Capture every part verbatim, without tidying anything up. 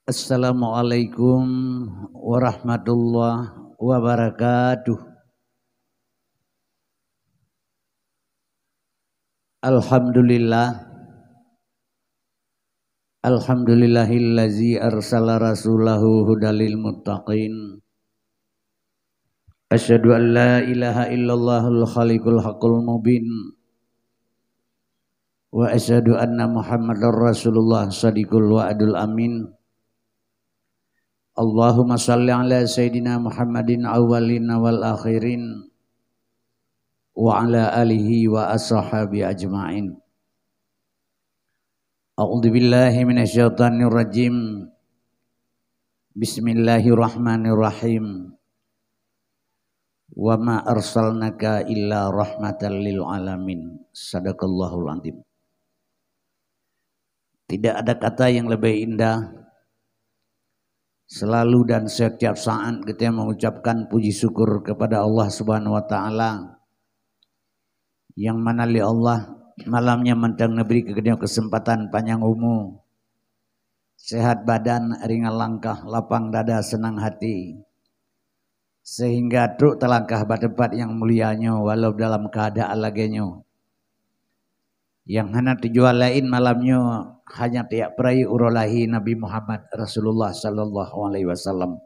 Assalamualaikum warahmatullahi wabarakatuh. Alhamdulillah. Alhamdulillahillazi arsala rasulahu hudalil muttaqin. Asyhadu an la ilaha illallahul khaliqul haqqul mubin. Wa asyhadu anna Muhammadar Rasulullah shadiqul wa'dul amin. Allahumma shalli ala sayyidina Muhammadin awwalin wal akhirin wa ala alihi wa ashabi ajma'in. A'udzu billahi minasyaitonir rajim. Bismillahirrahmanirrahim. Wa ma arsalnaka illa rahmatan lil alamin. Sadaqallahul azim. Tidak ada kata yang lebih indah. Selalu dan setiap saat kita mengucapkan puji syukur kepada Allah Subhanahu wa taala, yang mana lé Allah malam nyoe mantong neubri keu geutanyoe keuseumpatan panyang umu, sehat badan, ringan langkah, lapang dada, seunang hati, sehingga trok talangkah bak teumpat nyang mulia nyoe walau dalam keuadaan lagée nyoe. Nyang hana tujuan laén malam nyoe hanya tajak peurayeuk uroe lahé Nabi Muhammad Rasulullah sallallahu alaihi wasallam.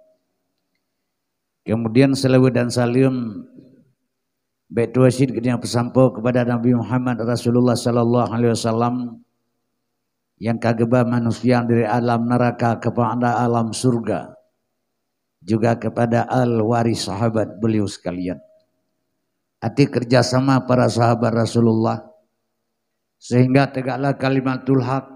Kemudian, selawat dan salam bék tuwoe cit geutanyoe peusampoe keupada Nabi Muhammad Rasulullah sallallahu alaihi wasallam, nyang ka geuba manusia dari alam neraka kepada alam surga, juga kepada al waris sahabat beliau sekalian. Arti kerjasama para sahabat Rasulullah, sehingga tegaklah kalimatul haq,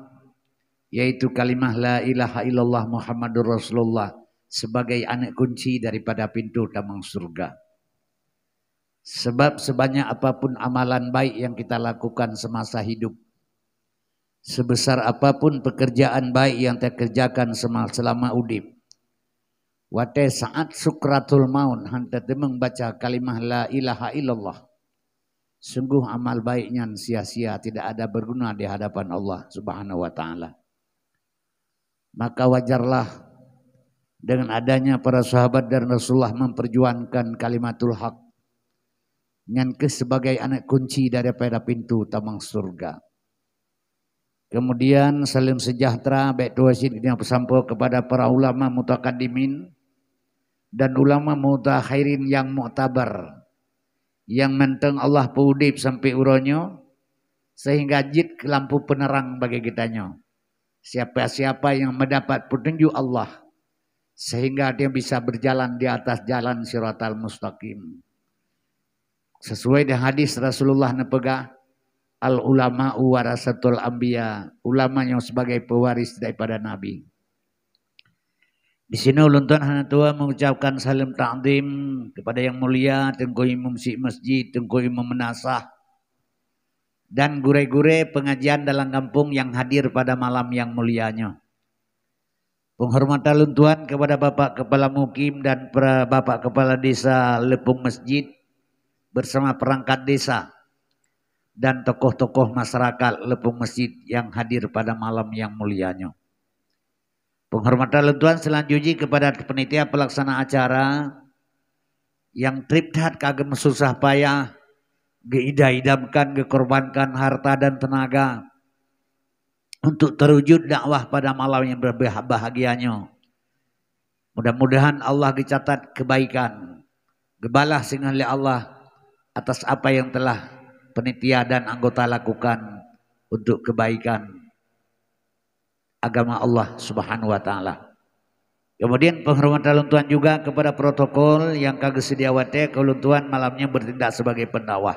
yaitu kalimah la ilaha illallah Muhammadur Rasulullah sebagai aneuk kunci daripada pintu tamong surga. Sebab sebanyak apapun amalan baik yang kita lakukan semasa hidup, sebesar apapun pekerjaan baik yang takerjakan sema-, selama udeb, watée saat sukratul maut han tateumeung baca kalimah la ilaha illallah, sungguh amal baik nyan sia-sia, tidak ada berguna di hadapan Allah Subhanahu wa taala. Maka wajarlah dengan adanya para sahabat dan Rasulullah memperjuangkan kalimatul haq, nyan keuh sebagai aneuk kunci daripada pintu tamong surga. Kemudian, salam sejahtera bék tuwoe cit geutanyoe peusampoe keupada para ulama mutakaddimin dan ulama mutakhirin nyang muktabar, nyang mantong Allah peuudeb sampoe uroe nyoe, sehingga jeuet keu lampu peuneurang bagi geutanyoe. Siapa-siapa yang mendapat petunjuk Allah, sehingga dia bisa berjalan di atas jalan siratal mustaqim. Sesuai dengan hadis Rasulullah neupeugah, "Al ulama'u warasatul anbiya." Ulama nyoe sebagai pewaris daripada nabi. Di sinoe ulôn tuan hana tuwoe mengucapkan salam takzim kepada yang mulia Teungku Imum Syik Masjid, Teungku Imum Meunasah, dan gurée-gurée pengajian dalam gampông yang hadir pada malam yang mulia nyoe. Penghormatan lôn tuan kepada Bapak Kepala Mukim dan pra-, Bapak Kepala Desa Leupông Masjid bersama perangkat desa dan tokoh-tokoh masyarakat Leupông Masjid yang hadir pada malam yang mulia nyoe. Penghormatan lôn tuan selanjutnya kepada panitia pelaksana acara yang treb that ka geumeususah payah, geuidam-idamkan, geukorbankan harta dan tenaga untuk terwujud dakwah pada malam yang berbahagia nyoe. Mudah-mudahan Allah geucatat kebaikan, geubalah singoh lé Allah atas apa yang telah panitia dan anggota lakukan untuk kebaikan agama Allah Subhanahu wa taala. Kemudian, penghormatan lôn tuan juga kepada protokol yang ka geuseudia watée keu lôn tuan malam nyoe bertindak sebagai pendakwah.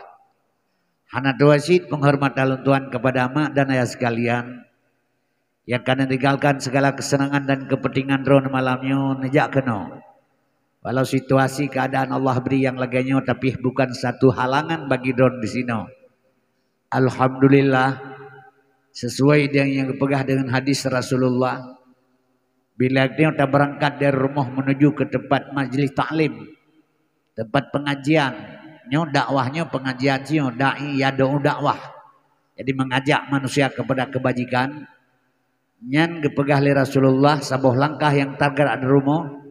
Hana tuwoe cit penghormatan lôn tuan kepada mak dan ayah sekalian yang ka neutinggalkan segala kesenangan dan kepentingan droe malam nyoe neujak keunoe. Walau situasi keadaan Allah bri nyang lagée nyoe, tapi bukan satu halangan bagi droe di sinoe. Alhamdulillah, sesuai dengan yang geupeugah dengan hadis Rasulullah, bila geutanyoe tabeurangkat dari rumoh menuju ke tempat majlis taklim, tempat pengajian, nyoe dakwah nyoe pengajian nyoe, dai yad'u dakwah. Jadi mengajak manusia kepada kebajikan, Nyan geupeugah lé Rasulullah, saboh langkah nyang tagerak di rumoh,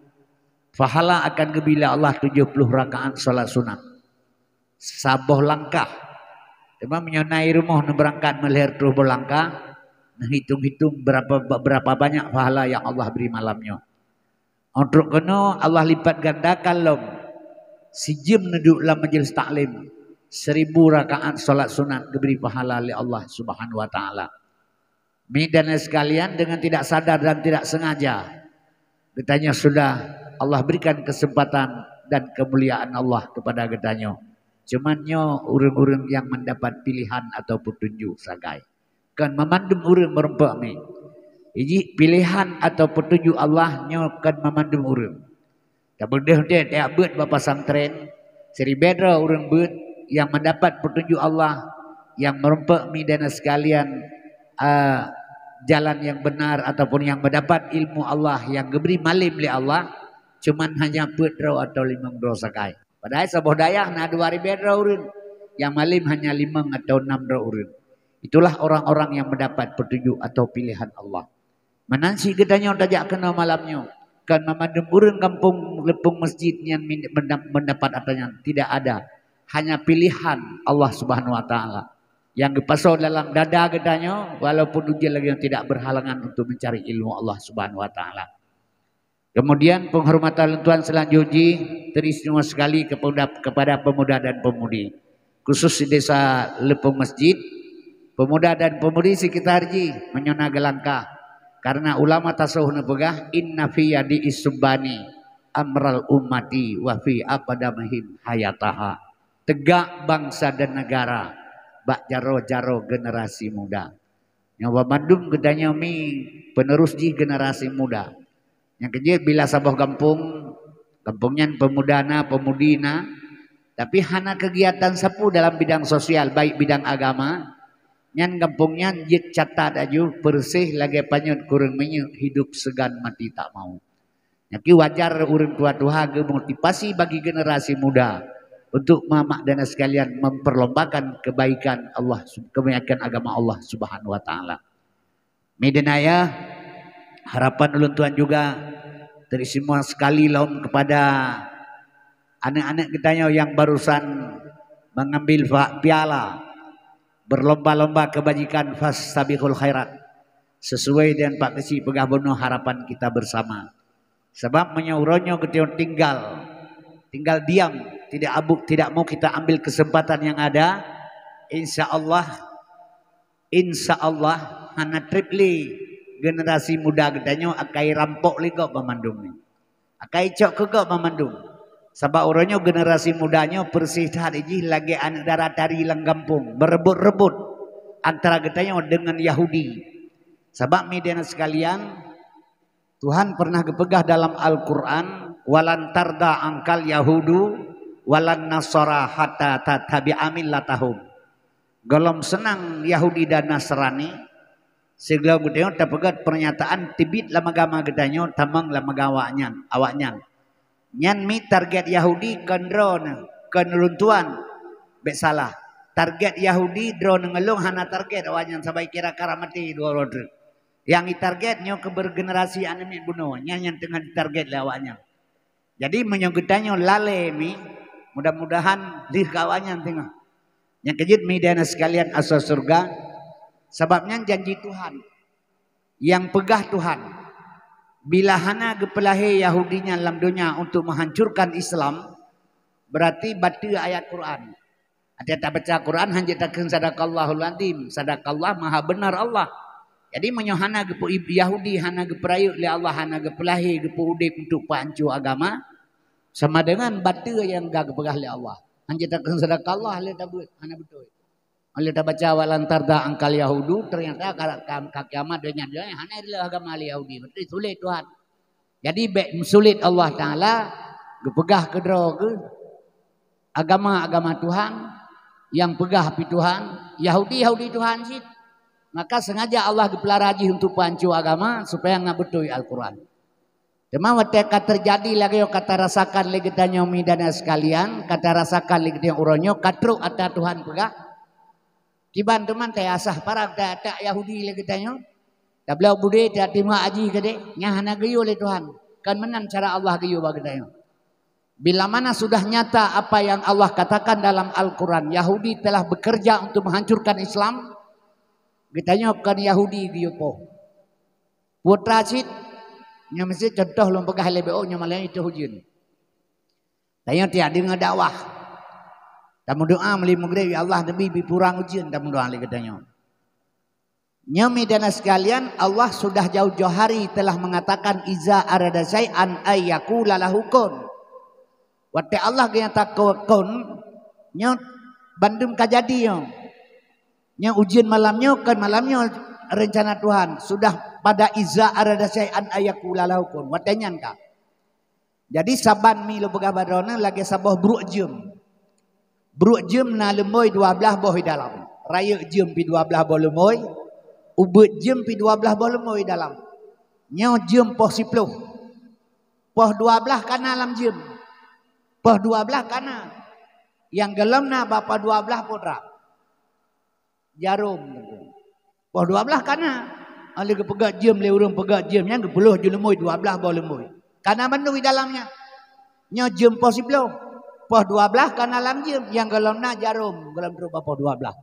pahala akan geubri lé Allah tujoh ploh rakaat salat sunat. Saboh langkah. Teuma meunyoe na i rumoh neubeurangkat meulhèe reutôh boh langkah, neuhitong-hitong berapa, berapa banyak pahala nyang Allah bri malam nyoe. Óh trok keunoe Allah lipat gandakan lom. Sijeuem neuduek lam majlis taklim, seribu rakaat salat sunat geubri pahala lé Allah Subhanahu wa Taala. Mi dan sekalian, dengan tidak sadar dan tidak sengaja, geutanyoe sudah Allah berikan kesempatan dan kemuliaan Allah kepada geutanyoe. Cuman nyoe ureuëng-ureuëng nyang mendapat pilihan atau petunjuk sagai. Kon meumandum ureuëng meurumpok mi. Iji pilihan atau petunjuk Allah nyoe kon meumandum ureuëng. Tabeudôh deh, tiap beuet bak pesantren, siribée droe ureuëng beuet nyang mendapat petunjuk Allah, nyang meurumpok mi dan sekalian, ah, jalan yang benar ataupun yang mendapat ilmu Allah yang geubri malem lé Allah, cuman hanya peuet droe atau limong droe sagai. Padahai saboh dayah na dua ribée droe ureuëng, nyang malem hanya limong atau enam droe ureuëng. Itulah orang-orang yang mendapat petunjuk atau pilihan Allah. Meunan cit geutanyoe tajak keunoe malam nyoe, kon meumandum ureuëng gampông Leupông Masjid nyan min-, menda-, mendapat ata nyan. Tidak ada. Hanya pilihan Allah Subhanahu wa Taala nyang geupasoe dalam dada geutanyoe, walaupun ujian lagée nyoe tidak berhalangan untuk mencari ilmu Allah Subhanahu wa Taala. Kemudian, penghormatan lôn tuan selanjut jih teristimewa sekali kepada, kepada pemuda dan pemudi, khusus di Desa Leupông Masjid, pemuda dan pemudi sekitar jih meunyoe na geulangkah. Karena ulama tasawuf neupeugah, "Inna fi yadi isubani amral ummati wa fi aqdamihim hayataha." Tegak bangsa dan negara bak jaroe-jaroe generasi muda. Nyoe banmandum geutanyoe mi penerus jih generasi muda. Nyang keujeuet bila saboh gampông, gampông nyan pemuda na, pemudi na, tapi hana kegiatan sapeue dalam bidang sosial, baik bidang agama, nyan gampông nyan jeuet catat aju, peureuseh lagée panyöt kureueng minyeuk, hidup segan mati tak mau. Nyan ki wajar ureuëng tuha-tuha geumotivasi bagi generasi muda untuk mamak dan sekalian memperlombakan kebaikan Allah, kebaikan agama Allah Subhanahu wa Taala. Mi dan ayah, harapan ulôn tuan juga teristimewa sekali lom kepada aneuk-aneuk geutanyoe nyang barusan mengambil fa-, piala berlomba-lomba kebajikan fastabiqul khairat, sesuai dengan Pak Keuchik peugah bunoe harapan kita bersama. Sabab meunyoe uroe nyoe geutanyoe tinggal, tinggal diam, tidak abu-, tidak mau kita ambil kesempatan yang ada, insya Allah, insya Allah hana treb lé generasi muda geutanyoe akai rampok lé gob banmandum nyoe. Akai cok keu gob banmandum. Sabab uroe nyoe generasi muda nyoe peureuseh that jih lagée aneuk dara tari lam gampông, beureubot-reubot antara geutanyoe deungon Yahudi. Sabab mi dan sekalian, Tuhan pernah geupeugah dalam Al-Quran, "Walan tarda angkal Yahudu walan Nasara hatta tattabi'a millatahum." Gohlom seunang Yahudi dan Nasrani, sigohlom geutanyoe tapeugét pernyataan teubiet lam agama geutanyoe tamong lam agama awaknyan, awaknyan. Nyan mi target Yahudi kon droeneuh, kon ulôn tuan. Bék salah. Target Yahudi droeneuh ngon lôn hana target awaknyan sabai kira karab maté dua uroe treuk. Nyang jitarget nyoe keubeurgenerasi aneuk miet bunoe, nyan nyang teungoh jitarget lé awaknyan. Jadi meunyoe geutanyoe lalée mi, mudah-mudahan deuh keu awaknyan teungoh. Nyang keujeuet mi dan sekalian asoe syeuruga, sabab nyan janji Tuhan. Nyang peugah Tuhan, bila hana geupeulahé Yahudi nyan lam donya untuk menghancurkan Islam, berarti bateue ayat Quran. Até tabaca Quran hana jeuet takheun sadaqallahul azim, sadaqallah maha benar Allah. Jadi meunyoe hana geupeu-, Yahudi hana geupeurayeuk lé Allah, hana geupeulahé, geupeu-udeb untuk peuhanco agama, sama dengan bateue nyang ka geupeugah lé Allah. Hana jeuet takheun sadaqallah lé tabeuet, hana beutôi. Lé tabaca walan tarda angkal yahudu, ternyata ka, ka, ka kiamat donya, donya hana rila agama lé Yahudi. Berarti sulet Tuhan. Jadi bék meusulet Allah Taala geupeugah keudroe geuh agama-agama Tuhan, nyang peugah pi Tuhan, Yahudi, Yahudi Tuhan cit. Maka sengaja Allah geupeulara jih untuk peuhanco agama supaya ngat beutôi Al-Quran. Teuma watée ka teujadi lagée nyoe ka tarasakan lé geutanyoe mi dan sekalian, ka tarasakan lé geutanyoe uroe nyoe ka trok ata Tuhan peugah. Kiban teuma tayasah parab ta-, tak Yahudi lé geutanyoe. Tabloe budé, teutimang aji keudéh, nyan hana geuyue lé Tuhan. Kon meunan cara Allah geuyue bak geutanyoe. Bila mana sudah nyata apa yang Allah katakan dalam Al-Quran, Yahudi telah bekerja untuk menghancurkan Islam, geutanyoe kon Yahudi geuyue poh. Putra cit, nyoe meusti contoh lôn peugah lé B O nyoe malam itu ujeuen. Tanyoe tiap deungoe dakwah. Tameudoa meuli meugreb, "Ya Allah, neubi bi purang ujeuen," tameudoa lé geutanyoe. Nyoe, meudahna sekalian, Allah sudah jauh-jauh hari telah mengatakan, "Iza arada syai'an ay yaqula lahu kun." Watée Allah geunyata kun, nyoe bandum ka jadi nyoe. Nyoe ujeuen malam nyoe kon malam nyoe reuncana Tuhan. Sudah pada iza arada syai'an ay yaqula lahu kun. Watée nyan ka. Jadi saban mi lôn peugah bak droeneuh lagée saboh bruek jeuem. Bruek jeuem na lumboi dua blaih boh di dalam. Rayeuk jeuem pi dua blaih boh lumboi, ubeuet jeuem pi dua blaih boh lumboi di dalam. Nyoe jeuem poh siploh. Poh dua blaih ka na lam jeuem. Poh dua blaih ka na. Nyang gohlom na bak poh dua blaih putra. Jarom. Poh dua blaih ka na. Óh lheueh geupeugét jeuem lé ureuëng peugét jeuem nyan, geupeulheueh ju lumboi dua blaih boh lumboi. Ka na bandum di dalam nyan. Nyoe jeuem poh siploh. Poh dua blaih ka na lam jeuem, nyang gohlom na jarom, gohlom trok bak poh dua blaih.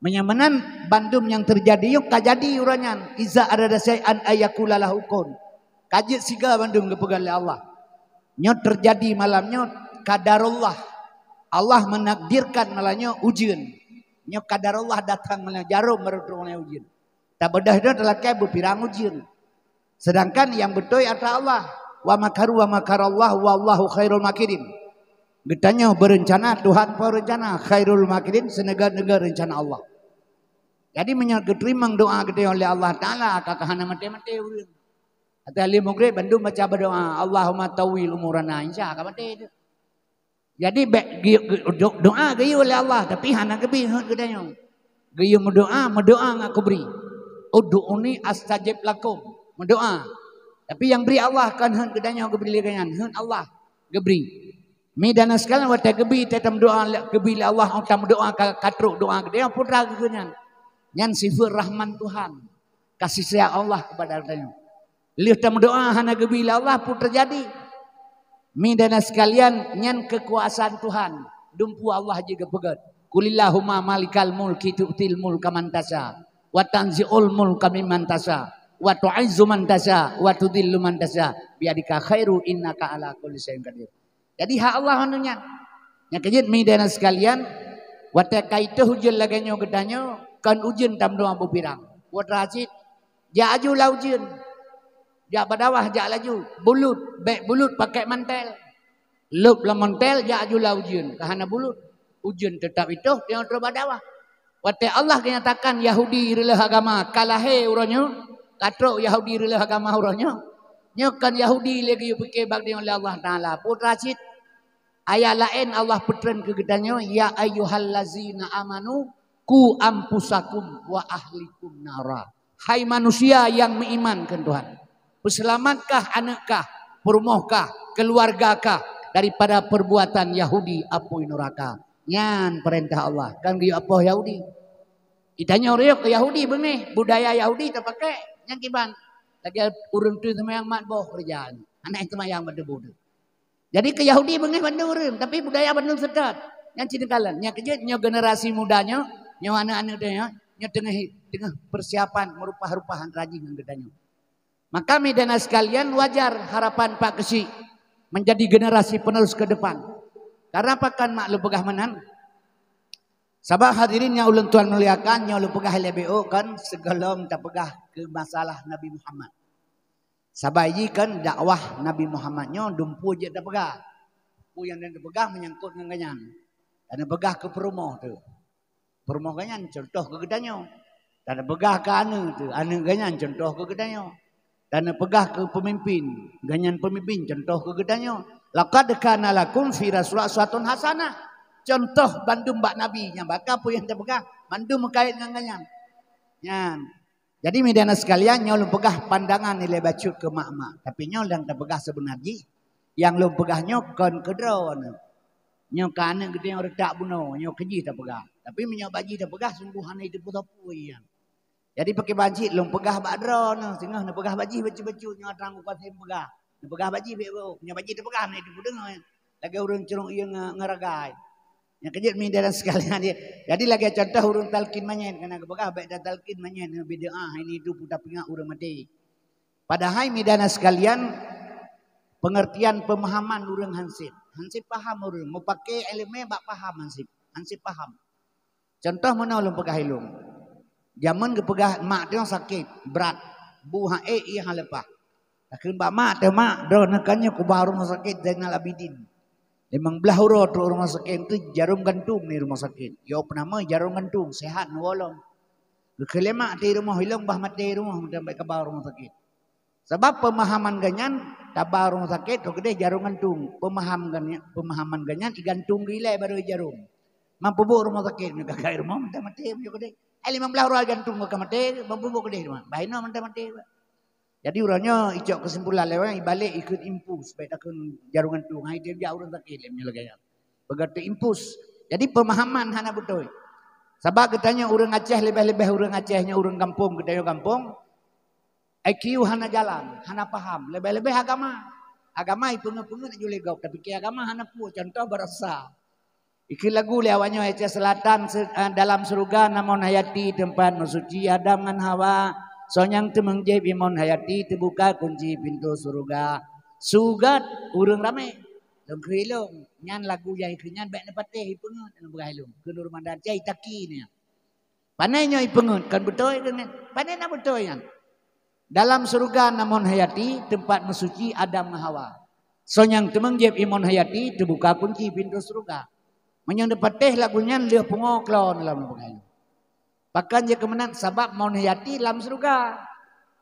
Meunyoe meunan bandum nyang teujadi nyoe ka jadi uroe nyan. Iza arada syai'an ay yaqula lahu kun. Ka jeuet siga bandum geupeugah lé Allah. Nyoe teujadi malam nyoe qadarullah. Allah menakdirkan malam nyoe ujeuen. Nyoe qadarullah datang malam jarom baru trok malam ujeuen. Tabeudoh nyoe teulakée beupirang ujeuen. Sedangkan nyang beutôi atra Allah. Wa makaru wa makarallah wallahu khairul makirin. Geutanyoe beureuncana, Tuhan peurencana, khairul makirin, seuneuga-neuga reuncana Allah. Jadi meunyoe geuteurimong doa geutanyoe lé Allah Taala, ka, ka hana maté-maté ureuëng. Ateueh lheueh meugreb bandum baca beudoa, "Allahumma tawwil umurana," insya ka maté tu. Jadi bék geu-, geu-, do-, doa geuyue lé Allah, tapi hana geubri heuet geutanyoe. Geuyue meudoa, meudoa ngat kubri. "Ud'uni astajib lakum." Meudoa. Tapi nyang bri Allah, kon heuet geutanyoe geubri lé geuhnyan, heuet Allah geubri. Meudahna sekalian, watée geubri, watée tameudoa lé, geubri lé Allah, tameudoa ka, ka trok doa geutanyoe, putra geuh nyan. Nyan sifeuet rahman Tuhan. Kasih sayang Allah kepada geutanyoe. Lheueh tameudoa hana geubri lé Allah, peue teujadi? Meudahna sekalian, nyan keukuasaan Tuhan. Dumpeue Allah jih geupeugét, "Qulillahumma malikal mulki tu'til mulka man tasya, wa tanzi'ul mulka mimman tasya, wa tu'izzu man tasya, wa tudhillu man tasya, biyadika khairu innaka ala kulli syai'in qadir." Jadi hak Allah mandum nyan. Nyang keujeuet meudahna sekalian, watée ka itôh ujeuen lagée nyoe geutanyoe, kon ujeuen tameudoa beupirang. Putra cit, jak aju lam ujeuen. Jak bak dawah, jak laju. Bulut, bék bulut pakai mantel. Lôb lam mantel, jak aju lam ujeuen. Ka hana bulut. Ujeuen teutap itôh, teungoh trok bak dawah. Watée Allah geunyatakan Yahudi reuleueh agama ka lahé uroe nyoe, ka trok Yahudi reuleueh agama uroe nyoe, nyoe kon Yahudi lé geuyue pike bak geutanyoe lé Allah Taala. Putra cit, ayat laén Allah peutren keu geutanyoe, "Ya ayyuhallazina amanu, qu anfusakum wa ahlikum nara." Hai manusia nyang meuiman keu Tuhan, peuseulamatkah aneuëkkah, peurumohkah, keuluwargakah daripada peubuatan Yahudi apui nuraka. Nyan peurintah Allah, kon geuyue apoh Yahudi. Geutanyoe riôh keu Yahudi beungéh, budaya Yahudi tapakée, nyan kiban. Lagée ureuëng teuh seumayang mat boh keureuja, hana seumayang bak tuboh teuh. Jadi keu Yahudi beungéh bandum ureuëng, tapi budaya bandum seutôt. Nyan cit neukalon, nyang keujeuet nyoe generasi muda nyoe, nyoe aneuëk-aneuëk teuh nyoe, nyoe teungoh, teungoh peusiapan meurupah-rupah antara jih ngon geutanyoe. Maka meudahna sekalian, wajar harapan Pak Keuchik menjadi generasi penerus ke depan. Karena pakon mak lôn peugah meunan? Sabab hadirin nyang ulôn tuan muliakan, nyoe lôn peugah lé B O kan, sigohlom tapeugah keu masalah Nabi Muhammad. Sabai jih kan dakwah Nabi Muhammad nyoe dumpeue jeuet tapeugah. Peue nyang tapeugah menyangkut ngon geuhnyan. Dan peugah keu peurumoh teuh. Peurumoh geuhnyan contoh keu geutanyoe. Dan peugah keu aneuëk teuh, aneuëk geuhnyan contoh keu geutanyoe. Dan peugah keu peumimpin, geuhnyan peumimpin contoh keu geutanyoe. Laqad kana lakum fi Rasulillah uswatun hasanah. Contoh bandum bak Nabi nyang baka peue nyang tapeugah, bandum meukait ngon geuhnyan. Nyan. Jadi meudahna sekalian, nyoe lôn peugah pandangan nilai bacut keu mak-mak. Tapi nyoe nyang tapeugah seubeuna jih, nyang lôn peugah nyoe kon keu droeneuh. Nyoe keu aneuëk geutanyoe reutak bunoe, nyoe keu jih tapeugah. Tapi meunyoe bak jih tapeugah, sunggoh hana jiteupeue sapeue nyan. Jadi pakriban cit lôn peugah bak droeneuh, singoh neupeugah bak jih bacut-bacut nyoe trang uka tem peugah. Neupeugah bak jih bèk beuh, nyoe bak jih teupeugah meunan itu peudeungoe. Lagèe ureueng curông ie nge-, ngeuragai. Nyang keujeuet mi dan sekalian ya. Jadi lagèe contoh ureueng talkin manyèt, kana geupeugah bèk tatalkin manyèt, bid'ah, ini itu peue tapeuingat ureueng maté. Padahai mi dan sekalian, pengertian pemahaman ureueng hansip. Hansip paham ureueng, meupaké ileumèe bak paham hansip. Hansip paham. Contoh meunoe lôn peugah ilôn. Jameun geupeugah mak teuh sakét, brat. Bu han ék, ie han leupah. Takheun bak mak teuh, "Mak, droeneuh kan nyoe kuba rumoh sakét Zainal Abidin. Limong blaih uroe trok rumoh sakét teuh jarom gantung di rumoh sakét. Yo peunamoi jarom gantung, sehat neuwoe lom." Geukheun lé mak teuh rumoh ilôn bah maté rumoh meuteumèe kaba rumoh sakét. Sabab pemahaman geuh nyan, taba rumoh sakét, ka keudeh jarom gantung. Pemaham geuh nyan, pemahaman geuh nyan, igantung geuh ilèe baru ijarom. Mampu bôk rumoh sakét, nyoe ka keuhai rumoh, mantong maté, nyoe keudeh. Eh, limong blaih uroe igantung, ka maté, mampu bôk keudeh rumoh. Bah inoe mantong maté. Jadi, uroe nyoe icok kesimpulan lé ureueng, ibalek ikheun impus, bèk takheun jarom gantung. Hai, tiep jak ureueng sakét, lé meunyoe lagèe nyan. Beugöt impus. Jadi, pemahaman hana beutôi. Sabab geutanyoe ureueng Aceh, leubeh-leubeh ureueng Aceh nyoe ureueng gampông, geutanyoe gampông, I Q hana jalan, hana paham, leubeh-leubeh agama. Agama ipeungeut-peungeut ju lé gob, tapi keu agama hana peue, contoh baroesa. Ikheun lagu lé awak nyoe Aceh Selatan, se-, eh, dalam surga namun hayati tempat mensuci Adam ngan Hawa. Soe nyang teumeung jieb imon hayati teubuka kunci pintoe surga. Sugat ureueng ramé. Lôn kheun ilôn, nyan lagu nyang ikheun nyan bèk neupatéh ipeungeut, lôn peugah ilôn. Kheun ureueng mandar jai taki nyan. Pane nyoe ipeungeut, kon beutôi keuh nyan. Pane na beutôi nyan. Dalam surga namun hayati, tempat mensuci Adam ngon Hawa. Soe nyang teumeung jieb imon hayati, teubuka kunci pintoe surga. Meunyoe neupatéh lagu nyan lheueh pungo klon lam bukai. Pakon jeuet keu meunan? Sabab mon hayati lam surga.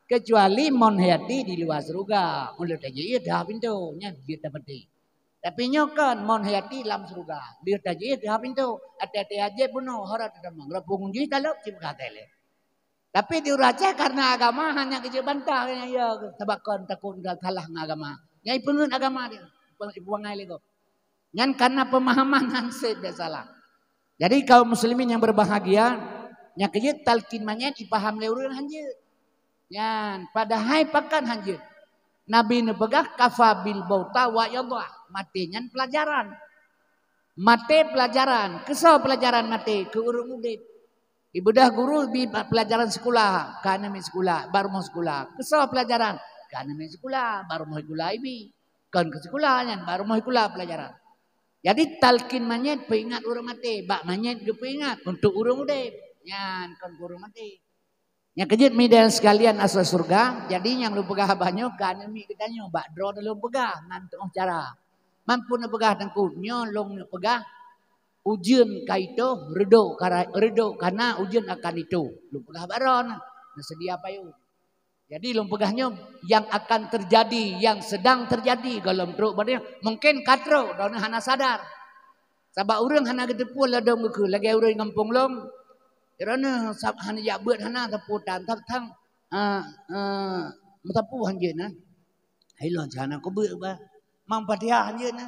Kecuali mon hayati di luwa surga. Ulôn tajeuet dah pintoe, nyan jeuet tapatéh. Tapi nyoe kon mon hayati lam syeuruga. Lheueh tajih teuhah pintoe. Até-até ajaéb bunoe, hora teutamong. Lheueh punggong jih talop cit peugah até lé. Tapi di ureueng Aceh karena agama hana geujeuet bantah, ya, sabab kon takot salah ngon agama. Nyang ipeungeut agama dia, ipeungai lé gob. Nyan karena pemahaman hansét biasalah. Jadi kaum muslimin yang berbahagia, nyang keujeuet talkin manyét ipaham lé ureueng hanjeuet. Nyan, padahai pakon hanjeuet. Nabi neupeugah, "Kafa bil mauta wa'idha." Maté nyan pelajaran. Maté pelajaran. Keu soe pelajaran maté? Keu ureueng udép. Ibeudôh guru bi pelajaran sikula, ka aneuk miet sikula, bak rumoh sikula. Keu soe pelajaran? Ka aneuk miet sikula, bak rumoh sikula ibi. Kon keu sikula nyan, bak rumoh sikula pelajaran. Jadi talkin manyét peuingat ureueng maté, bak manyét geupeuingat untuk ureueng udép. Nyan kon keu ureueng maté. Nyang keujeuet mi dan sekalian asoe syeuruga, jadi nyang lôn peugah haba nyoe ka aneuk miet geutanyoe bak droe lôn peugah ngon tu'oh cara. Mampu neupeugah teungku, nyoe lôn neupeugah ujeuen ka itôh, reudôk ka ra-, reudôk ka na, ujeuen akan itôh. Lôn peugah bak droe na, neuseudia payong. Jadi lôn peugah nyoe yang akan terjadi, yang sedang terjadi gohlom trok bak droe, mungken ka trok, droeneuh hana sadar. Sabab ureueng hana geuteupeue ladôm geukheun, lagèe ureueng gampông lôn. Droeneuh sab-, hana jak beuet hana sapeue tan, sab-, sang, ah, ah, meusapeue hanjeuet na. Hai lôn hana kubeuet bah. Mang Fatihah hanjeuet na.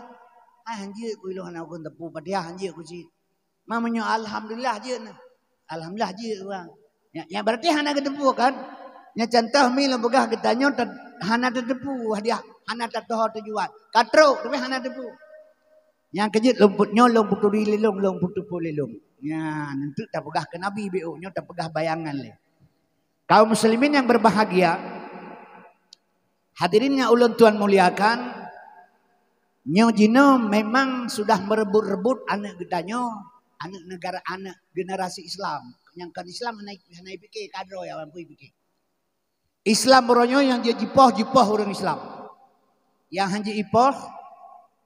Hai hanjeuet ku ilôn hana ku teupeu Fatihah hanjeuet ku cit. Mang meunyoe alhamdulillah jeuet na. Alhamdulillah jeuet bah. Ya, ya berarti hana geuteupeue kan? Nya contoh mi lôn peugah geutanyoe ta-, hana tateupeue hadiah, hana tatoh tujuan. Ka trok tapi hana teupeue. Nyang keujeuet lôn put-, nyoe lôn peuturi lé lôn, lôn peuteupeue lé lôn. Nyan, enteuk tapeugah keu Nabi B O nyoe tapeugah bayangan lé. Kaum muslimin yang berbahagia, hadirin yang ulôn tuan muliakan, nyoe jinoe memang sudah merebut-rebut aneuk geutanyoe, aneuk negara, aneuk generasi Islam. Nyang kon Islam hana, hana ipike, kadroe awaknyan pih ipike. Islam uroe nyoe nyang jeuet jipoh, jipoh ureueng Islam. Nyang han jeuet ipoh,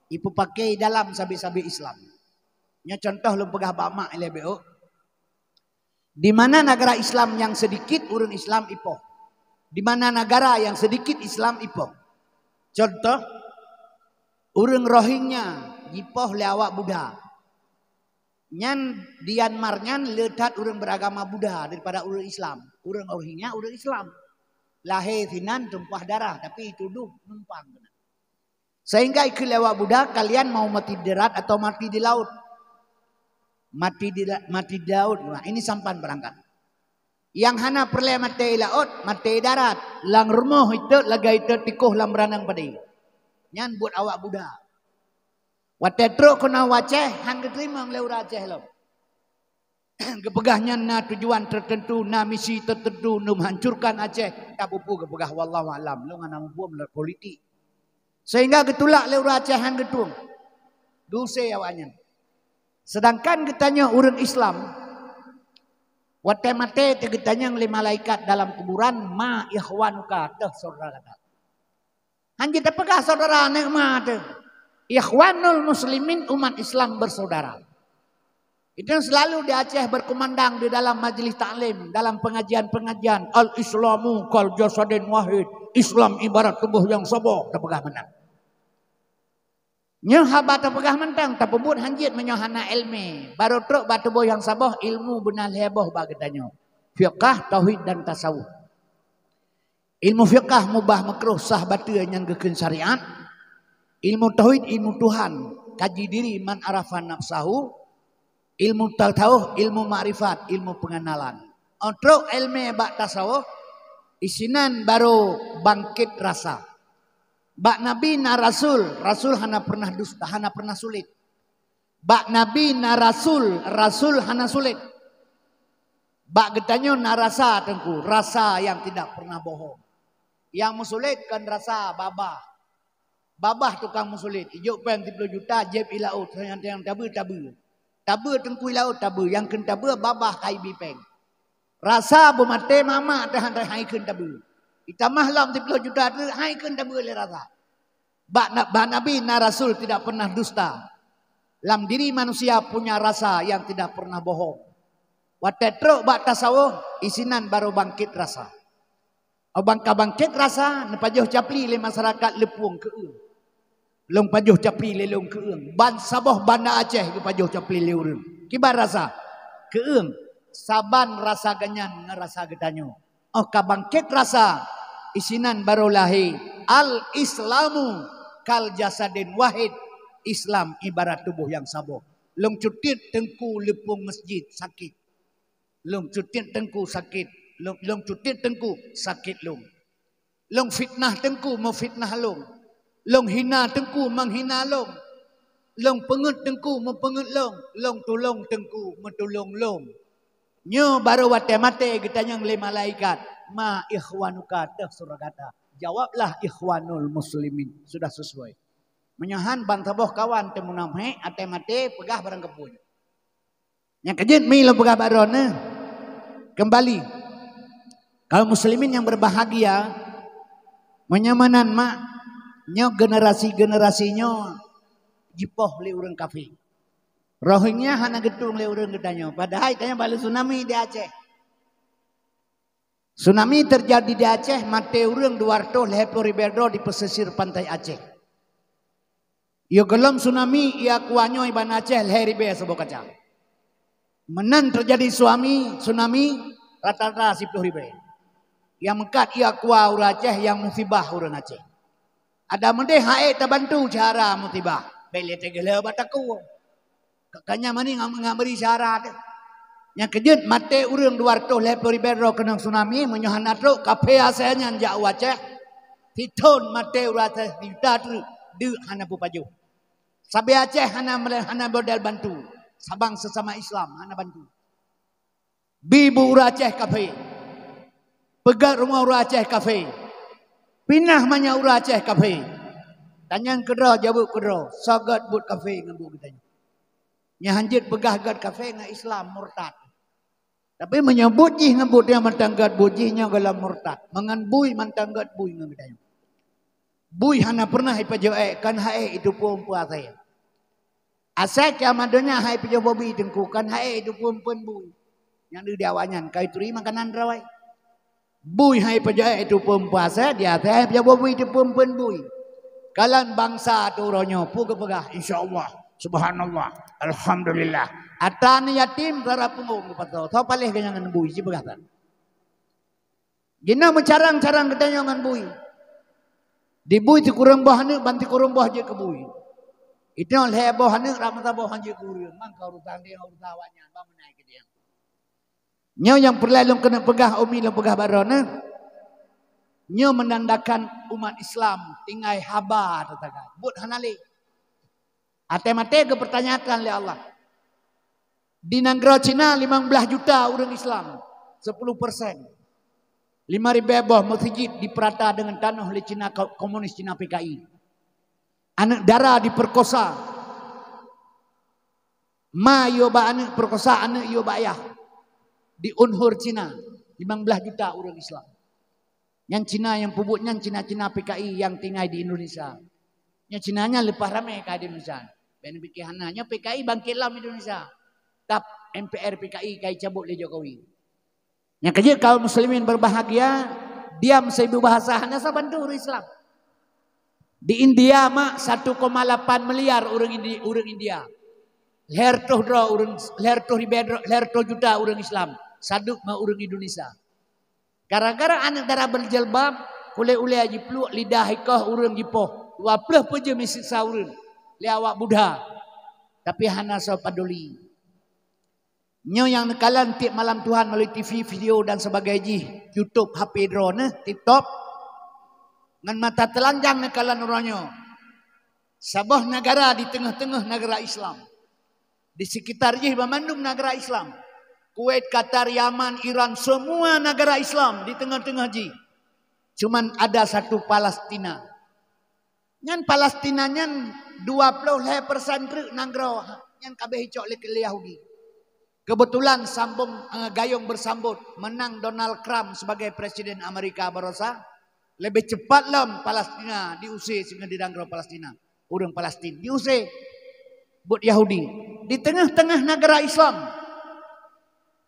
ipeupake dalam sabe-sabe Islam. Nyoe contoh lôn peugah bak mak ilèe B O. Di mana negara Islam yang sedikit ureueng Islam ipoh. Di mana negara yang sedikit Islam ipoh. Contoh, ureueng Rohingya jipoh lé awak Buddha. Nyan di Myanmar nyan le that ureueng beragama Buddha daripada ureueng Islam. Ureueng Rohingya ureueng Islam. Lahé sinan tumpah darah, tapi tudoh numpang keunan. Sehingga ikheun lé awak Buddha, "Kalian mau mati di darat atau mati di laut?" Mati di da-, mati di laut. Nah, ini sampan beurangkat. Nyang hana peureulée maté i laôt, maté i darat. Lam rumoh itot lagée itot tikoh lam beurangkang padé. Nyan buet awak Buddha. Watée trok keunoe u Aceh, han geuteurimong lé ureuëng Aceh lom. Geupeugah nyan na tujuan tertentu, na misi tertentu, untuk menghancurkan Aceh. Ka peue-peue geupeugah, wallahu alam. Lôn hana muphom lam politik. Sehingga geutulak lé ureuëng Aceh han geutueng. Geusé awaknyan. Sedangkan geutanyoe ureuëng Islam, watée maté teugeutanyong lé malaikat dalam kuburan, "Ma ikhwanuka, toh saudara gata." Hanjeuet tapeugah saudara aneuk ma teuh. Ikhwanul muslimin, umat Islam bersaudara. Itu yang selalu di Aceh berkumandang di dalam majlis taklim, dalam pengajian-pengajian, "Al-Islamu kal jasadin wahid." Islam ibarat tuboh nyang saboh, tapeugah meunan. Nyoe haba tapeugah mantong, tapeubuet hanjeuet meunyoe hana ilmu. Barô trok bak tuboh nyang saboh, ilmu beuna lhée boh bak geutanyoe. Fiqah, tauhid dan tasawuf. Ilmu fiqah mubah meukruh sah bateue nyang geukheun syariat. Ilmu tauhid, ilmu Tuhan, kaji diri, man arafa nafsahu. Ilmu tasawuf, ilmu makrifat, ilmu pengenalan. Óh trok ilmu bak tasawuf, isinan barô bangkit rasa. Bak Nabi na rasul, rasul hana pernah dusta, hana pernah sulit. Bak Nabi na rasul, rasul hana sulit. Bak geutanyoe na rasa, Teungku, rasa yang tidak pernah bohong. Yang meusulet kon rasa babah. Babah tukang meusulet, ijok péng siplôh juta, jieb i laôt, nyang tabeue, tabeue. Tabeue Teungku i laôt, tabeue, nyang kheun tabeue babah ka ibi péng. Rasa beumaté mama teuh han hai kheun tabeue. Itamah lom siplôh juta treuk, hai kheun tabeue lé rasa. Bak na-, bak Nabi na rasul tidak pernah dusta. Lam diri manusia punya rasa yang tidak pernah bohong. Watée trok bak tasawuf, isinan barô bangkit rasa. Óh ban ka bangkét rasa, neupajoh capli lé masyarakat Leupung keu ureuëng. Lôn pajoh capli lé lôn keu ureuëng. Ban saboh Banda Aceh geupajoh capli lé ureuëng. Kiban rasa? Keu ureuëng. Saban rasa geuhnyan ngon rasa geutanyoe. Óh ka bangkét rasa, isinan barô lahé. Al-Islamu kal jasadin wahid. Islam ibarat tuboh nyang saboh. Lôn cutiet Teungku Leupung Masjid sakét. Lôn cutiet Teungku sakét. Lôn, lôn cutiet Teungku sakét lôn. Lôn fitnah Teungku meufitnah lôn. Lôn hina Teungku meuhina lôn. Lôn peungeuet Teungku meupeungeuet lôn. Lôn tulông Teungku meutulông lôn. Nyoe barô watée maté geutanyong lé malaikat, "Ma ikhwanuka, toh saudara gata?" Jawablah, "Ikhwanul muslimin." Sudah sesuai. Meunyoe han ban saboh kawan teuh meunan hék, até maté peugah barang keupeue. Nyang keujeuet mi lôn peugah bak droeneuh, kembali. Kaum muslimin yang berbahagia, meunyoe meunan mak, nyoe generasi-generasi nyoe jipoh lé ureuëng kafé. Rohingya hana geutueng lé ureuëng geutanyoe, padahai tanyoe bak lé tsunami di Aceh. Tsunami terjadi di Aceh, maté ureuëng dua ratus lhée ploh ribée droe di pesisir pantai Aceh. Yo gohlom tsunami, i Aqua nyoe i Banda Aceh lhée ribée saboh kaca. Meunan terjadi tsunami, tsunami rata-rata siploh ribée. Nyang meukat i Aqua ureuëng Aceh, nyang musibah ureuëng Aceh. Ada meudeh hai tabantu cara musibah, bék lé teugeuleu bak takue. Ka-, kanya mani ngam-, ngam bri syarat. Nyang keujeuet maté ureuëng dua ratus lhée ploh ribée droe keunong tsunami, meunyoe hana trok kafé asai nyan jak u Aceh, sithon maté ureuëng Aceh sijuta treuk, deuk hana peupajoh. Sabe Aceh hana mele-, hana model bantu, sabang sesama Islam hana bantu. Bi bu ureuëng Aceh kafé. Peugét rumoh ureuëng Aceh kafé. Pinah manyang ureuëng Aceh kafé. Tanyong keudroe, jaweueb keudroe, soe gét buet kafé ngon buet geutanyoe. Nyan hanjeuet peugah gét kafé ngon Islam, murtad. Tapi meunyoe buet jih ngon buet nyang mantong gét buet jih, nyoe gohlom murtad. Meungon bui mantong gét bui ngon geutanyoe. Bui hana pernah ipajoh ék, kon hai ék itupeue umpeu asai. Asai kiamat donya hai pajoh bobi Teungku, kon hai itupeue umpeu bui. Nyang di awaknyan kai turi makanan droe. Bui hai pajoh ék itupeue umpeu asai, di asai hai pajoh bobi itupeue umpeu bui. Kalon bansa teuh uroe nyoe peue geupeugah, "Insya Allah, subhanallah, alhamdulillah." Atra yatim rara punggong geupasoe, soe paléh geuhnyan ngon bui, sipeugah that. Jinoe meucarang-carang geutanyoe ngon bui. Di bui sikureueng boh aneuk, ban sikureueng boh jeuet keu bui. Inoe lhée boh aneuk, ram saboh han jeuet keu ureuëng. Man ka urusan dia, urusan awaknyan, ban meunai keu dia. Nyoe nyang peureulée lôn keuneuk peugah, umi lôn peugah baroe nyoe. Nyoe menandakan umat Islam tinggai haba teuh tagai. Buet hana lé. Até maté geupeurtanyakan lé Allah. Di nanggroe Cina limong blaih juta ureuëng Islam, sepuluh persen. Lima ribée boh meuseujid dipeurata deungon tanoh lé Cina ko-, komunis Cina P K I. Aneuëk dara dipeurkosa. Ma yue bak aneuëk, peurkosa aneuëk yue bak ayah. Di Uyghur Cina, limong blaih juta ureuëng Islam. Nyan Cina nyang peubuet nyan Cina-Cina P K I nyang tinggai di Indonesia. Nyan Cina nyan leupah ramé ka di Indonesia. Bèk neupiké hana, nyoe P K I bangkét lom Indonesia. Tap M P R P K I ka jicabut lé Jokowi. Nyang keujeuet kaum muslimin berbahagia, diam seribu bahasa hana saban tu ureuëng Islam. Di India mak satu koma lapan miliar ureuëng Indi-, ureuëng India. Lhèe reutôh droe ureuëng, lhèe reutôh ribèe droe, lhèe reutôh juta ureuëng Islam. Saduek ma ureuëng Indonesia. Gara-gara aneuëk dara berjilbab, kulét ulée jipluek, lidah ikoh, ureuëng jipoh. Dua ploh peue jeuem jisiksa ureuëng lé awak Buddha. Tapi hana soe paduli. Nyoe nyang neukalon tieb malam Tuhan melalui T V, video dan sebagai jih, YouTube, H P droeneuh, TikTok. Ngon mata teulanjang neukalon uroe nyoe. Saboh negara di teungoh-teungoh negara Islam. Di sekitar jih banmandum negara Islam. Kuwait, Qatar, Yaman, Iran, semua negara Islam di teungoh-teungoh jih. Cuman ada satu Palestina. Nyan Palestina nyan dua ploh lhèe persen treuk nanggroe nyan ka abéh icok lé, lé Yahudi. Kebetulan sambung, eh, gayung bersambut, menang Donald Trump sebagai Presiden Amerika barosa, lebih cepat lom Palestina diusé singoh di nanggroe Palestina. Ureuëng Palestin diusé buet Yahudi di teungoh-teungoh negara Islam.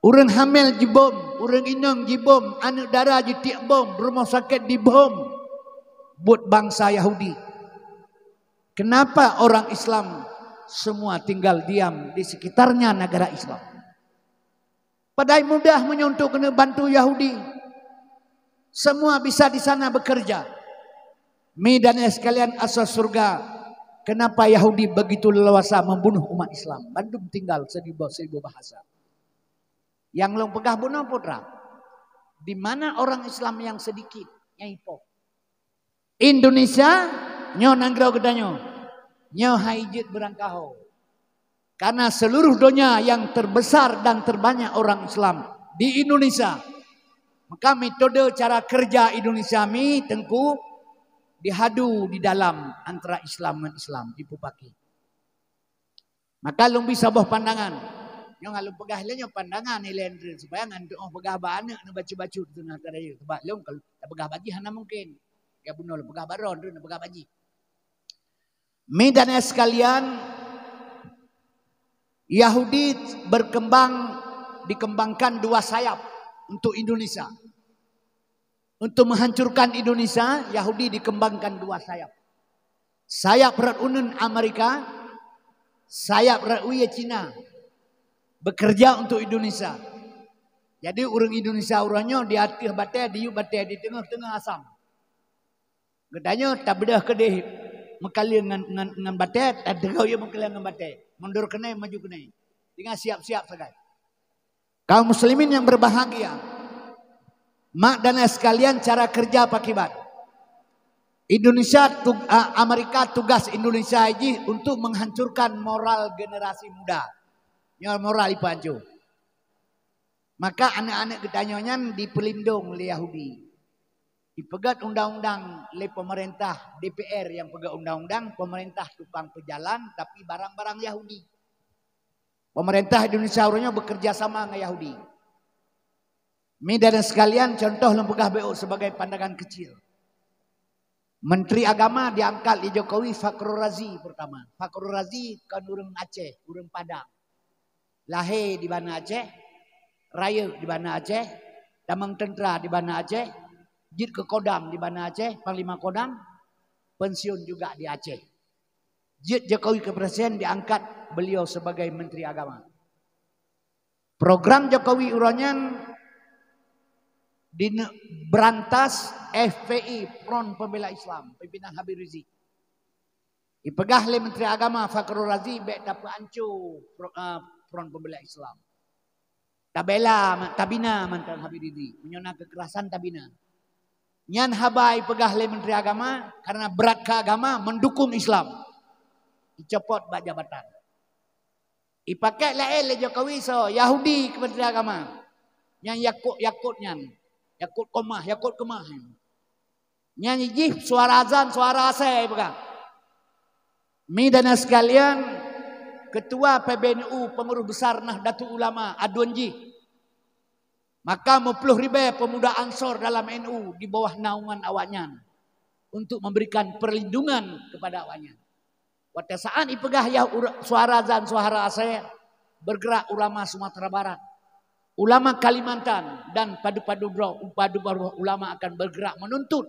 Ureuëng hamil jibom, ureuëng inong jibom, aneuëk dara jitiek bom, rumah sakét dibom. Buet bansa Yahudi. Kenapa orang Islam semua tinggal diam di sekitarnya negara Islam? Padahai mudah meunyoe untuk keuneuk bantu Yahudi. Semua bisa di sana bekerja. Mi dan ayah sekalian, asoe syurga, kenapa Yahudi begitu leluasa membunuh umat Islam? Bandum tinggal seribu, seribu bahasa. Nyang lôn peugah bunoe putra, di mana orang Islam yang sedikit, nyang ipoh. Indonesia, nyoe nanggroe geutanyoe, nyoe hai jeuet beurangkaho. Karena seluruh donya yang terbesar dan terbanyak orang Islam di Indonesia. Maka metode cara kerja Indonesia mi Teungku dihadu di dalam antara Islam ngon Islam dipeupaké. Maka lôn bri saboh pandangan. Nyang lôn peugah lé nyoe pandangan ilée ndreun supaya ngan teuoh peugah bak aneuëk neubacut-bacut teungoh tarayeuk. Sebab lôn kalau tapeugah bak jih hana mungkin. Ya bunoe lôn peugah bak droe, ndreun neupeugah bak jih. Mi dan ayah sekalian, Yahudi berkembang, dikembangkan dua sayap untuk Indonesia. Untuk menghancurkan Indonesia, Yahudi dikembangkan dua sayap. Sayap rot uneun Amerika, sayap rot uye Cina. Bekerja untuk Indonesia. Jadi ureuëng Indonesia uroe nyoe di ateueh batée, di yup batée, di teungoh-teungoh asam. Geutanyoe tabeudôh keudeh meukaleng ngon, ngon, ngon batée, tadeungoe yue meukaleng ngon batée. Mundur keunoe, maju keunoe. Tinggai siap-siap sagai. Kaum muslimin yang berbahagia, mak dan ayah sekalian, cara kerja pakiban. Indonesia tug-, a-, Amerika tugas Indonesia jih untuk menghancurkan moral generasi muda. Nyoe moral ipeuhancô. Maka aneuëk-aneuëk geutanyoe nyan dipeulindong lé Yahudi. Dipeugét undang-undang lé pemerintah, D P R nyang peugét undang-undang, pemerintah tukang peujalan, tapi barang-barang Yahudi. Pemerintah Indonesia uroe nyoe bekerja sama ngon Yahudi. Mi dan sekalian, contoh lôn peugah beuh sebagai pandangan kecil. Menteri Agama diangkat lé Jokowi Fakhrul Razi pertama. Fakhrul Razi kon ureuëng Aceh, ureuëng Padang. Lahé di Banda Aceh, rayeuk di Banda Aceh, tamong teuntera di Banda Aceh, jeuet keu Kodam di Banda Aceh, Panglima Kodam, pensiun juga di Aceh. Jeuet Jokowi keu presiden, diangkat beliau sebagai Menteri Agama. Program Jokowi uroe nyan dineuk berantas F P I, Front Pembela Islam, pimpinan Habib Rizik. Dipeugah lé Menteri Agama Fakhrul Razi bèk tapeuancô pro-, eh, Front Pembela Islam. Tabela, tabina mantong Habib Rizieq. Meunyoe na kekerasan, tabina. Nyan haba ipeugah lé Menteri Agama, karena brat keu agama mendukung Islam. Icopot bak jabatan. Ipakék laén lé Jokowi soe, Yahudi keu Menteri Agama. Nyan Yakut, Yakut nyan. Yakut Komah, Yakut Keumah nyan. Nyan jih suara azan, suara asai ipeugah. Mi dan sekalian, Ketua P B N U, Pengurus Besar Nahdlatul Ulama, aduen jih. Maka meuploh ribée pemuda Ansor dalam N U di bawah naungan awaknyan untuk memberikan perlindungan kepada awaknyan. Watée saat ipeugah yah ura-, suara azan, suara asai, bergerak ulama Sumatera Barat, ulama Kalimantan, dan padu-padu droe, padu-padu ulama akan bergerak menuntut.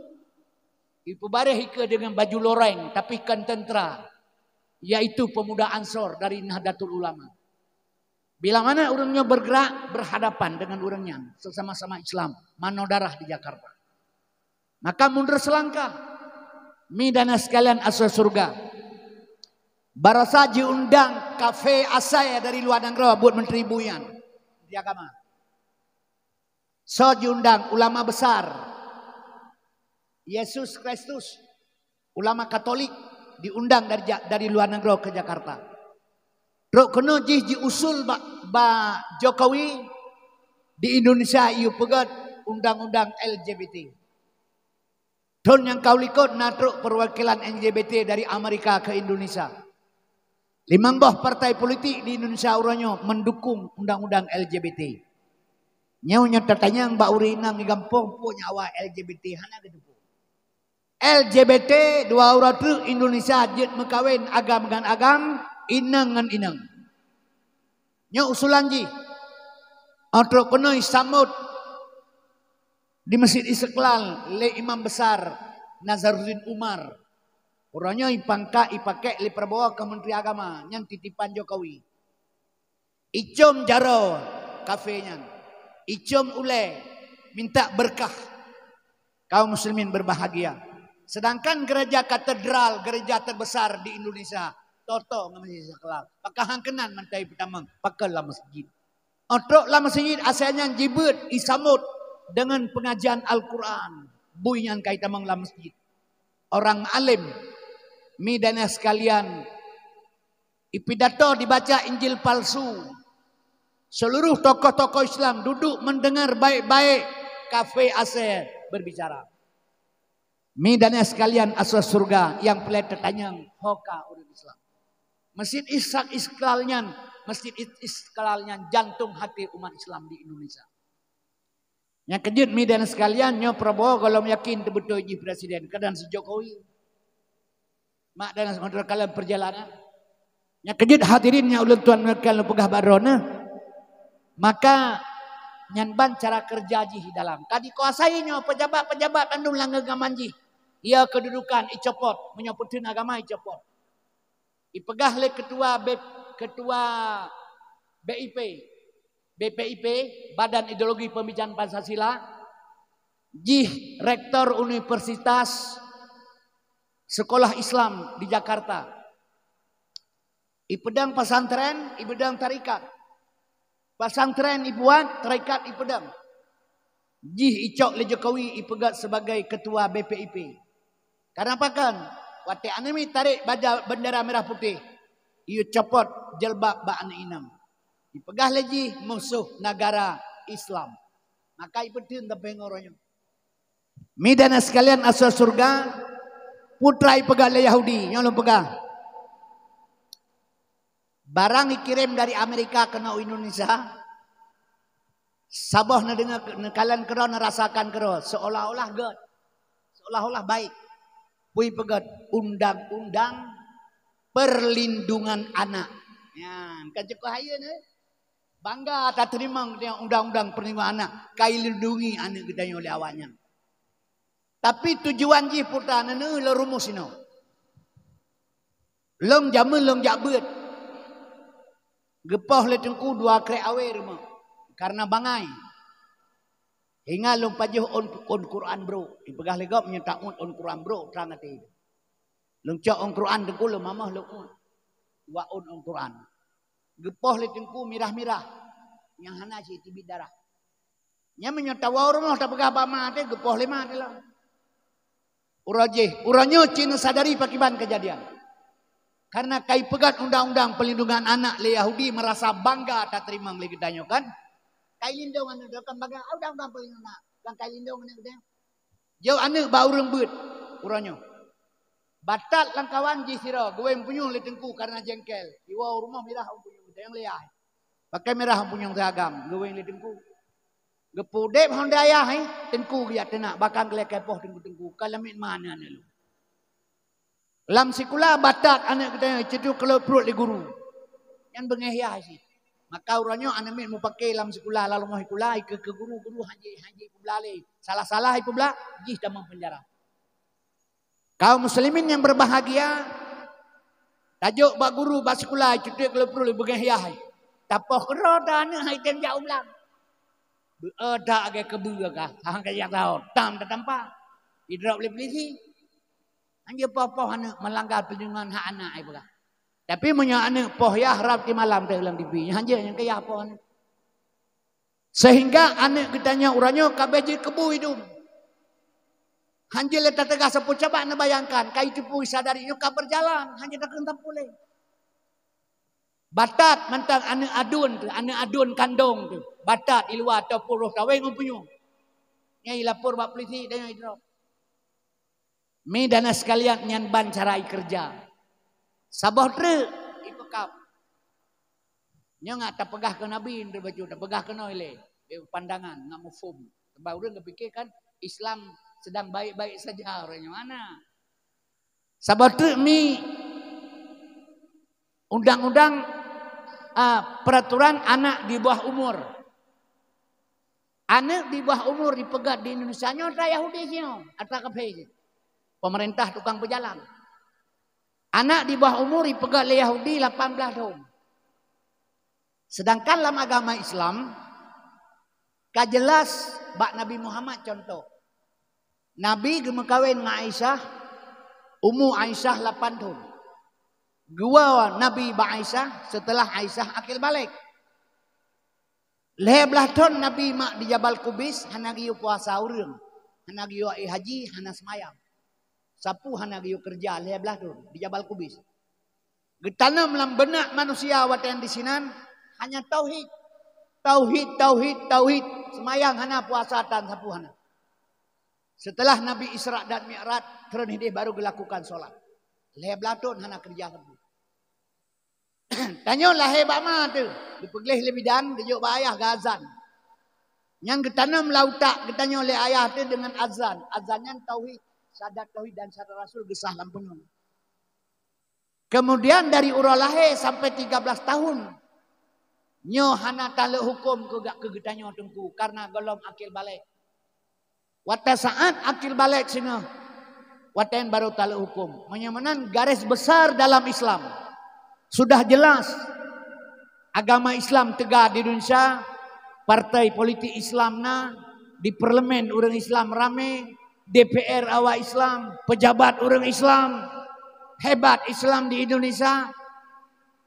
Ipeubareh ikeue dengan baju loreng, tapi kon tentera, yaitu pemuda Ansor dari Nahdlatul Ulama. Bila mana ureuëng nyoe bergerak berhadapan dengan ureuëng nyan, sesama-sama Islam, manoe darah di Jakarta. Maka mundur selangkah. Mi dan sekalian asoe surga. Barosa jiundang kafe asai dari luwa nanggroe buet menteri bui nyan. Di agama. Soe jiundang? Ulama besar. Yesus Kristus. Ulama Katolik diundang dari Ja-, dari luwa nanggroe ke Jakarta. Trok keunoe jih jiusul bak, bak Jokowi di Indonesia, iyue peugét undang-undang L G B T. Thon nyang ka u likot na trok perwakilan L G B T dari Amerika ke Indonesia. Limong boh partai politik di Indonesia uroe nyoe mendukung undang-undang L G B T. Nyoe nyoe tatanyong bak ureuëng inong di gampông, peue nyan awai L G B T, hana geuteupeue. L G B T dua uroe treuk Indonesia jeuet meukawen agam ngon agam, inong ngon inong. Nyoe usulan jih. Óh trok keunoe isamot di Masjid Istiqlal lé Imam Besar Nazaruddin Umar. Uroe nyoe ipangkat, ipakék lé Prabowo keu Menteri Agama, nyan titipan Jokowi. Icom jaroe kafe nyan, icom ulée, minta berkah. Kaum muslimin berbahagia. Sedangkan gereja katedral, gereja terbesar di Indonesia, toto ngon Masjid Istiqlal. Pakon han keunan mantong ipeutamong, pakon lam masjid. Óh trok lam masjid, asai nyan jibeuet isamot dengan pengajian Al-Quran. Bui nyan ka itamong lam masjid. Orang alim, mi dan sekalian, ipidato dibaca Injil palsu. Seluruh tokoh-tokoh Islam duduk mendengar baik-baik kafe asai berbicara. Mi dan sekalian asoe surga nyang peureulée tatanyong, ho ka ureuëng Islam. Masjid Isak Istiqlal nyan, Masjid Is-, Istiqlal nyan jantung hati umat Islam di Indonesia. Nyang keujeuet mi dan sekalian, nyoe Prabowo gohlom yakin teubeutôi jih presiden, kadang si Jokowi. Mak dan sementara dalam perjalanan. Nyang keujeuet hadirin nyang ulôn tuan meunurutkan lôn peugah bak droeneuh. Maka nyan ban cara kerja jih di dalam. Ka dikuasai nyoe pejabat-pejabat bandum lam genggaman jih. Ia kedudukan icopot, meunyoe peuteun agama icopot. Ipeugah lé ketua B-, ketua B I P, B P I P, Badan Ideologi Pembicaraan Pancasila, jih rektor Universitas Sekolah Islam di Jakarta. Ipeudong pesantren, ipeudong tarekat. Pesantren ibuat, tarekat ipeudong. Jih icok lé Jokowi ipeugét sebagai ketua B P I P. Karena pakon? Watée aneuk miet tarek baja bendera merah putih, iyue copot jelbab bak aneuk inong. Ipeugah lé jih musoh negara Islam. Maka ipeuteun teupeng uroe nyoe. Mi dan sekalian asoe surga, putra ipeugah lé Yahudi, nyoe lôn peugah. Barang ikirém dari Amerika keunoe u Indonesia, saboh neudeungoe, neukalon keudroe, neurasakan keudroe, seolah-olah gét. Seolah-olah baik. Peue ipeugét? Undang-undang perlindungan anak. Nyan, ka cukôp hayeue nyoe. Bangga tateurimong undang-undang perlindungan anak, ka ilindungi aneuk geutanyoe lé awaknyan. Tapi tujuan jih putra neuneu lôn rumoh sinoe. Lôn jameun lôn jak beuet. Geupoh lé teungku dua krek awé rumoh. Karena bangai. Hingga lôn pajoh ôn, ôn Quran brok. Ipeugah lé gob nyoe taôt ôn Quran brok trang até. Lôn cok ôn Quran teungku lôn mamoh lôn ôn. Dua ôn ôn Quran. Geupoh lé teungku mirah-mirah. Nyang hana cit teubiet darah. Nyan meunyoe tawoe u rumoh tapeugah bak ma teuh, geupoh lé ma teuh lom. Uroe jih, uroe nyoe cit neusadari pakiban keujadian. Karena kai peugét undang-undang perlindungan anak lé Yahudi, merasa bangga tateurimong lé geutanyoe kan. Kai lindong aneuk geutanyoe kan bangga, "Ah, undang-undang perlindungan anak." Kan kai lindong aneuk geutanyoe. Jok aneuk bak ureueng beuet uroe nyoe. Batat lam kawan jih sidroe, geuwéng punyueng lé teungku karena jengkel. Iwoe u rumoh mirah u punyueng, teuh nyang lé yah. Pakai mirah u punyueng teuh agam, geuwéng lé teungku. Geupeudeb honda yah, eh, teungku geujak teunak, bahkan geulakée poh teungku-teungku, ka lamiet ma aneuk-aneuk lôn. Lam sikula batat aneuk geutanyoe cit teuklop pruet lé guru. Nyan beungéh yah cit. Maka uroe nyoe aneuk miet mupake lam sikula, lam rumoh sikula, ikeue keu guru, guru hana ji, hana ji peubla lé. Salah-salah ipeubla, jih tamong peunjara. Kaum muslimin yang berbahagia, tajok bak guru bak sikula, cit teuklop pruet lé beungéh yah. Tapoh keudroe ta aneuk hai tem jak u blang. Beu-, eh, tak agak keubeu kah, hang ka jak tahu, tam tatampa. Idrop lé polisi. Hana poh-poh aneuk melanggar perlindungan hak anak, ai peugah. Tapi meunyoe aneuk poh yah rab di malam teuh lam T V, hana nyang keu yah poh aneuk. Sehingga aneuk geutanyoe uroe nyoe ka bék jeuet keu bu idum. Hana lé tateuga sapeue, cuba neubayangkan, ka iteupeue sadari nyoe ka berjalan, hana takheun sapeue lé. Batat mantong aneuk aduen teuh, aneuk aduen kandong teuh, batat i luwa ataupun roh taweng u punyueng. Nyan ilapor bak polisi dan nyan idrop. Mi dan sekalian, nyan ban cara ikeureuja. Saboh treuk ipeukab. Nyoe ngat tapeugah keu Nabi, tapeugah keu noi lé, lé pandangan, ngat muphom. Sebab ureueng geupike kan Islam sedang baik-baik saja, uroe nyoe hana. Saboh treuk mi undang-undang, ah, peraturan anak di bawah umur. Aneuk di bawah umur ipeugét di Indonesia nyoe atra Yahudi nyoe, atra kafé nyoe. Pemerintah tukang peujalan. Anak di bawah umur ipeugét lé Yahudi lapan belas thon. Sedangkan lam agama Islam, ka jelas bak Nabi Muhammad contoh. Nabi geumeukawen ngon Aisyah, umu Aisyah lapan thon. Geuwoe Nabi bak Aisyah setelah Aisyah akil balek. Lhée blaih thon Nabi mak di Jabal Kubis, hana geuyue puasa ureueng, hana geuyue ék haji, hana seumayang. Sapeue hana geuyue keureuja lhée blaih thon di Jabal Kubis. Geutanom lam beunak manusia watée nyan disinan hanya tauhid. Tauhid, tauhid, tauhid. Seumayang hana, puasa tan, sapeue hana. Setelah Nabi Isra dan Mi'raj, teureun hideh baru geulakukan solat. Lhée blaih thon hana keureuja sapeue. Tanyoe lahé bak ma teuh, geupeugleh lé bidan, geujok bak ayah geuazan. Nyan geutanom lam utak geutanyoe lé ayah teuh deungon azan. Azan nyan tauhid, syahadat tauhid dan syahadat rasul geusah lam punyueng. Kemudian dari uroe lahé sampai tiga belas tahun, nyoe hana taleuek huköm keu geutanyoe teungku, karena gohlom akil balek. Watée saát akil balek singoh, watée nyan baru taleuek huköm. Meunyoe meunan garis besar dalam Islam, sudah jelas agama Islam teuga di Indonesia, partai politik Islam na, di parlemen ureuëng Islam ramé, D P R awak Islam, pejabat ureuëng Islam, hebat Islam di Indonesia.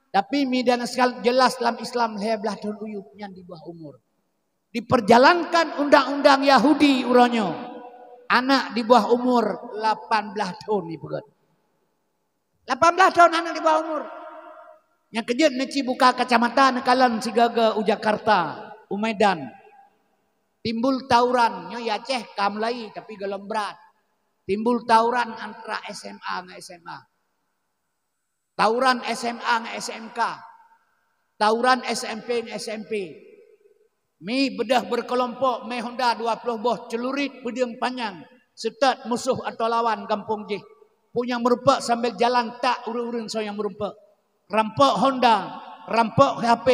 Tapi mi dan sekali jelas dalam Islam lhée blaih thon u yup nyan di bawah umur. Diperjalankan undang-undang Yahudi uroe nyoe. Anak di bawah umur lapan belas thon ipeugét. Lapan belas thon anak di bawah umur. Nyang keujeuet neuci buka kacamata neukalon sigaga u Jakarta, u Medan. Timbul tawuran, nyoe i Aceh ka mulai tapi gohlom brat. Timbul tawuran antara S M A ngon S M A. Tawuran S M A ngon S M K. Tawuran S M P ngon S M P. Mi beudôh beureukelompok mé honda dua ploh boh ceulurit peudeueng panyang seutôt musoh atau lawan gampông jih. Peue nyang meurumpok sambil jalan tak ureuëng-ureuëng soe nyang meurumpok. Rampok honda, rampok H P,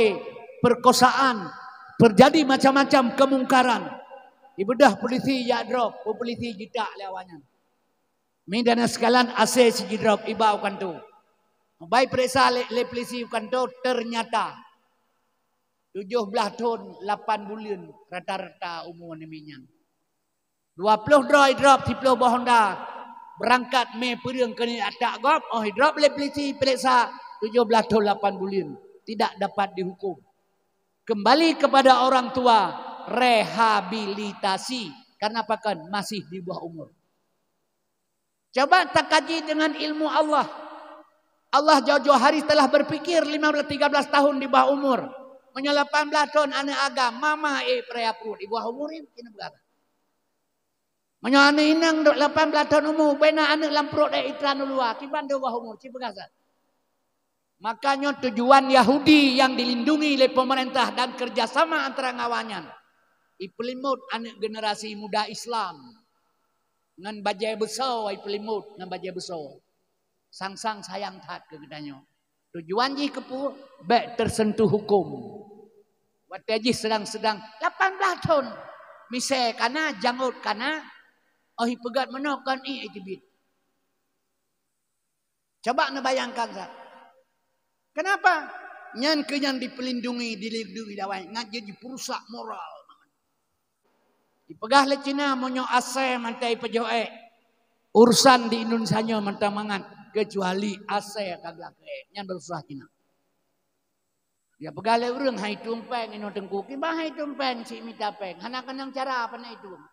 perkosaan, terjadi macam-macam kemungkaran. Ibeudôh polisi jak drop, peue polisi jitak lé awaknyan. Mi dan sekalian, asai sijidrop iba u kantô. Bai peuriksa lé, lé polisi u kantô, ternyata tujoh blaih thon lapan buleuen rata-rata umu namiet nyan. Dua ploh droe idrop, siploh boh honda beurangkat mé peureueng keuneuk atak gob, óh idrop lé polisi peuriksa tujoh blaih thon lapan buleuen, tidak dapat dihukum. Kembali kepada orang tua, rehabilitasi. Karena apa kan? Masih di bawah umur. Coba takaji dengan ilmu Allah. Allah jauh-jauh hari telah berpikir lima belas, tiga belas tahun di bawah umur. Meunyoe lapan belas thon aneuk agam, mama, eh, peuraya pruet, di bawah umur nyan, keuneuk peugah. Meunyoe aneuk inong dok lapan belas thon umu, bena aneuk lam pruet, eh, itran u luwa, kiban di bawah umur, ci peugah that. Makanya tujuan Yahudi yang dilindungi oleh pemerintah dan kerjasama antara ngawanyan, ipeulimot aneuk generasi muda Islam ngon bajée beusoe, ipeulimot ngon bajée beusoe. Sang-sang sayang that keu geutanyoe. Tujuan jih keupeue? Bék tersentuh hukum. Watée jih sedang-sedang lapan belas thon, misée kana, jangot kana, oh, ipeugét meunoe kon, i, i teubiet. Coba neubayangkan sa. Kenapa? Nyan keuh nyang dipeulindungi, dilindungi lé awai, ngat jeuet jipeurusak moral. Dipeugah lé Cina, meunyoe asèe mantong ipeujoh ék, urusan di Indonesia nyoe mantong mangat, kecuali asèe ka geulakèe ék. Nyan baru susah Cina. Dia peugah lé ureueng, "Hai tueng péng inoe Teungku." Kiban hai tueng péng, cit mita péng. Hana keunong cara, pane itueng.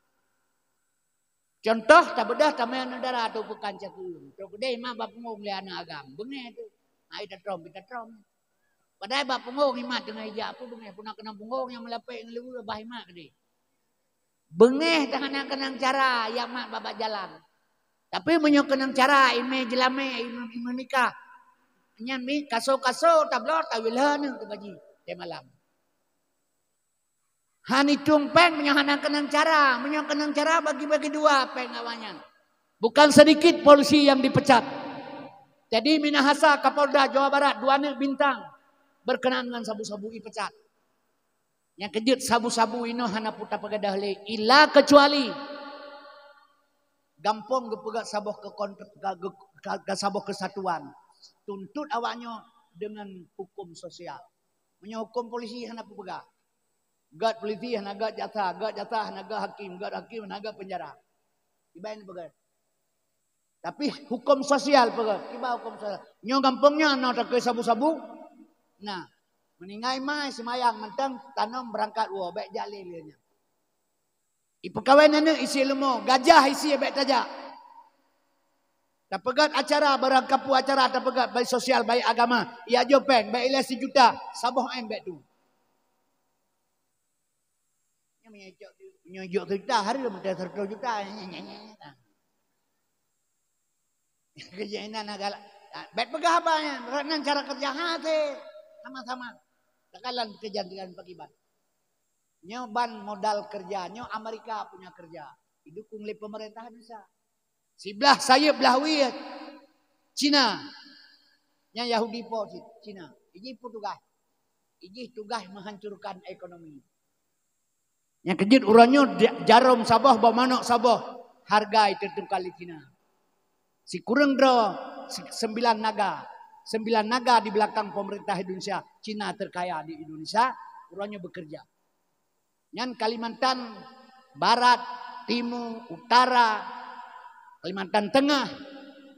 Contoh, tabeudôh tamè aneuk dara atau peukan cakeueng. Trok keudeh imat bak punggong lé aneuk agam. Beungéh tu. Hai tatrom, pih tatrom. Padahai bak punggong imat teungoh ijak, peue beungéh, puna keunong punggong nyang meulapék ngon luweue bah imat keudeh. Beungéh dah hana keunong cara, ijak mat bak, bak jalan. Tapi meunyoe keunong cara, imè jeulamè, imè, imè nikah. Nyan mi kaso-kaso tabloe, tawé lheueh aneuk teubaji, teumalam. Han itueng péng meunyoe hana keunong cara. Meunyoe keunong cara, bagi-bagi dua péng awaknyan. Bukan sedikit polisi yang dipecat. Jadi Minahasa, Kapolda Jawa Barat, dua aneuk bintang, berkenaan dengan sabu-sabu ipecat. Nyang keujeuet sabu-sabu inoe hana peue tapeugadôh lé, ila kecuali gampông geupeugah saboh keu kontr-, ka, ka, ka, ka saboh kesatuan. Tuntut awaknyoe dengan hukum sosial. Meunyoe hukum polisi hana peue peugah. Gét polisi hana gét jaksa, gét jaksa hana gét hakim, gét hakim hana gét penjara. Iban peugah. Tapi hukum sosial peugah, kiban hukum sosial. Nyoe gampông nyoe na takeu sabu-sabu. Nah, meuninggai mai seumayang mantong, tanom beurangkat woe, bék jak lé lé nyan. Ipeukawen aneuk isi leumo, gajah isi bék tajak. Tapeugét acara, barangkapeue acara tapeugét, baik sosial, baik agama. Ijak jok péng, bék ilée sijuta, saboh M bék tu. Nyoe meunyoe jok, meunyoe jok sijuta, hareuem teuh seratus juta. Keujinak na galak. Bék peugah haba nyan, nan cara kerja hase. Sama-sama. Takalan pekerjaan dengan pakiban. Nyoe ban modal kerja, nyoe Amerika punya kerja. Didukung lé pemerintah Indonesia. Siblah sayeup blah wie Cina. Nyan Yahudi po cit, Cina. Ijih peue tugaih? Ijih tugaih menghancurkan ekonomi. Nyang keujeuet uroe nyoe ja-, jarom saboh, boh manok saboh, harga iteutukar lé Cina. Sikureueng droe, si-, sembilan naga. Sembilan naga di belakang pemerintah Indonesia, Cina terkaya di Indonesia, uroe nyoe bekerja. Nyan Kalimantan Barat, Timu, Utara, Kalimantan Tengah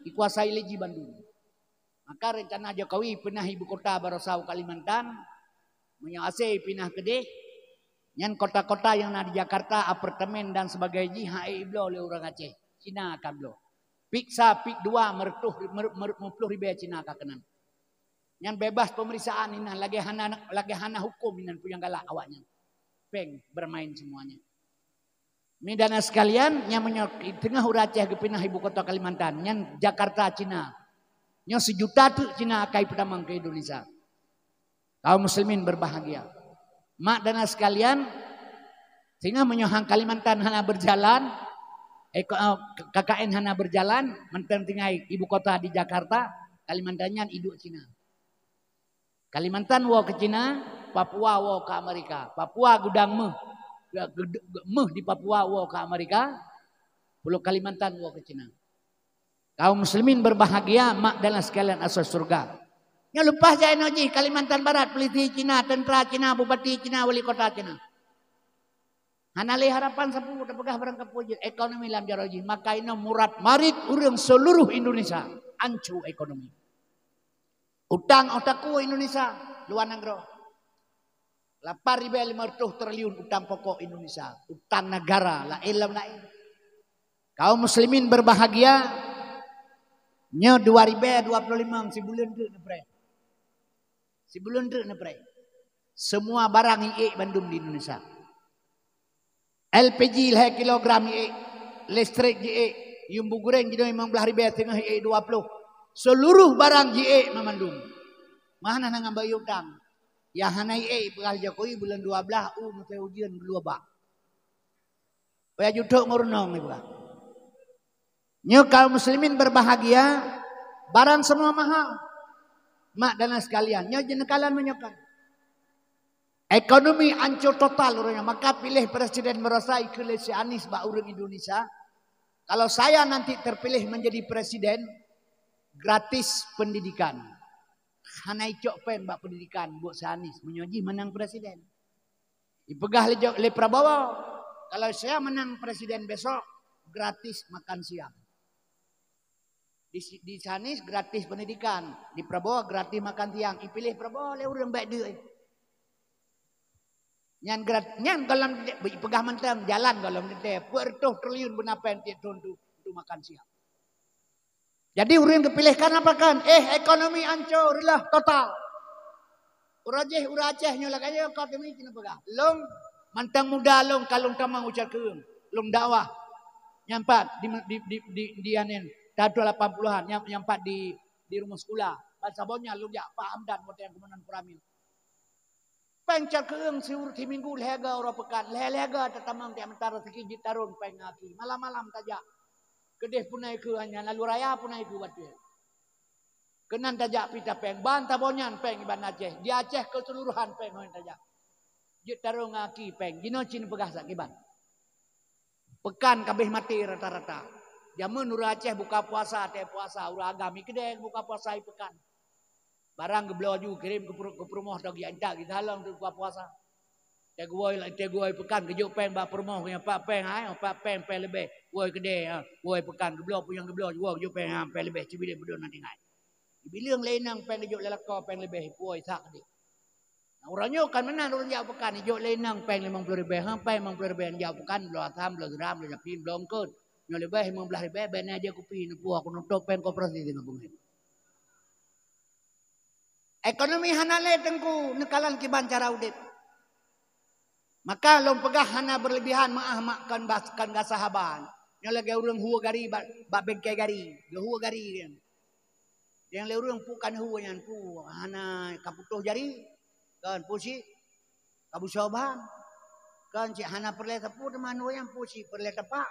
dikuasai lé jih bandum. Maka rencana Jokowi pinah ibu kota barosa u Kalimantan, meunyoe asèe pinah keudeh, nyan kota-kota nyang na di Jakarta, apartemen dan sebagainya jih han ék ibloe lé ureueng Aceh, Cina akan bloe. Pik sa, pik dua, meureutoh, mer-, mer-, meuploh ribèe Cina ka keunan. Nyan bebas pemeriksaan inan, lagèe hana, lagèe hana huköm inan peue nyang galak awaknyan. Péng bermain semuanya. Ni dana sekalian, nyang meunyoe teungoh ureueng Aceh geupinah ibu kota Kalimantan, nyan Jakarta Cina. Nyoe sijuta teuk Cina akai peutamong keu Indonesia. Kaum muslimin berbahagia. Mak dana sekalian, singoh meunyoe han Kalimantan hana berjalan, eh, ko-, eh, K K N hana berjalan, mantong tinggai ibu kota di Jakarta, Kalimantan nyan iduek Cina. Kalimantan woe keu Cina, Papua woe keu Amerika. Papua gudang méuh. Geu-, geu-, méuh di Papua woe keu Amerika, Pulo Kalimantan woe keu Cina. Kaum muslimin berbahagia, mak dan sekalian asoe syurga. Nyoe leupah jai nyoe jih Kalimantan Barat, polisi Cina, tentara Cina, bupati Cina, wali kota Cina. Hana lé harapan sapeue, tapeugah barang kapeue jeuet, ekonomi lam jaroe jih. Maka inoe murat marit ureueng seluruh Indonesia, anco ekonomi. Utang óh takue Indonesia, luwa nanggroe. Lapan ribèe limong reutôh triliun utang pokok Indonesia, utang negara, laén lam laén. Kaum muslimin berbahagia, nyoe dua ribèe dua puluh lima sibuleuen treuk neupreh. Sibuleuen treuk neupreh. Semua barang iék bandum di Indonesia. L P G lhèe kilogram jiék, listrik jiék, yuem bu gureng jinoe limong blaih ribèe teungoh jiék dua ploh. Seluruh barang jiék meumandum. Meuhana na ngon bayeue utang. Nyang hana jiék peugah Jokowi buleuen dua blaih u meusé ujeuen geulue bak. Payah jutok ngon runong ipeugah. Nyoe kaum muslimin berbahagia, barang semua mahal. Mak dan sekalian, nyoe jeuneukalan meunyoe kan. Ekonomi ancô total uroe nyoe, maka piléh presiden meurasa ikeu lé si Anies bak ureuëng Indonesia. Kalau saya nanti terpilih menjadi presiden, gratis pendidikan. Hana icok péng bak pendidikan buet si Anies meunyoe jih menang presiden. Dipeugah lé Jo-, lé Prabowo, kalau saya menang presiden besok, gratis makan siang. Di, di si Anies gratis pendidikan, di Prabowo gratis makan siang. Ipiléh Prabowo lé ureuëng baik duit. Nyan grat-, nyan gohlom dipeugah mantong jalan gohlom teuntèe, peuet reutôh triliun beuna péng tiep thon tu untuk makan siang. Jadi ureuëng geupiléh kan apa kan? Eh, ekonomi ancô reuloh total. Uroe jih ureuëng Aceh nyoe lagèe nyoe ka teumi keuneuk peugah. Lôn mantong muda lôn ka lôn tamong u Cot Keueung. Lôn dakwah. Nyang pat di, di, di, di, di aneuk tahun lapan puluhan, nyang, nyang pat di, di rumoh sikula. Ban saboh nyan lôn jak Pak Hamdan watèe gubernur Koramil. Péng Cot Keueung siur-, siminggu lhèe ga uroe peukan, lhèe-lhèe ga tatamong di antara sikit jeuet tarôn péng aki. Malam-malam tajak. Keudeh punai keu hanya lalu raya punai keu watèe. Keunan tajak pita péng, ban saboh nyan péng iban Aceh. Di Aceh keseluruhan péng hoi tajak. Jeuet tarôn aki péng. Jinoe cit neupeugah sakiban. Peukan ka abéh maté rata-rata. Jameun ureuëng Aceh buka puasa, teuh puasa, ureuëng agam i keudè buka puasa i peukan. Barang geubloe ju kirém keu peurumoh tau geujak intat geutalong teuk buka puasa. Teuh geuwoe, teuh geuwoe peukan geujok péng bak peurumoh, nyan pat péng hai, pat péng, péng leubeh. Woe keudè, ha, woe peukan geubloe, peue nyang geubloe, woe geujok péng, ha, péng leubeh, sibileueng beudôh na tinggai. Sibileueng lé inong péng geujok lé lakoe, péng leubeh, woe sak keudeh. Nah, uroe nyoe kan meunan ureuëng jak peukan, ijok lé inong péng limong ploh ribèe, ha, péng limong ploh ribèe jak peukan, bloe asam, bloe siram, bloe japin, bloe eungkôt. Nyoe leubeh limong blaih ribèe, bèk na jeuet kupi, neupuh aku nutôp péng koperasi singoh beungèh. Ekonomi hana lé teungku neukalon kiban cara udép. Maka lôn peugah hana berlebihan meuáh mak kon bas-, kon gasa haba. Nyoe lagèe ureuëng hue gari bak, bak bengke gari, geuhue gari nyan. Nyang lé ureuëng pu kan hue nyan pu hana ka putôh jari, kan pu si ka busoe ban, kan cit hana peureulèe sapeue teuma hue nyan pu si peureulèe tapak.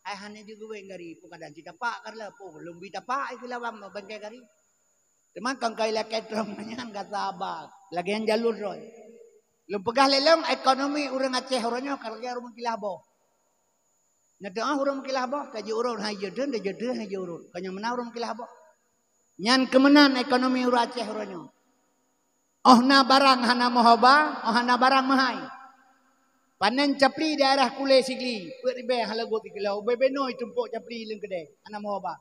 Hai hana jeuet geuwéng gari pu kadang cit tapak ka reulah pu lôn bi tapak ai keu lawang bengke gari. Teuma kon kai lakèe trong nyan gasa haba lagèe nyan jalur droe. Lôn peugah lé lôn ekonomi ureuëng Aceh uroe nyoe ka lagèe ureuëng kilah boh. Nyan teuh ureuëng kilah boh, ka jiurôt hai jeuet, ka jeuet hai jiurôt. Ka nyang meunan ureuëng kilah boh. Nyan keumeunan ekonomi ureuëng Aceh uroe nyoe. Óh na barang hana meuhoba, óh hana barang meuhai. Panen capli daerah Kulé Sigli, peuet ribèe hana lagot sikilo, ubé benoe tumpok capli lam keudè, hana meuhoba.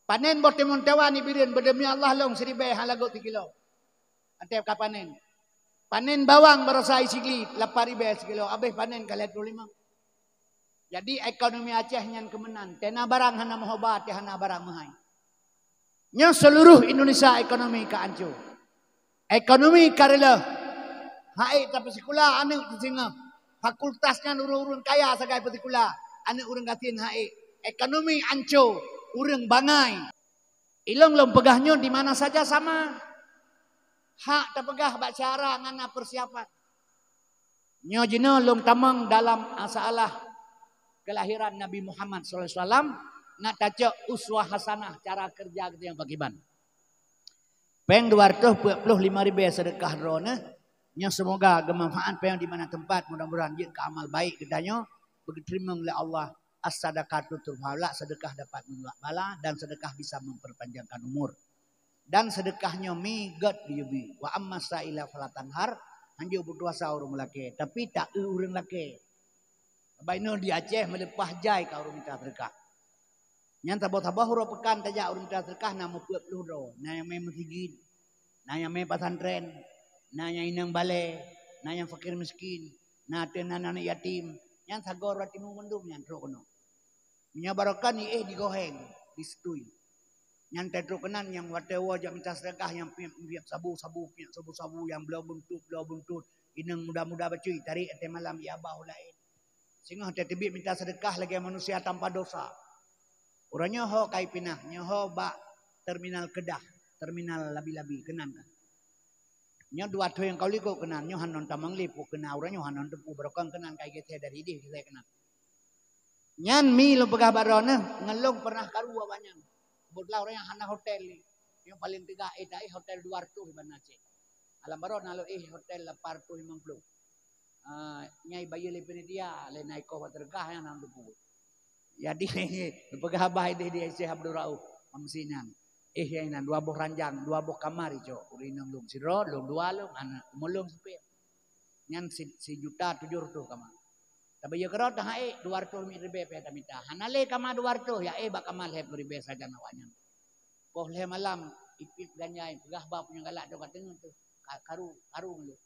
Panen boh timon tawa i Bireuen, bak demi Allah lôn siribèe hana lagot sikilo. Watèe ka panen. Panen bawang baroesa i Sigli, lapan ribèe sikilo, abéh panen ka lhèe ploh limong. Jadi ekonomi Aceh nyan keumeunan, teuh na barang hana meuhoba, teuh hana barang meuhai. Nyoe seuluruh Indonesia ekonomi ka ancô. Ekonomi ka reuloh. Hai tapeusikula aneuk teuh singoh. Fakultas nyan ureuëng-ureuëng kaya sagai peusikula, aneuk ureuëng gasien hai. Ekonomi ancô, ureuëng bangai. Ilong lôn peugah nyoe di mana saja sama. Hak tapeugah bak syara ngon na persiapan. Nyoe jinoe lôn tamong dalam masalah kelahiran Nabi Muhammad sallallahu alaihi wasallam, nak tacok uswah hasanah cara kerja kita nyang pakiban. Péng dua ratus empat puluh lima ribèe sedekah droeneuh, nyoe semoga geumanfaat péng di mana tempat, mudah-mudahan jeuet keu amal baik geutanyoe, beugeuteurimong lé Allah. As-sadaqatu turfa'u, sedekah dapat menolak bala dan sedekah bisa memperpanjangkan umur. Dan sedekah nyoe mi gét geuyue bi. Wa amma sa'ila fala tanhar, hanjeuet putus asa ureuëng lakèe, tapi taeu ureuëng lakèe. Bainul di Aceh meuleupah jai ka ureuëng mita sedekah. Nyan saboh-saboh uroe peukan tajak ureuëng mita sedekah na meupeuet ploh droe, na nyang mé meuseujid, na nyang mé pesantren, na nyang inong balè, Na nyang fakir miskin, na teuh na aneuk yatim, nyan sagoe rot timu mandum nyan trok keunoe. Meunyoe barokon iéh digoheng, disetui. Nyan teutrok keunan nyang watée woe jak mita seudeukah nyang piep-piep sabu-sabu, piep sabu-sabu nyang bloe buntut, bloe buntut, inong muda-muda bacut tarék até malam ié abah laén. Singoh teubiet mita seudeukah lagée manusia tanpa dosa. Uroe nyoe ho kai pinah, nyoe ho bak terminal keudah, terminal labi-labi keunan kan. Nyoe dua thon nyang ka likot keunan, nyoe hanon tamong lé pu keunan, uroe nyoe hanon teupeu barokon keunan kai geuseh dari idéh geuseh keunan. Nyan mi lôn peugah bak droeneuh, ngon lôn pernah karu awaknyan. Keubeutulan ureuëng nyan hana hotel lé. Nyang paleng teuga éh taéh hotel dua ratus iban Aceh. Alam baroe na lôn éh hotel lapan ratus limong puluh. Ah, nyai bayeue lé panitia, lé na ikoh bak teureukah nyang na teupeu. Jadi, peugah bah idéh di Syekh Abdul Rauf, mamsi nyan. Éh nyang inan dua boh ranjang, dua boh kamar icok. Ureuëng inong lôn sidroe, lôn dua lôn, aneuk umur lôn sipéh. Nyan si, sijuta tujoh reutôh kama. Tabayeue keudroe teuh han ék, dua reutôh ribée pih tamita. Hana lé kama dua reutôh, ya éh bak kama lhée ploh ribée sajan awaknyan. Poh lhée malam, ipiep ganja, peugah ba punyueng galak dong ka teungoh teuh, ka, karu, karu ngeulheueh.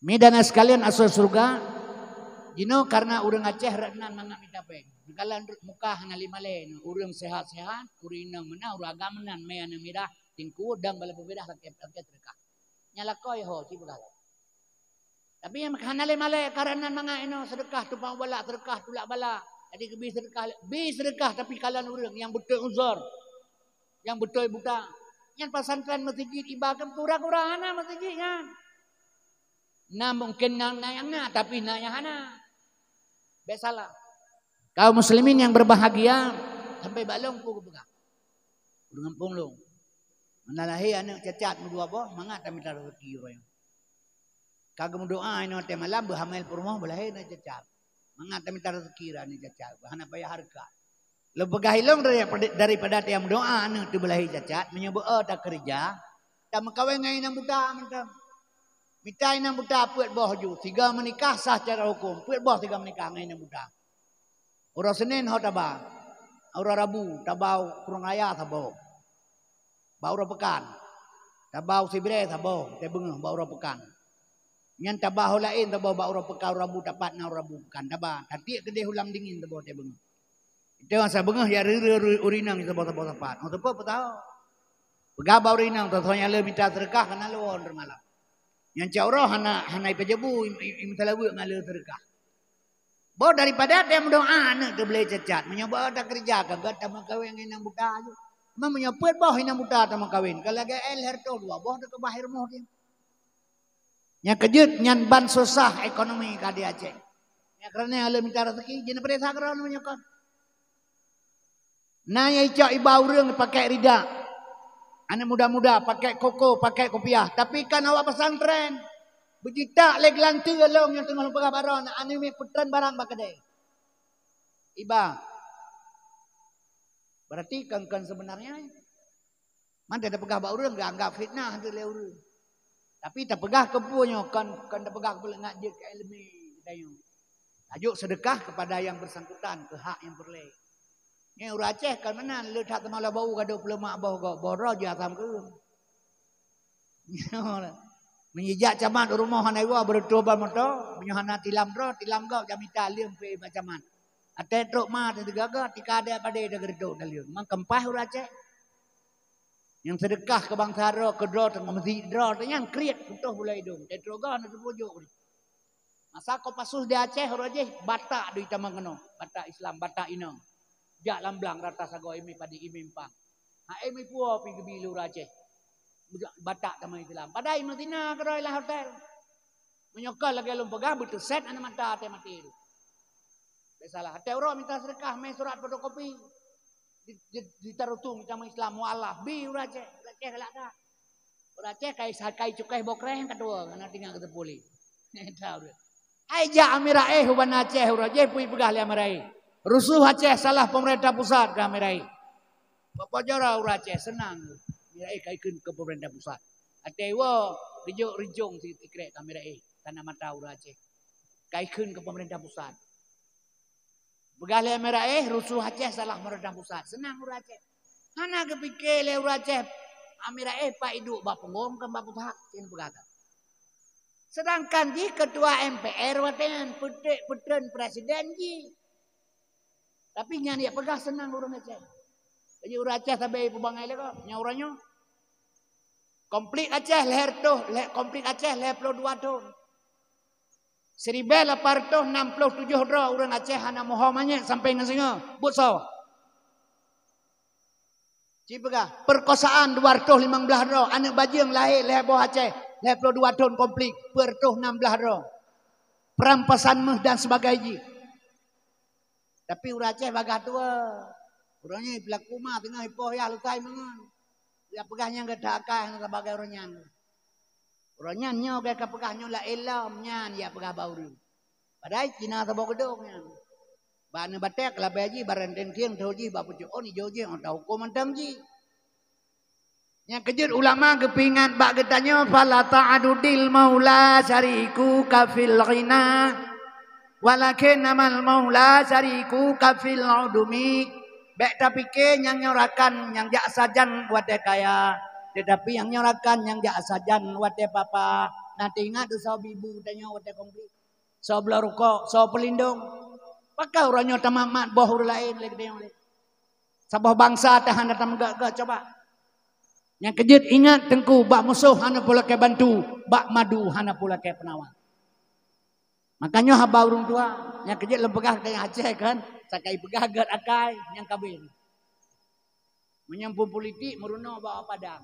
Mi dan sekalian asoe syeuruga, jinoe kareuna ureuëng Aceh rot nan mangat mita péng. Neukalon rot muka hana lé malée, ureuëng seuhat-seuhat, ureuëng inong meunan, ureuëng agam meunan, mé aneuk mirah, tingku, dang bala beumirah lakée, lakée teureukah. Nyang lakoe ho, ci peugah lom. Tapi nyang hana lé malée, kareuna mangat inoe seudeukah tumpang balak, seudeukah tulak bala. Jadi keubi seudeukah, bi seudeukah tapi kalon ureuëng nyang beutôi uzur, nyang beutôi buta. Nyan pesantren meuseujid iba kan kura-kura hana meuseujid nyan. Na mungken na, na nyang na, tapi na nyang hana. Bék salah. Kaum muslimin yang berbahagia, sampai bak lôn peue geupeugah. Ureuëng gampông lôn. Meunan lahé aneuk cacat meudua boh, mangat tamita rezeki uroe nyoe. Ka geumeudoa inoe watée malam beuhamé peurumoh beulahé aneuk cacat. Mangat tamita rezeki aneuk cacat, hana payah hareukat. Lôn peugah ilong daripada, daripada tiang meudoa aneuk teuh beulahé cacat, meunyoe beu-o takeureuja, tameukawen ngon inong buta mantong. Mita inong buta peuet boh ju, sigoe meunikah sah secara huköm, peuet boh sigoe meunikah ngon inong buta. Uroe Senin ho taba, uroe Rabu taba u Krueng Raya saboh. Bak uroe peukan, taba u Sibrée saboh, teubeungoh bak uroe peukan. Nyan taba ho laén saboh bak uroe peukan, uroe Rabu tapat na uroe Rabu peukan taba, tatiek keudeh u lam dingin saboh teubeungoh. Itu masa beungoh ya reu-reu ureuëng inong saboh-saboh sapat. Oh, teupeu peutaho. Peugah bak ureuëng inong, soe-soe nyang le mita seudeukah kana lôn teumalam. Nyang cak uroe hana, hana ipajabu, im, im, im talaweuek ngon le seudeukah. Boh daripada tiang meudoa aneuk teuh beulahé cacat, meunyoe beu-o takeureuja ka gét tameukawen ngon inong buta ju. Meunyoe peuet boh inong buta tameukawen, ka lagée éh lhée reutôh dua boh teukeubah i rumoh tiang. Nyang keujeuet nyan ban susah ekonomi ka di Aceh. Nyang kareuna nyang le mita rezeki, jeuet neupeudesa keudroe meunyoe kon. Na nyang icok iba ureuëng pakai rida. Aneuk muda-muda pakai koko, pakai kopiah, tapi kan awak pesantren. Beujitak lé geulanteue lôn nyang teungoh lôn peugah baroe na aneuk miet peutren barang bak keudée. Iba. Berarti kan, kan sebenarnya. Mantong tapeugah bak ureuëng geuanggap fitnah teuh lé ureuëng. Tapi tapeugah keu peue nyoe kon, kon tapeugah keu peue ngat jeuet keu iéleumé geutanyoe. Tajok seudeukah kepada yang bersangkutan keu hak nyang peureulée. Nyoe ureuëng Aceh kon meunan le that teuma lom bau gadôh peulemak boh gob, boh droe jih asam keueung. Meunyoe jak camat u rumoh hana iwoe beureutoh ban moto, meunyoe hana tilam droe, tilam gob jak mita leueng pih bak camat. Até trok ma teuh teugaga, tika dek padé teugeureutok taleueng. Mang keumpah ureuëng Aceh. Nyang seudeukah keu bansa droe, keu droe teungoh meusiet droe teuh nyan kriet putôh bulée idong. Teutroe goh na teupujok. Masa Kopassus di Aceh uroe jih Batak dui tamong keunoe, Batak Islam, Batak inong. Jak lam blang rata sagoe imé padé imé empang. Hai meupuwoe pi geubi lé ureuëng Aceh. Batak tamong Islam. Padahai meuzina keudroe lam hotel. Meunyoe ka lagée lôn peugah beuteuset aneuk mata até maté tu. Bék salah. Até uroe mita seudeukah mé surat fotokopi. Di, di, di tarutung mita Islam mualaf bi ureuëng Aceh, ureuëng Aceh galak that. Ureuëng Aceh kai sakai cukai bokreh ka tuwoe, hana tinggai keu teupuli. Hai jak Amiraéh u Banda Aceh ureuëng Aceh pui peugah lé Amiraéh. Rusuh Aceh salah pemerintah pusat keu Amiraéh. Bapak jara ureuëng Aceh seunang. Amiraéh kai kheun keu pemerintah pusat. Até woe geujok rijong si tikrek keu Amiraéh, tanda mata ureuëng Aceh. Kai kheun keu pemerintah pusat. Peugah lé Amiraéh rusuh Aceh salah pemerintah pusat. Seunang ureuëng Aceh. Hana geupike lé ureuëng Aceh Amiraéh pat iduek bak punggong kon bak pusat. Cen peugah ka. Sedangkan jih ketua M P R watée nyan, peutrek peutreun presiden jih. Tapi nyan jak peugah seunang ureuëng Aceh. Jadi ureuëng Aceh sabe peubangai lé kok, nyang uroe nyoe. Konflik Aceh lhée reutôh, lhée, konflik Aceh lhée ploh dua thon. Siribée lapan reutôh nam ploh tujoh droe ureuëng Aceh hana meuho manyét sampai ngon singoh. Buet soe? Ci peugah, perkosaan dua reutôh limong blaih droe, aneuëk bajeueng lahé lhée boh Aceh, lhée ploh dua thon konflik, peuet reutôh nam blaih droe. Perampasan méuh dan sebagainya. Tapi ureuëng Aceh bagah tuwoe. Ureuëng nyan peulaku ma teungoh ipoh yah leukai meungon. Jak peugah nyan gata akai hana sabagai ureuëng nyan. Ureuëng nyan nyoe ka peugah nyoe laén lom nyan jak peugah bak ureuëng. Padahai Cina saboh geudong nyan. Bak neubatek labée jih barang tengkieng tho jih bak pucok on ijo jih ôk ta huköm mantong jih. Nyang keujeuet ulama geupeuingat bak geutanyoe, "Fala ta'adudil maula syariku ka fil ghina, walakin amal maula syariku ka fil udumi." Bék tapike nyang nyoe rakan nyang jak sajan watée kaya, teutapi nyang nyoe rakan nyang jak sajan watée papa. Na teuingat soe bibu tanyoe watée konflik? Soe bloe rukok, soe peulindong? Pakon uroe nyoe tamat-mat boh ureuëng laén lé geutanyoe lé? Saboh bansa ta hana tameugah-gah coba. Nyang keujeuet ingat teungku, bak musoh hana pulakée bantu, bak madu hana pulakée peunawa. Makanya haba ureuëng tua, nyang keujeuet lôn peugah teuh Aceh kan, sakai peugah gét akai nyang kabeh. Meunyoe phon politik meurunoe bak awak Padang.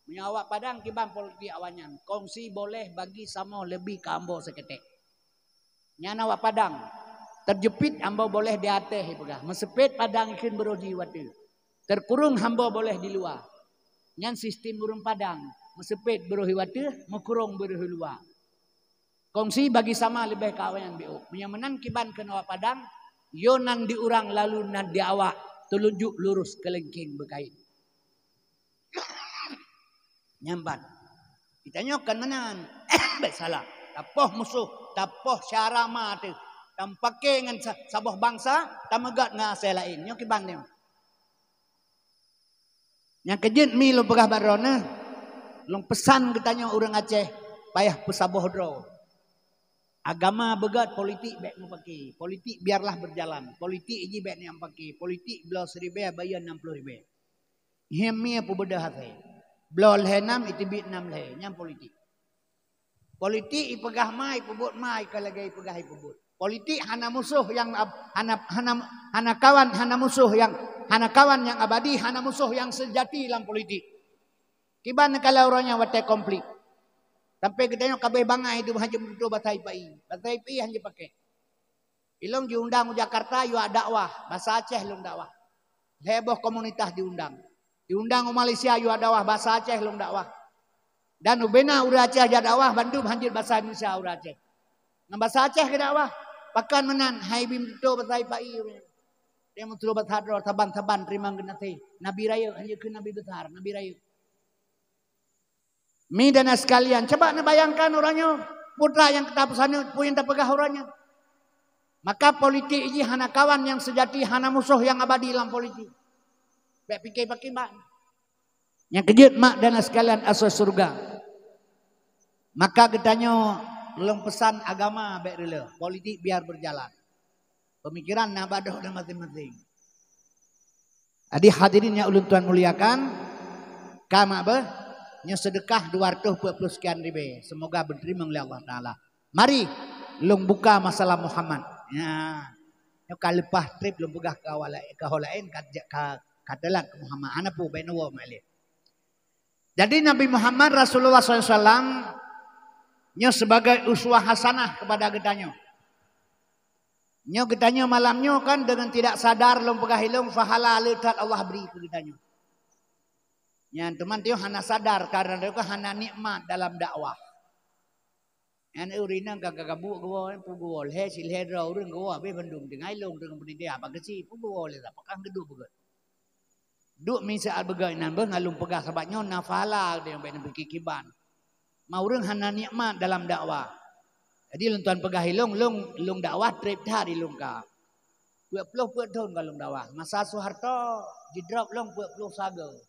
Meunyoe awak Padang kiban politik awaknyan, kongsi boleh bagi samoe lebih ka ambo seketek. Nyan awak Padang, terjepit ambo boleh di ateh ipeugah, meuseupiet Padang ikheun beurôh di watée. Terkurung hambo boleh di luwa. Nyan sistem ureuëng Padang, meuseupiet beurôh di watée, meukurong beurôh di luwa. Kongsi bagi sama leubeh ka awaknyan biôk. Meunyoe meunan kiban keunoe Padang, yo nan di urang lalu nan di awak, teulunjuk lurus keulengkeng beukait. Nyambat. Kita nyoe kan meunan. Baik salah. Tapoh musoh, tapoh syara ma teuh. Tampake ngon sa-, saboh bansa, tameugat ngon asai laén. Nyoe kiban nyoe. Nyang keujeuet mi lôn peugah bak droeneuh, lôn peusan geutanyoe ureuëng Aceh payah peusaboh droe. Agama beugét, politik bék meupake. Politik biarlah berjalan. Politik jih bék niang pake. Politik bloe siribée bayeue nam ploh ribée. Hieng mie peubeudôh asai. Bloe lhée nam iteubiet nam lhée. Nyan politik. Politik ipeugah ma, ipeubuet ma, ka lagée ipeugah ipeubuet. Politik hana musoh nyang ab-, hana, hana, hana kawan, hana musoh nyang, hana kawan nyang abadi, hana musoh nyang seujati lam politik. Kiban kala uroe nyoe watée konflik. Sampai geutanyoe kabeh bangai dum hana jeuet meututoe basa ipai. Basa ipai hana jeuet pakai. Ilong jiundang u Jakarta, yue dakwah, basa Aceh lôn dakwah. Lhée boh komunitas jiundang. Jiundang u Malaysia, yue dakwah, basa Aceh lôn dakwah. Dan ubena ureuëng Aceh jak dakwah, bandum hana jeuet basa Indonesia ureuëng Aceh. Ngon basa Aceh geudakwah. Pakon meunan, hai bi meututoe basa ipai ureuëng. Dia meututoe basa droe, saban-saban teurimong geunaséh. Nabi rayeuk, hana jeuet keu nabi besar, nabi rayeuk. Mi dan sekalian, coba neubayangkan uroe nyoe, putra nyang ka tapeusaneut, peue nyang tapeugah uroe nyoe. Maka politik jih hana kawan nyang seujati, hana musoh nyang abadi lam politik. Bék pike pakriban. Nyang keujeuet mak dan sekalian asoe syeuruga. Maka geutanyoe lôn peusan agama bék reuloh, politik biar berjalan. Pemikiran na badoh dan masing-masing. Jadi hadirin yang ulôn tuan muliakan, ka mak beuh, nyoe seudeukah dua ratus empat puluh sekian ribée. Semoga diterima oleh Allah Taala. Mari, lôn buka masalah Muhammad. Ya. Nyoe ka leupah treb lôn peugah ka awak laén, ka ho laén, ka, ka, ka teulat keu Muhammad. Hana peue, bék neuwoe malée. Jadi Nabi Muhammad Rasulullah sallallahu alaihi wasallam nyoe sebagai uswah hasanah kepada geutanyoe. Nyoe geutanyoe malam nyoe kan dengan tidak sadar lôn peugah ilong pahala le that Allah beri keu geutanyoe. Nyan teuma teuh hana sadar karena teuh hana nikmat dalam dakwah. Nyan ureuëng inong ka gabuk geuwoe, peue geuwoe lhée si lhée droe ureuëng geuwoe habéh bandum tinggai lôn deungon peunideh apa geusi, peue geuwoe lé apakah geuduek beugét. Duek miseue beugét inan beuh ngalôn peugah sabab nyoe na pahala deungon bék neupike kiban. Ma ureuëng hana nikmat dalam dakwah. Jadi lôn tuan peugah ilong, long, long dakwah treb that ilong ka. Peuet ploh peuet thon ka long dakwah. Masa Soeharto jidrop long peuet ploh sagoe.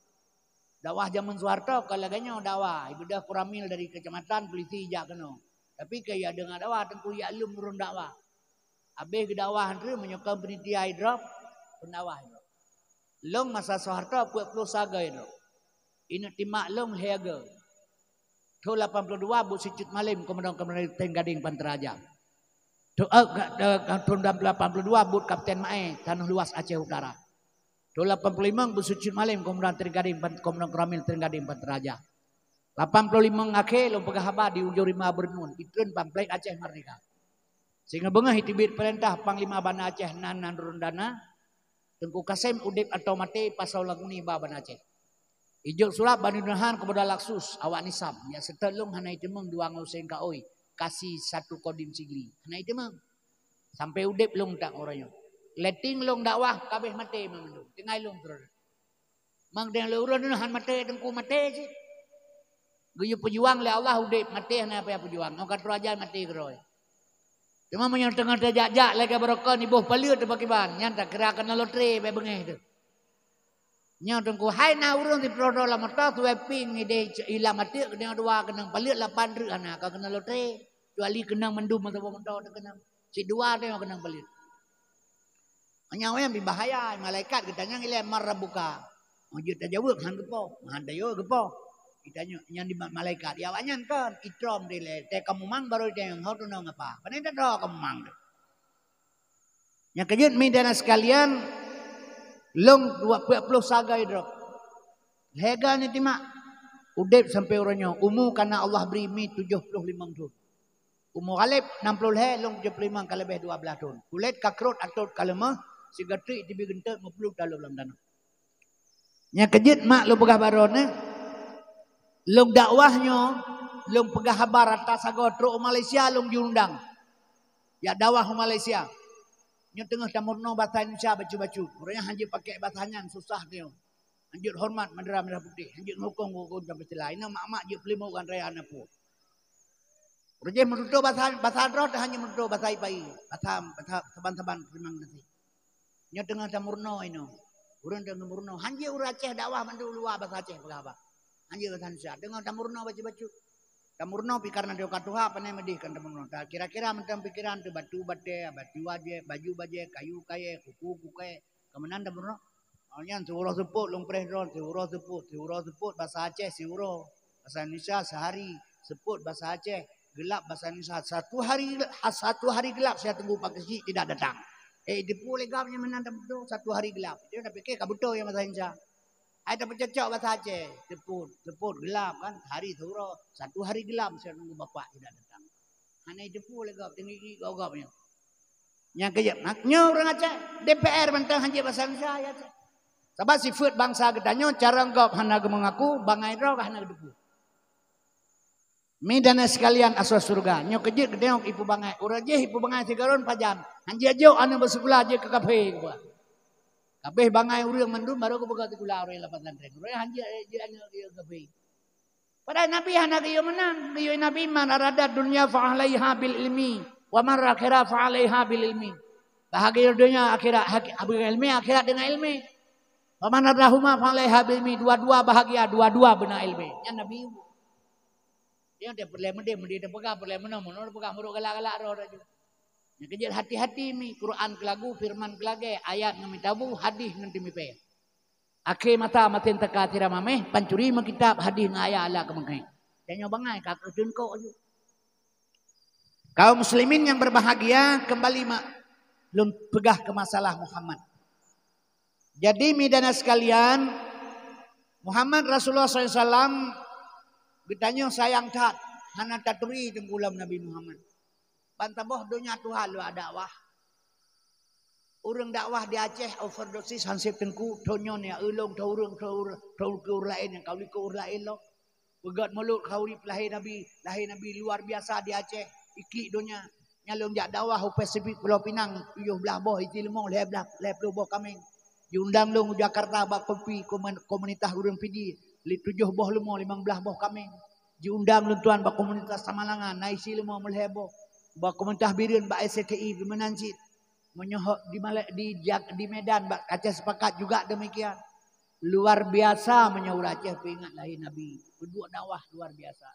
Dakwah jameun Soeharto ka lagée nyoe dakwah, ibeudôh Koramil dari kecamatan polisi ijak keunoe. Tapi keu ya deungon dakwah, Teungku, ya lom ureuëng dakwah. Habéh geudakwah han treb, meunyoe kon panitia idrop, pendakwah idrop. Lôn masa Soeharto peuet ploh sagai idrop. Ineuk timak lôn lhée agai. Thon lapan ploh dua buet Sicut Malém, komandan-komandan Teuing Gadeng Pantai Raja. Thon, eh, ka-, eh, thon lapan ploh dua buet Kapten Mae, Tanoh Luas Aceh Utara. Thon lapan ploh limong buet Sicut Malém, komandan Teuing Gadeng Pan-, komandan Koramil Teuing Gadeng Pantai Raja. Lapan ploh limong akhé lôn peugah haba di ujong rima Beureunon, itreun pamflet Aceh Merdeka. Singoh beungoh iteubiet peurintah Panglima Banda Aceh nan, nan Rundana, Teungku Kasem udeb atau maté pasoe lagu nibak Banda Aceh. Ijok surat banmandum hán keupada Laksus awak Nisam, nyang seutôt lôn hana iteumeung dua ngon Husén Kaoi, kasi satu Kodim Sigli. Hana iteumeung. Sampai udeb lôn that uroe nyoe. Letting lôn dakwah ka abéh maté meumandum. Tinggai lôn terus. Mang deng lôn uroe nyoe han maté, Teungku, maté cit. Geuyue peujuang lé Allah udeb, maté hana payah peujuang. Ngon ka troh ajan maté keudroe. Teuma meunyoe teungoh tajak-jak lagée barokon iboh paleuet teuh pakiban, nyan takira keunoe lotre bak beungéh teuh. Nyoe Teungku, hai na ureuëng siplôh droe lam moto, tuwai pieng ideh ilam ateueh, keuneuk dua keunong paleuet, lapan treuk hana ka keunoe lotre. Kecuali keunong mandum meusaboh moto teuh keunong. Cit dua teuh nyang keunong paleuet. Nyan nyang bahaya, malaikat geutanyong ilée man rabbuka. Oh, jeuet tajaweueb han geupoh, han tajaweueb geupoh. Geutanyong nyan di ma-, malaikat, ya awaknyan kon, itrom dilée, tée kamoe mang barô itanyong, ho tunong apa? Pane tadroe kamoe mang teuh. Nyang keujeuet mi dan sekalian, lôn dua peuet ploh sagai droe. Lhée agai nitimak, udeb sampoe uroe nyoe, umu kana Allah bri mi tujoh ploh limong thon. Umu Ghalib nam ploh lhée, lôn tujoh ploh limong ka leubeh dua blaih thon. Kulét ka krot atot ka leumoh, sigoe treuk teubiet geunteuk meupluet taloh lam tanoh. Nyang keujeuet mak lôn peugah baroe nyoe, lôn dakwah nyoe, lôn peugah haba rata sagoe trok u Malaysia lôn jiundang. Jak dakwah u Malaysia. Nyoe teungoh tameurunoe basa Indonesia bacut-bacut. Ureuëng nyang hanjeuet pakai basa nyan susah nyoe. Hanjeuet horeumat bendera merah putih, hanjeuet ngukong-ngukong sampai silai. Inoe mak-mak jeuet peulimong ngon raya na pue. Ureuëng jih meututoe basa, basa droe teuh hana meututoe basa ipai, basa, basa saban-saban teurimong gaséh. Nyoe teungoh tameurunoe inoe. Ureuëng teungoh meurunoe. Hanjeuet ureuëng Aceh dakwah mandum luwa basa Aceh peugah haba. Hanjeuet basa Indonesia. Teungoh tameurunoe bacut-bacut. Tameurunoe pih kareuna teuka tuha pane meudeh kan tameurunoe. Ta kira-kira mantong pikiran teuh batu batée, batu bajée, baju bajée, kayu kayée, kuku kukée. Ka meunan tameurunoe. Awak nyan siuroe seupôt lôn preh droe, siuroe seupôt, siuroe seupôt basa Aceh siuroe, basa Indonesia sehari, seupôt basa Aceh, geulab basa Indonesia. Satu hari, satu hari gelap saya tunggu Pak Keuchik tidak datang. Eh, dipu lé gob nyang meunan tabeutôi, satu hari gelap. Dia dah fikir ka beutôi nyang basa Indonesia. Ai tapeucocok basa Aceh, seupôt, seupôt geulab kan, hari siuroe, satu hari gelap saya tunggu bapak tidak datang. Hana jiteupeu lé gob, teungiek-ngiek gob-gob nyoe. Nyang keujeuet, mak nyoe ureuëng Aceh, D P R mantong hanjeuet basa Indonesia ya Aceh. Sabab sifeuet bansa geutanyoe, cara gob hana geumeungaku, bangai droe hana geuteupeu. Mi dan sekalian asoe syeuruga, nyoe keujeuet geutanyoe ipeubangai, ureuëng jih ipeubangai sigohlom pajan, hanjeuet jok aneuk beuseukula jeuet keu kafé geuba. Kabéh bangai ureuëng mandum baru geupeugah sikula ureuëng lam pesantren. Ureuëng hanjeuet jeuet aneuk jeuet kafé. Padahai Nabi hana geuyue meunan. Geuyue Nabi, "Man aradat dunya fa alaiha bil ilmi, wa man akhirah fa alaiha bil ilmi." Bahagia dunia akhirat, hak-, ilmi akhirat dengan ilmi. "Wa man aradahuma fa alaiha bil ilmi." Dua-dua bahagia, dua-dua beuna ilmi. Nyan Nabi. Dia tak peureulée meudeh, meudeh tapeugah peureulée meunoe, meunoe tapeugah meurok galak-galak roh laju. Nyang keujeuet hati-hati mi, Quran keulagu, firman keulagée, ayat ngon mitabu, hadih ngon teumipée. Akhé masa masen teuka sira mameh, pancuri meukitab hadih ngon ayat Allah keumeungkeng. Dan nyoe bangai ka keuteungkok ju. Kaum muslimin yang berbahagia, kembali ma-, lôn peugah ke masalah Muhammad. Jadi, mi dan sekalian, Muhammad Rasulullah sallallahu alaihi wasallam geutanyoe sayang that, hana taturi teugulam Nabi Muhammad. Ban saboh donya tuha luwa dakwah. Ureuëng dakwah di Aceh overdosis hanseb teungku, thon nyoe ya ulông, thon ureuëng, thon ureuëng, thon ureuëng laén nyang ka ulikot ureuëng laén lom. Peugét mulod khauri peulahé Nabi, lahé Nabi luar biasa di Aceh, iklik donya. Nyang lôn jak dakwah u Pasifik Pulo Pinang, tujoh blaih boh isi leumô, lhée blaih, lhée ploh boh kaméng. Jiundang lôn u Jakarta bak kopi komun-, komunitas ureuëng Fiji, li-, tujoh boh leumô, limong blaih boh kaméng. Jiundang lôn tuan bak komunitas Samalanga, na isi leumô meulhée boh. Bak komunitas Bireuen bak S T I pih meunan cit. Meunyoe di Malai-, di Jak-, di Medan bak Aceh Sepakat juga demikian. Luar biasa meunyoe ureuëng Aceh peuingat lahé Nabi. Peuduek dakwah luar biasa.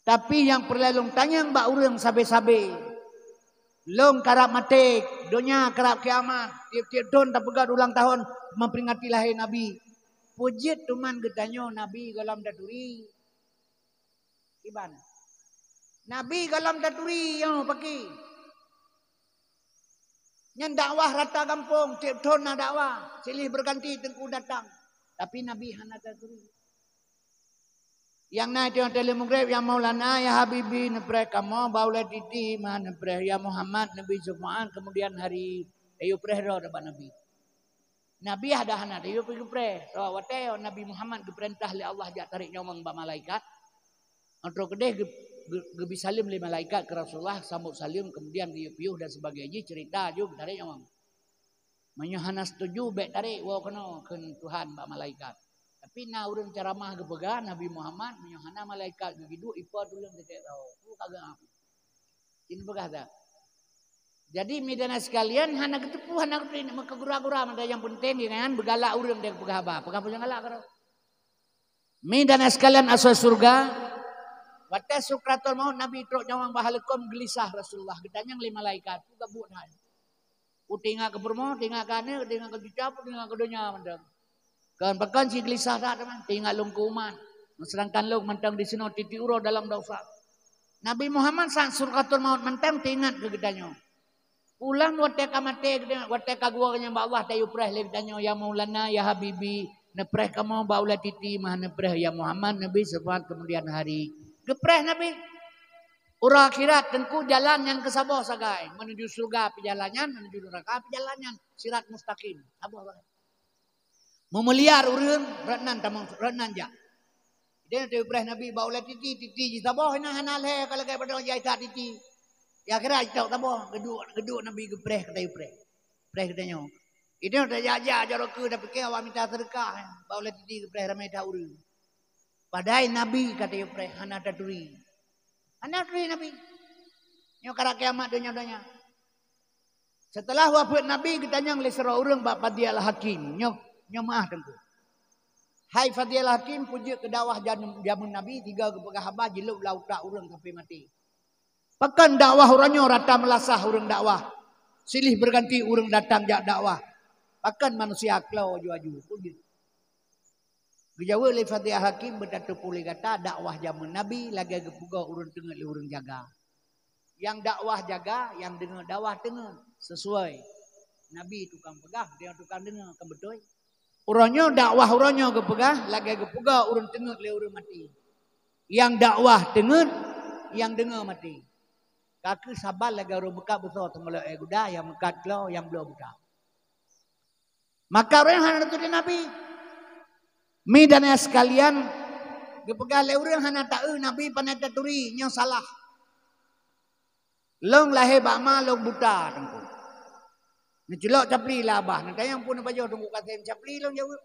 Tapi nyang peureulée lôn tanyong bak ureuëng sabe-sabe, lôn karab maté, donya karab kiamat, tieb-tieb thon tapeugét ulang tahun memperingati lahé Nabi. Peue jeuet teuma geutanyoe Nabi gohlom taturi? Kiban. Nabi gohlom taturi, nyoe pakri. Nyan dakwah rata gampông, tieb thon na dakwah, silih berganti teungku datang. Tapi Nabi hana taturi. Nyang na itu nyang teuh lheueh Maghrib, "Ya Maulana, ya Habibi, neupreh kamoe, bak ulée titi meuhan neupreh, ya Muhammad, neubi syafaat, kemudian hari." Tayue preh droe bak Nabi. Nabi hana, hana tayue geupreh. Sabab watée Nabi Muhammad geupeurintah lé Allah jak tarek nyawöng bak malaikat, ngon troh keudeh geu-, geu-, geubi saleuem lé malaikat keu Rasulullah, sambot saleuem, kemudian geuyue piôh dan sebagainya jih, cerita ju geutarek nyawöng. Meunyoe hana setuju, bék tarek, woe keunoe kheun Tuhan bak malaikat. Tapi na ureuëng ceramah geupeugah, Nabi Muhammad, meunyoe hana malaikat geugiduek, ipa tuleueng teuka saho. Peue ka geuam. Cit peugah that. Jadi, mi dan sekalian, hana geuteupeue, hana geuteupeue, meukeugura-gura, mantong nyang peunteng, di nyan beugalak ureuëng dan geupeugah haba. Peugah peue nyang galak keudroe. Mi dan sekalian asoe syeuruga, watée sukratul maut Nabi trok nyawöng bak haleukôm geulisah Rasulullah, geutanyong lé malaikat, "Peue gabuet hai? Peue teuingat keu peurumoh, teuingat keu aneuk, teuingat keu cucu, peue teuingat keu donya mantong? Kon pakon si geulisah that teuma, teuingat lôn keu umat, sedangkan lôn mantong disinoe titi uroe dalam dosa." Nabi Muhammad saat sukratul maut mantong teuingat keu geutanyoe. Ulang watée ka maté, watée ka geuwoe nyan bak Allah, tayue preh lé geutanyoe, "Ya Maulana, ya Habibi, neupreh kamoe bak ulée titi meuhan neupreh, ya Muhammad, neubi syafaat kemudian hari." Geupreh Nabi. Uroe akhirat teungku jalan nyang keu saboh sagai, menuju syeuruga pih jalan nyan, menuju neuraka pih jalan nyan, sirat mustaqim, saboh sagai. Meumuliar ureuëng, rot nan tamong, rot nan jak. Ideh teupreh Nabi bak ulée titi, titi jih saboh, hana, hana lhée ka lagée padang jai that titi. Ya kira jitok saboh, geuduek, geuduek Nabi geupreh keu tayue preh. Preh geutanyoe. Ideh tajak-jak jaroe keu tapike awak mita seudeukah, bak ulée titi geupreh ramé that ureuëng. Padahai Nabi ka tayue preh hana taturi. Hana taturi Nabi. Nyoe karab kiamat donya-donya. Seuteulah wafeuet Nabi, geutanyong lé sidroe ureuëng bak Fadil Hakim. Nyoe, nyoe meuáh teungku. "Hai Fadil Hakim, peue jeuet keu dakwah jan-, jameun Nabi, tiga geupeugah haba jilôb lam utak ureuëng sampoe maté. Pakon dakwah uroe nyoe rata meulasah ureuëng dakwah, silih beuganti ureuëng datang jak dakwah? Pakon manusia klo aju-aju? Peue jeuet?" Geujaweueb lé Fadil Hakim, "Beutateupeue lé gata, dakwah jameun Nabi lagée geupeugah ureuëng teungeut lé ureuëng jaga. Nyang dakwah jaga, nyang deungoe dakwah teungeut, sesuai. Nabi tukang peugah, deungoe tukang deungoe, kan beutôi? Uroe nyoe dakwah uroe nyoe geupeugah lagée geupeugah ureuëng teungeut lé ureuëng maté. Nyang dakwah teungeut, nyang deungoe maté. Ka kheueh saban lagée ureuëng meukat beusoe teumulok éh guda, nyang meukat klo, nyang bloe buta." Maka ureuëng hana taturi Nabi. Mi dan ayah sekalian, geupeugah lé ureuëng hana taeu Nabi pandai taturi, nyoe salah. Lôn lahé bak ma lôn buta teungku. Neuculok capli lam babah, neutanyong peue neupajoh teungku kasém capli lôn jaweueb.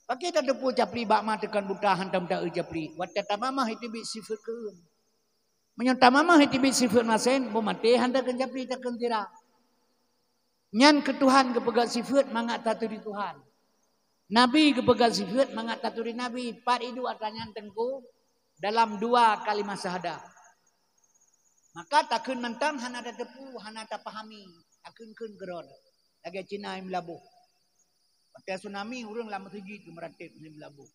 Pakri tateupeue capli bak ma teukon buta hántom taeu capli. Watée tamamah iteubiet sifeuet keu ureuëng. Meunyoe tamamah iteubiet sifeuet masen, beumaté hántom keu capli takon sira. Nyan keu Tuhan geupeugah sifeuet mangat taturi Tuhan. Nabi geupeugah sifeuet mangat taturi Nabi. Pat iduek atra nyan teungku dalam dua kalimah syahadah. Maka takheun mantong hana tateupeue, hana tapahami, takheun-kheun keudroe. Lagée Cina i Meulaboh. Watée tsunami ureuëng lam meuseujid geumeuratéb i Meulaboh.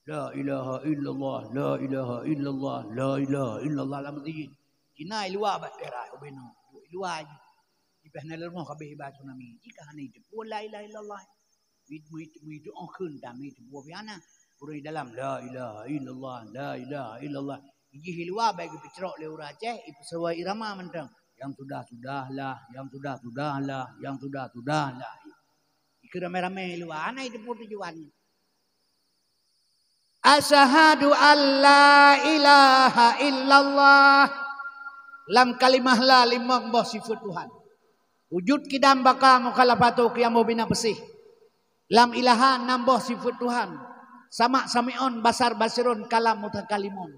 La ilaha illallah, la ilaha illallah, la ilaha illallah lam meuseujid. Cina i luwa bak daerah ubé nyoe, i luwa jih. Jipeuhana leumoh kabeh iba tsunami. Jika hana iteupeue la ilaha illallah. Mit-, mit-, mit-, oh, kheun tamit buah piana. Ureuëng di dalam, "La ilaha illallah, la ilaha illallah." Jih i luwa baik geupeucrok lé ureuëng Aceh, ipeusewa irama mantong. "Yang sudah-sudahlah, yang sudah-sudahlah, yang sudah-sudahlah." Ikeu ramé-ramé i luwa, hana iteupeue tujuan. "Asyhadu an la ilaha illallah." Lam kalimah la limong boh sifeuet Tuhan. Wujud, qidam, baqa, mukhalafatu, qiyam, bina, bersih. Lam ilaha enam boh sifeuet Tuhan. Sama', sami'un, basar, basirun, kalam, mutakalimun.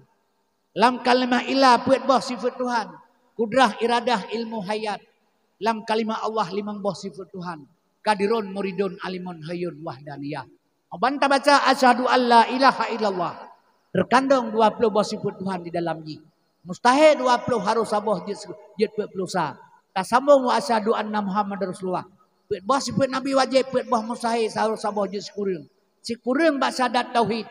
Lam kalimah illa peuet boh sifeuet Tuhan. Kudrah, iradah, ilmu, hayat. Lam kalimah Allah limong boh sifeuet Tuhan. Qadirun, muridun, alimun, hayyun, wahdaniyah. Ban tabaca, "Asyhadu an la ilaha illallah." Terkandung dua ploh boh sifeut Tuhan di dalam jih. Mustahil dua ploh, harôh saboh jeuet, jeuet peuet ploh sa. Tasambong wa asyhadu anna Muhammad Rasulullah. Peuet boh sifeut Nabi wajéb, peuet boh mustahil, harôh saboh jeuet sikureueng. Sikureueng bak syahadat tauhid.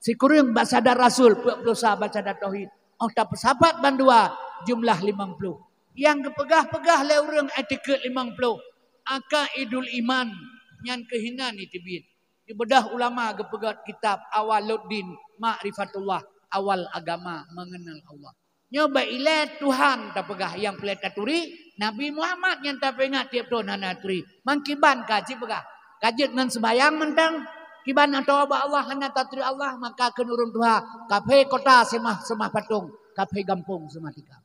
Sikureueng bak syahadat rasul, peuet ploh sa bak syahadat tauhid. Óh tapeusapat bandua, jumlah limong ploh. Nyang geupeugah-peugah lé ureuëng i'tikad limong ploh, aqaidul iman, nyan keuh inan iteubiet. Ibeudôh ulama geupeugét kitab Awaluddin Ma'rifatullah, awal agama mengenal Allah. Nyoe bak ilée Tuhan tapeugah, nyang peureulée taturi, Nabi Muhammad nyang tapeuingat tieb thon hana turi. Mangkiban ka jipeugah, ka jeuet ngon seumayang mantong, kiban atoe bak Allah hana taturi Allah, maka kheun ureuëng tuha, kaphé kota seumah, seumah patong, kaphé gampông seumah tikang.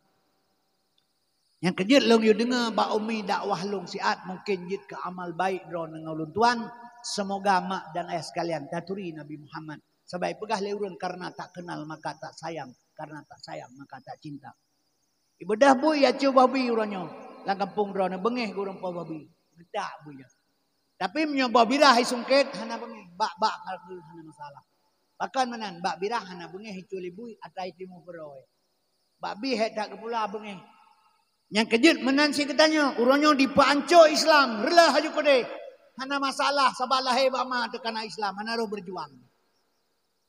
Nyang keujeuet lôn yue deungoe bak umi dakwah lôn siat, mungken jeuet keu amal baik droeneuh ngon ulôn tuan. Semoga mak dan ayah sekalian taturi Nabi Muhammad. Sabab ipeugah lé ureuëng, "Karena tak kenal maka tak sayang, karena tak sayang maka tak cinta." Ibeudôh bui acu boh bi uroe nyoe lam gampông droeneuh, beungéh gureueng po boh bi. Geutak bui nyan. Tapi meunyoe boh birah isungkét, hana beungéh. Bak-bak ka keuh hana masalah. Pakon meunan, bak birah hana beungéh, icul lé bui, atra itimu peuroe. Bak bi hék that geupula beungéh. Nyang keujeuet meunan cit geutanyoe, uroe nyoe dipeuancô Islam, reuloh laju keudeh. Hana masalah, sabab lahé bak ma teuh kana Islam, hana roh beujuang.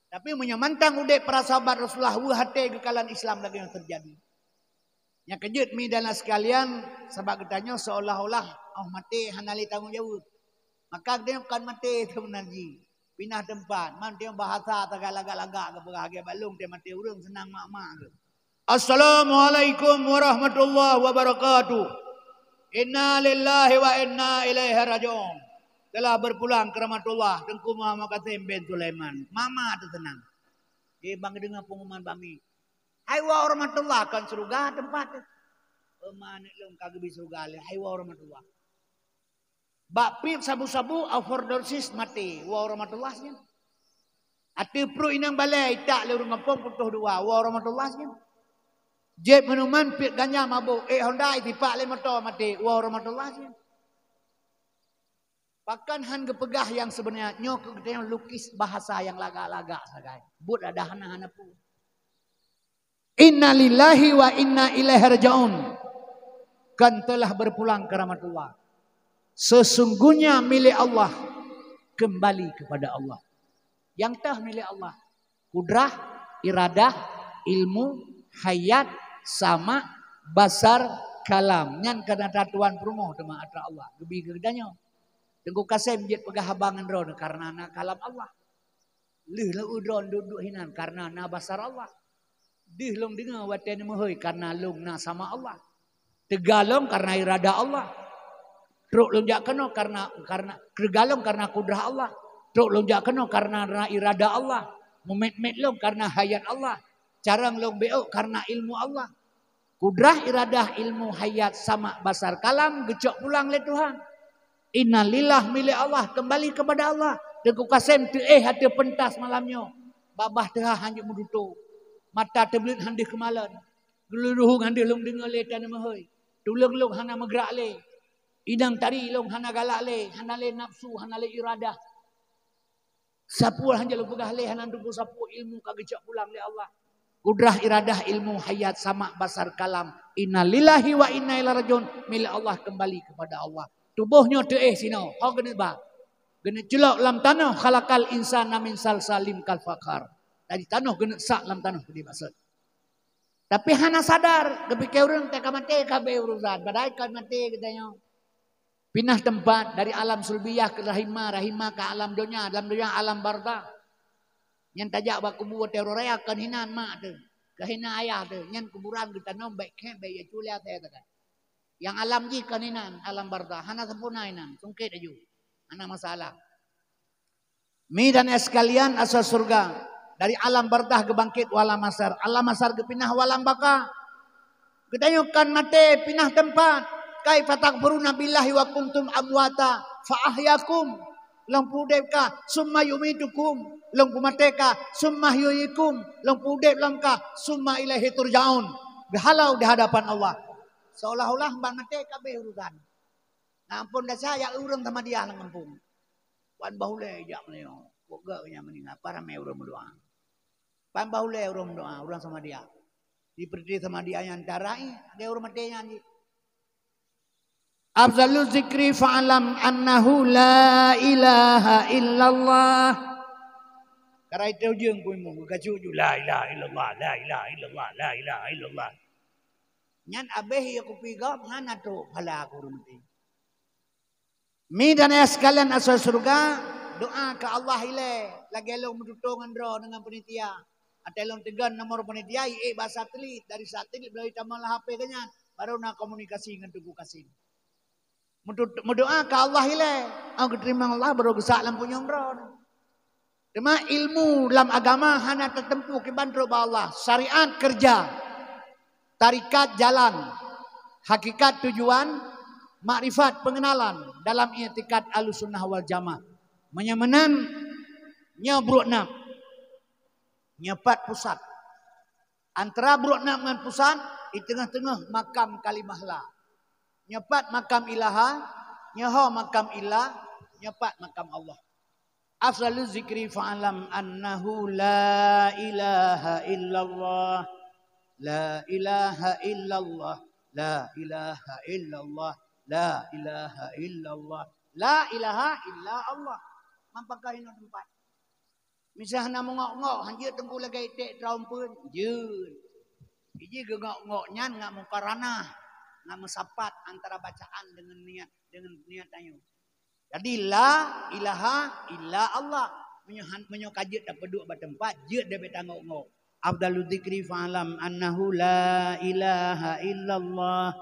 Tapi meunyoe mantong udeb para sahabat Rasulullah, weueh até geukalon Islam lagée nyoe teujadi. Nyang keujeuet mi dan sekalian, sabab geutanyoe seolah-olah óh maté hana lé tanggong jaweueb. Maka geutanyoe kon maté seubeuna jih, pinah teumpat. Man tanyoe bahasa tagalak-galak geupeugah lagée bak lôn teuh maté ureuëng seunang mak-mak geuh. Assalamualaikum warahmatullahi wabarakatuh. Inna lillahi wa inna ilaihi raji'un. Telah berpulang ke rahmatullah Teungku Muhammad Qasim bin Sulaiman. Mak-mak teuh seunang. Di bang deungoe pengumuman bami. Hai wa rahmatullah, kon syeuruga teumpat teuh. Peumaneuk lôn ka geubi syeuruga lé. Hai wa rahmatullah. Bak piep sabu-sabu, overdosis, maté. Wa rahmatullah nyan. Ateueh pruet inong balée itak lé ureuëng gampông putôh dua. Wa rahmatullah nyan. Jieb minuman, piep ganja, mabôk, ék honda, itipak lé moto, maté. Wa rahmatullah nyan. Pakon han geupeugah nyang seubeuna nyoe, keu geutanyoe lukis bahasa nyang lagak-lagak sagai. Buet adak hana-hana peue. Inna lillahi wa inna ilaihi raji'un. Kan telah berpulang ke rahmatullah. Sesungguhnya milik Allah, kembali kepada Allah. Nyang teuh milik Allah. Kudrah, iradah, ilmu, hayat, sama, basar, kalam. Nyan kana atra tuan peurumoh teuma atra Allah. Geubi keu geutanyoe. Teungku Kasem jeuet peugah haba ngon droeneuh karena na kalam Allah. Lheueh lôn droe duek-duek hinan karena na basar Allah. Deuh lôn deungoe watée neumeuhôi karena lôn na sama Allah. Teuga lôn karena irada Allah. Trok lôn jak keunoe karena, karena, teuga lôn karena kudrah Allah. Trok lôn jak keunoe karena na irada Allah. Mumet-met lôn karena hayat Allah. Carông lôn bék karena ilmu Allah. Kudrah, iradah, ilmu, hayat, sama, basar, kalam geucok pulang lé Tuhan. Innalillah milék Allah, keumbali keupada Allah. Teungku Kasem teuéh ateueh peuntas malam nyoe. Babah teuhah han jeuet meudutoe. Mata teubleuet han deuh keumalon. Geuluruhong han deuh lôn deungoe lé taneumeuhôi. Tuleueng lôn hana meugrak lé. Inong tari lôn hana galak lé, hana lé nafsu, hana lé iradah. Sapeue han jeuet lôn peugah lé, hana teupeue sapeue, ilmu ka geucok pulang lé Allah. Kudrah, iradah, ilmu, hayat, sama, basar, kalam. Innalillahi wa inna ilaihi rajiun. Milék Allah, keumbali keupada Allah. Tuboh nyoe teuéh sinoe, ho geuneuk ba. Geuneuk culok lam tanoh, khalaqal insana min salsalin kal fakhar. Dari tanoh geuneuk sak lam tanoh keudéh baseut. Tapi hana sadar, geupike ureuëng teuka maté ka abéh urusan. Padahai kon maté geutanyoe. Pinah teumpat dari alam sulbiyah keu rahimah, rahimah ka alam donya, alam donya alam barzakh. Nyan tajak bak kubu watée uroe raya kon hinan mak teuh, kon hinan ayah teuh. Nyan kuburan geutanom bék khép, bék yue culia asai takai. Nyang alam jih kon hinan, alam barzakh. Hana sempurna hinan, sungkét aju. Hana masalah. Mi dan es kalian asai syeuruga, dari alam barzakh geubangkét u alam mahsyar, alam mahsyar geupinah u alam baka. Geutanyoe kon maté, pinah teumpat. Kaifa takfuruna billahi wa kuntum amwata fa ahyakum. Lôn peuudeb kah, summa yumitukum. Lôn peumaté kah, summa yuhyikum. Lôn peuudeb lom kah, summa ilaihi turjaun. Geuhalo di hadapan Allah. Seolah-olah ban maté ka abéh urusan. Na ampôn desya jak ureuëng Samadiyah lam gampông. Wan bah ulée jak meunyoe, kok geuh nyang meuninggai, apa ramé ureuëng meudoá. Pan bah ulée ureuëng meudoá, ureuëng Samadiyah. Di peureuté Samadiyah nyan tarai, lagée ureuëng maté nyan jih. Afdalu zikri fa'lam annahu la ilaha illallah. Karai teujeung pun mu geugacu ju la ilaha illallah, la ilaha illallah, la ilaha illallah. Nyan abéh ya kupi gob hana trok phala aku ureuëng maté. Mi dan ayah sekalian asai syurga, doa ke Allah ilée lagée lôn meututoe ngon droe deungon panitia. Até lôn teugon nomor panitia, ié bak satelit, dari satelit bak tamong lam H P geuh nyan, baru na komunikasi ngon Teungku Kasim. Meudoa keu Allah ilée, oh, geuteurimong Allah baru geusak lam punyueng droe. Teuma ilmu lam agama hana teuteumpu kiban trok bak Allah, syariat keureuja, tarikat jalan, hakikat tujuan, makrifat pengenalan dalam i'tikad Ahlussunnah wal Jamaah. Meunyoe meunan, nyoe brok nam, nyoe pat pusat. Antara brok nam ngon pusat, di teungoh-teungoh makam kalimah la. Nyoe pat makam ilaha, nyoe ho makam illa, nyoe pat makam Allah. Afdalu zikri fa'lam annahu la ilaha illallah, la ilaha illallah, la ilaha illallah, la ilaha illallah, la ilaha illa Allah. Mampaka hino tempat. Misal hana meungok-ngok, hanjeuet teungku lagée iték teurompun, jeuet. Iji geungok-ngok nyan ngat mukaranah, ngat meusapat antara bacaan deungon niat, deungon niat tanyoe. Jadi la ilaha illa Allah. Meunyoe han, meunyoe ka jeuet tapeuduek bak teumpat, jeuet dapet tangok-ngok. Afdalu dzikri fa'lam annahu la ilaha illallah.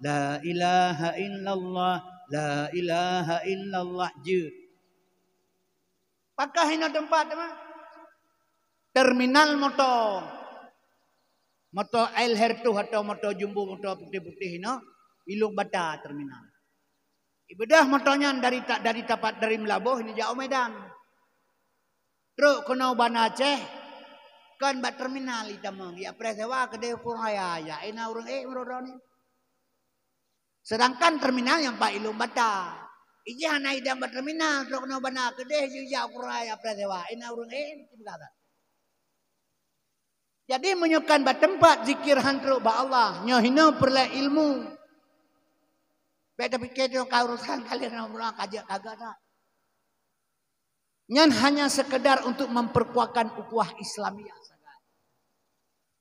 La ilaha illallah. La ilaha illallah. Jeuet. Pakah hino teumpat teuma. Terminal moto. Moto L Hertuh atau moto jumbo, moto putih-putih hino, ilong bata terminal. Ibeudôh moto nyan dari ta-, dari tapat dari Meulaboh ini jak u Medan. Trok keunoe Banda Aceh, kon bak terminal itamong, ya preh sewa keudeh ukur raya, ya ina ureuëng ék meuroro ni. Sedangkan terminal nyang pat ilong bata. Ijih hana idang bak terminal, trok keunoe Banda keudeh jijak ukur raya preh sewa, ina ureuëng ék, Jadi meunyoe kan bak teumpat zikir han trok bak Allah, nyoe hino peureulée ilmu. Bék tapike nyoe ka urusan kalian ureuëng kajak kagak that. Nyan hanya sekedar untuk memperkuatkan ukhuwah Islamiyah sagai.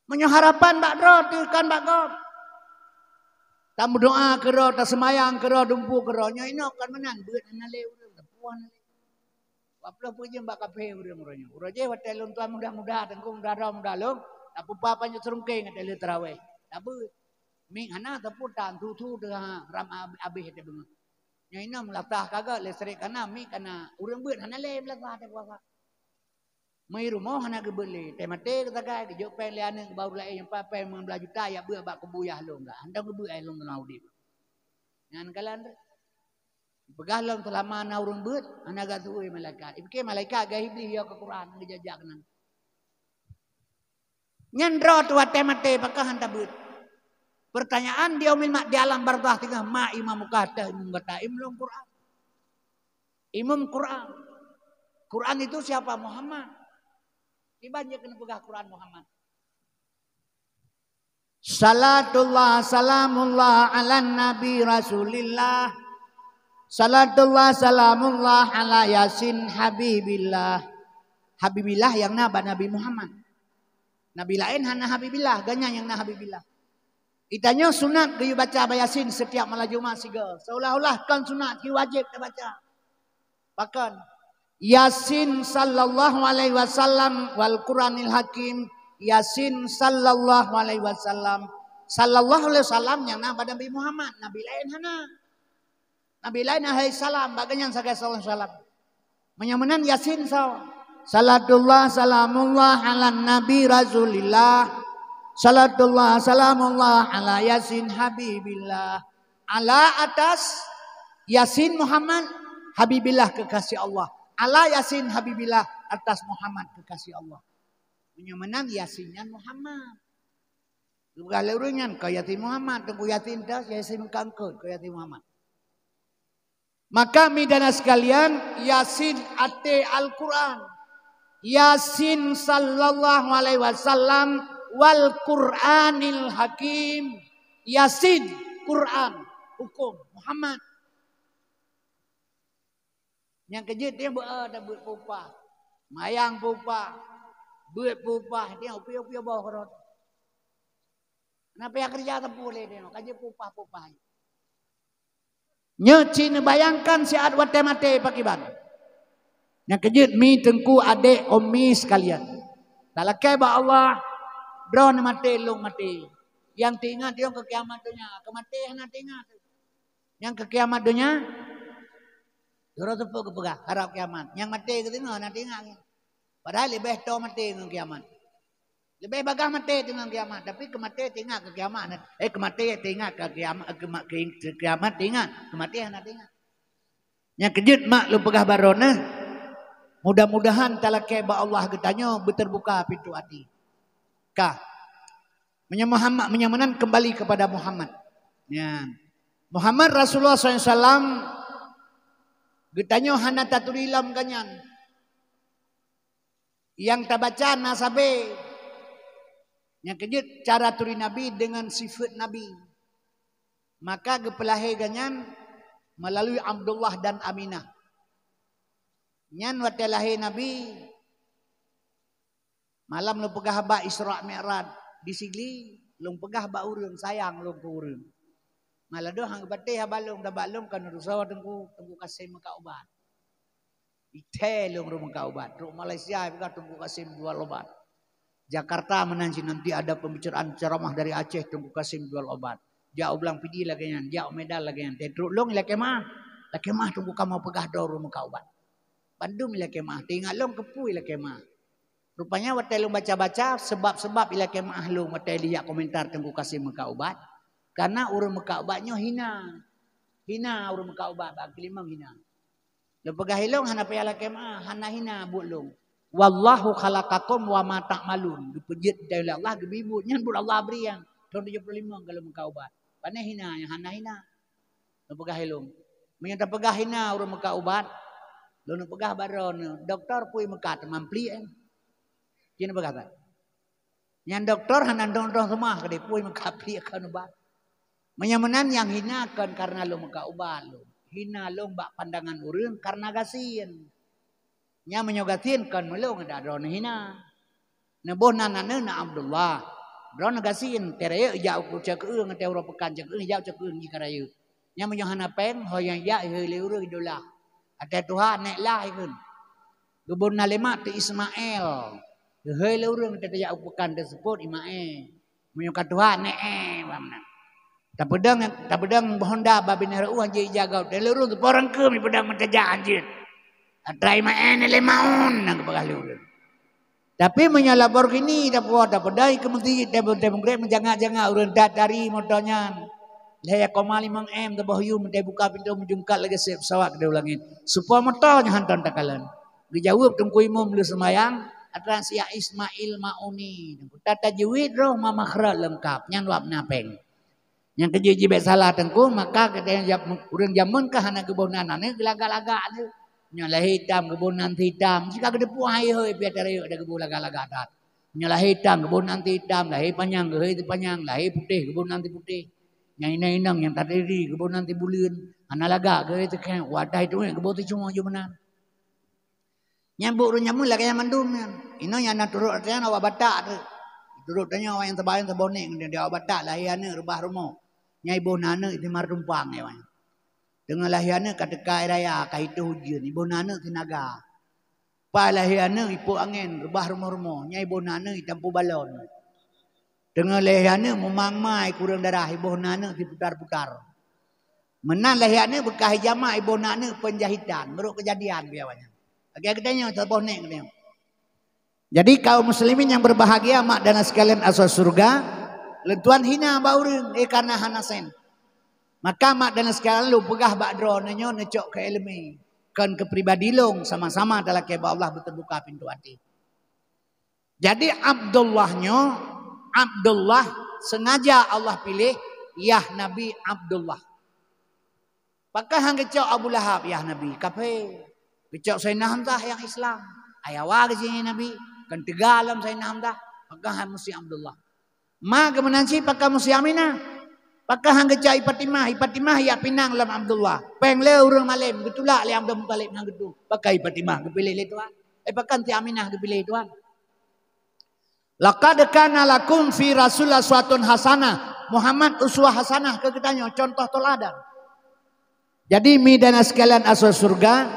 Meunyoe harapan bak droe, teukan bak gob. Tameudoa keudroe, taseumayang keudroe, dumpu keudroe, nyoe inoe kan meunan, beuet hana lé ureuëng, teupue hana lé. Waploh peue jeuem bak kaphé ureuëng uroe nyoe. Uroe jéh watée lôn tuan muda-muda, teungku muda droe muda lôn, tapeupa panjat seurungkeng watée lheueh tarawéh. Tabeuet. Mik hana tapeutan, thu-thu teuh ram ab-, abéh teuh beungoh. Nyoe inoe meulatah kagak, listrik kana, mik kana, ureuëng beuet hana lé meulatah teuh puasa. Meu rumoh hana geubeuet lé, teuh maté geusagai, geujok péng lé aneuëk baru laén nyang pat péng lima belas juta, ya beuet bak kubu yah lôn gak. Hana geubeuet ai lôn teungoh udeb. Nyan kalon teuh. Peugah lom seulama na ureuëng beuet, hana geutuwö malaikat. Ipike malaikat gah Iblih yo keu Quran, geujak-jak keunan. Nyan droe tu watée maté pakah han tabeuet. Pertanyaan di yaumil ma-, di alam barzakh teungoh ma imam muka teuh imum bata imum Quran. Imum Quran. Quran itu siapa? Muhammad. Kiban je keuneuk peugah Quran Muhammad. Salatullah salamullah ala nabi Rasulillah. Salatullah salamullah ala Yasin Habibillah. Habibillah nyang na bak Nabi Muhammad. Nabi laén hana Habibillah, geuhnyan nyang na Habibillah. Geutanyoe sunat geuyue baca bak Yasin setiap malam Jumat sigoe. Seolah-olah kon sunat, ci wajéb tabaca. Pakon? Yasin sallallahu alaihi wasallam wal Quranil Hakim. Yasin sallallahu alaihi wasallam. Sallallahu alaihi wasallam nyang na bak Nabi Muhammad, nabi laén hana. Nabi laén alaihi salam, bak geuhnyan sagai sallallahu alaihi wasallam. Meunyoe meunan Yasin soe? Salatullah salamullah ala nabi Rasulillah. Salatullah salamullah ala Yasin Habibillah. Ala atas Yasin Muhammad Habibillah kekasih Allah. Ala Yasin Habibillah atas Muhammad kekasih Allah. Meunyoe meunan Yasin nyan Muhammad. Geupeugah lé ureuëng nyan, "Kau Yasin Muhammad, Teungku Yasin dah, Yasin meukeungkeut, kau Yasin Muhammad." Maka, mi dan sekalian, Yasin até Al-Quran. Yasin sallallahu alaihi wasallam wal Qur'anil Hakim. Yasin, Quran, hukum, Muhammad. Nyang keujeuet dia beu, ada beuet peupah. Mayang peupah. Beuet peupah, dia upi-upi boh rot. Kenapa ya kerja teupeu lé dia? Kaji peupah-peupah. Nyoe cit neubayangkan siat watée maté pakiban. Nyang keujeuet mi teungku adék ummi sekalian. Talakée bak Allah, droeneuh maté lôn maté. Nyang teuingat nyang keu kiamat donya, keu maté hana teuingat. Nyang keu kiamat donya, droeneuh teupeu geupeugah harab kiamat. Nyang maté geuteungoh hana teuingat. Padahai leubeh toe maté ngon kiamat. Leubeh bagah maté teungoh kiamat, tapi keu maté teuingat keu kiamat. Eh, keu maté teuingat keu kiamat, keu ma-, keu, keu kiamat teuingat, keu maté hana teuingat. Nyang keujeuet mak lôn peugah baroe neuh, mudah-mudahan talakée bak Allah geutanyoe beuteubuka pintoe até. Ka. Meunyoe Muhammad, meunyoe meunan keumbali keupada Muhammad. Nyan. Muhammad Rasulullah sallallahu alaihi wasallam geutanyoe hana taturi lom geuh nyan. Nyang tabaca na sabe. Nyang keujeuet cara turi Nabi deungon sifeuet Nabi. Maka geupeulahé geuh nyan meulalu Abdullah dan Aminah. Nyan watée lahé Nabi, malam lôn peugah haba Isra Mi'raj di Sigli, lôn peugah bak ureuëng, sayang lôn keu ureuëng. Malah doh hang geupatéh haba lôn, tabak lôn kan urusan Teungku, Teungku Kasim meukat ubat. Ithée lôn ureuëng meukat ubat. Trok Malaysia peugah Teungku Kasim jual obat. Jakarta meunan cit nanti ada pembicaraan ceramah dari Aceh, Teungku Kasim jual obat. Jak u Blang Pidie lagée nyan, jak u Medan lagée nyan. Trok lôn ilakée meuah. Ilakée meuah Teungku kamoe peugah droe ureuëng meukat ubat. Bandum ilakée meuah. Teuingat lôn keupeue ilakée meuah. Rupanya watée lôn baca-baca sebab-sebab ilakée meuah lôn watée lijak komentar Teungku Kasim meukat ubat. Karena ureuëng meukat ubat nyoe hina. Hina ureuëng meukat ubat bak keulimong hina. Lôn peugah ilong hana payah lakée meuah, hana hina buet lôn. Wallahu khalaqakum wa ma ta'malun. Geupeujeuet lé Allah, geubri buet nyan buet Allah bri nyan. Thon tujoh puluh lima ka lôn meukat ubat. Pane hina nyan hana hina. Lôn peugah ilong. Meunyoe tapeugah hina ureuëng meukat ubat, lôn peugah baroe neuh, dokto peue meukat teuma pliek. Cit neupeugah that. Nyan dokto hana dong-dong seumah keudeh peue meukat pliek kon ubat. Meunyoe meunan nyang hina kon karena lôn meukat ubat lôn. Hina lôn bak pandangan ureuëng karena gasien. Nyan meunyoe gasien kon meulôn ada droeneuh hina. Neuboh nan aneuk na Abdullah. Droeneuh gasien, teuh rayeuk jak u cakeueng, teuh uroe peukan cakeueng, jak u cakeueng jih ka rayeuk. Nyan meunyoe hana péng, ho nyang jak ihôi lé ureuëng idolah. Até tuha nék lah ikheun. Geuboh nan lé mak teuh Ismail. Ihôi lé ureuëng teuh tajak u peukan teuh seupôt Imaé. Meunyoe ka tuha nék eh bak meunan. Tapeudong, tapeudong Honda bak binéh reuôh jih ija gob. Teuh lé ureuëng teuh porang keu mi peudong meutajak anjeut. Atra Imaé nék lé maun nyang geupeugah lé ureuëng. Tapi meunyoe Lamborghini tapuwoe, tapeudai keu meuseujid, teuh, teuh meugreb meujangak-jangak ureuëng that tari moto nyan. Lhée koma limong M teuboh yum, teuh buka pintoe meujungkat lagée sép pesawat keudéh u langét. Supo moto nyan hantom takalon. Geujaweueb teungku imum lheueh seumayang, atra siya Ismail Mauni. Teungku tajwid roh ma makhraj leungkap, nyan wab na péng. Nyang keujeuet jibék salah teungku, maka geutanyoe jam-, ureuëng jameun ka hana geuboh nan aneuk geulagak-lagak tu. Nyoe lahé itam geuboh nan teuh itam, jika geuteupeue hai hôi pih ata rayeuk ada geuboh lagak-lagak that. Nyoe lahé itam geuboh nan teuh itam, lahé panyang geuhôi teuh panyang, lahé putéh geuboh nan teuh putéh. Nyang inong-inong nyang tadiri geuboh nan teuh buleuen, hana lagak geuhôi teuh khéng, watée tuwék geuboh teuh cungoh ju meunan. Nyan buet ureuëng jameun lagée nyan mandum nyan. Inoe nyang na turot até nyan awak Batak tu. Turot tanyoe awak nyang teubayeue teuboh nék ngon awak Batak lahé aneuk reubah rumoh. Nyang iboh na aneuk itimar tumpang ya awak nyan. Teungoh lahé aneuk ka teuka aé raya, ka itôh ujeuen, iboh na aneuk teunaga. Pai lahé aneuk ipok angén, reubah rumoh-rumoh, nyang iboh na aneuk itampu balon. Teungoh lahé aneuk mumang ma ikureueng darah, iboh na aneuk siputar-putar. Meunan lahé aneuk beukah ijamak, iboh na aneuk peunjahitan, meurok keujadian bak awak nyan. Lagée geutanyoe saboh nék geutanyoe. Jadi kaum muslimin yang berbahagia, mak dan sekalian asal surga, leutuan hina bak ureuëng, eh, karena hana sen. Maka mak dan sekalian lôn peugah bak droeneuh nyoe neucok keu iéleumé, kon keu pribadi lôn, sama-sama talakée bak Allah beuteubuka pintoe até. Jadi Abdullah nyoe, Abdullah sengaja Allah piléh yah Nabi Abdullah. Pakon han geucok Abu Lahab yah Nabi? Kafé. Geucok Saidina Hamzah nyang Islam. Hai Hawa geucok Nabi, kan teuga lom Saidina Hamzah, pakon han meusie Abdullah. Ma geuh meunan cit pakon meusie Aminah. Pakon han geucok i Fatimah, i Fatimah jak pinang lom Abdullah. Péng lé ureuëng malém geutulak lé Abdul Muthalib nyang geutu. Pakon i Fatimah geupiléh lé Tuhan. Eh, pakon si Aminah geupiléh Tuhan. Laqad kana lakum fi Rasulillah uswatun hasanah. Muhammad uswah hasanah keu geutanyoe, contoh teladan. Jadi, mi dan sekalian asoe syurga,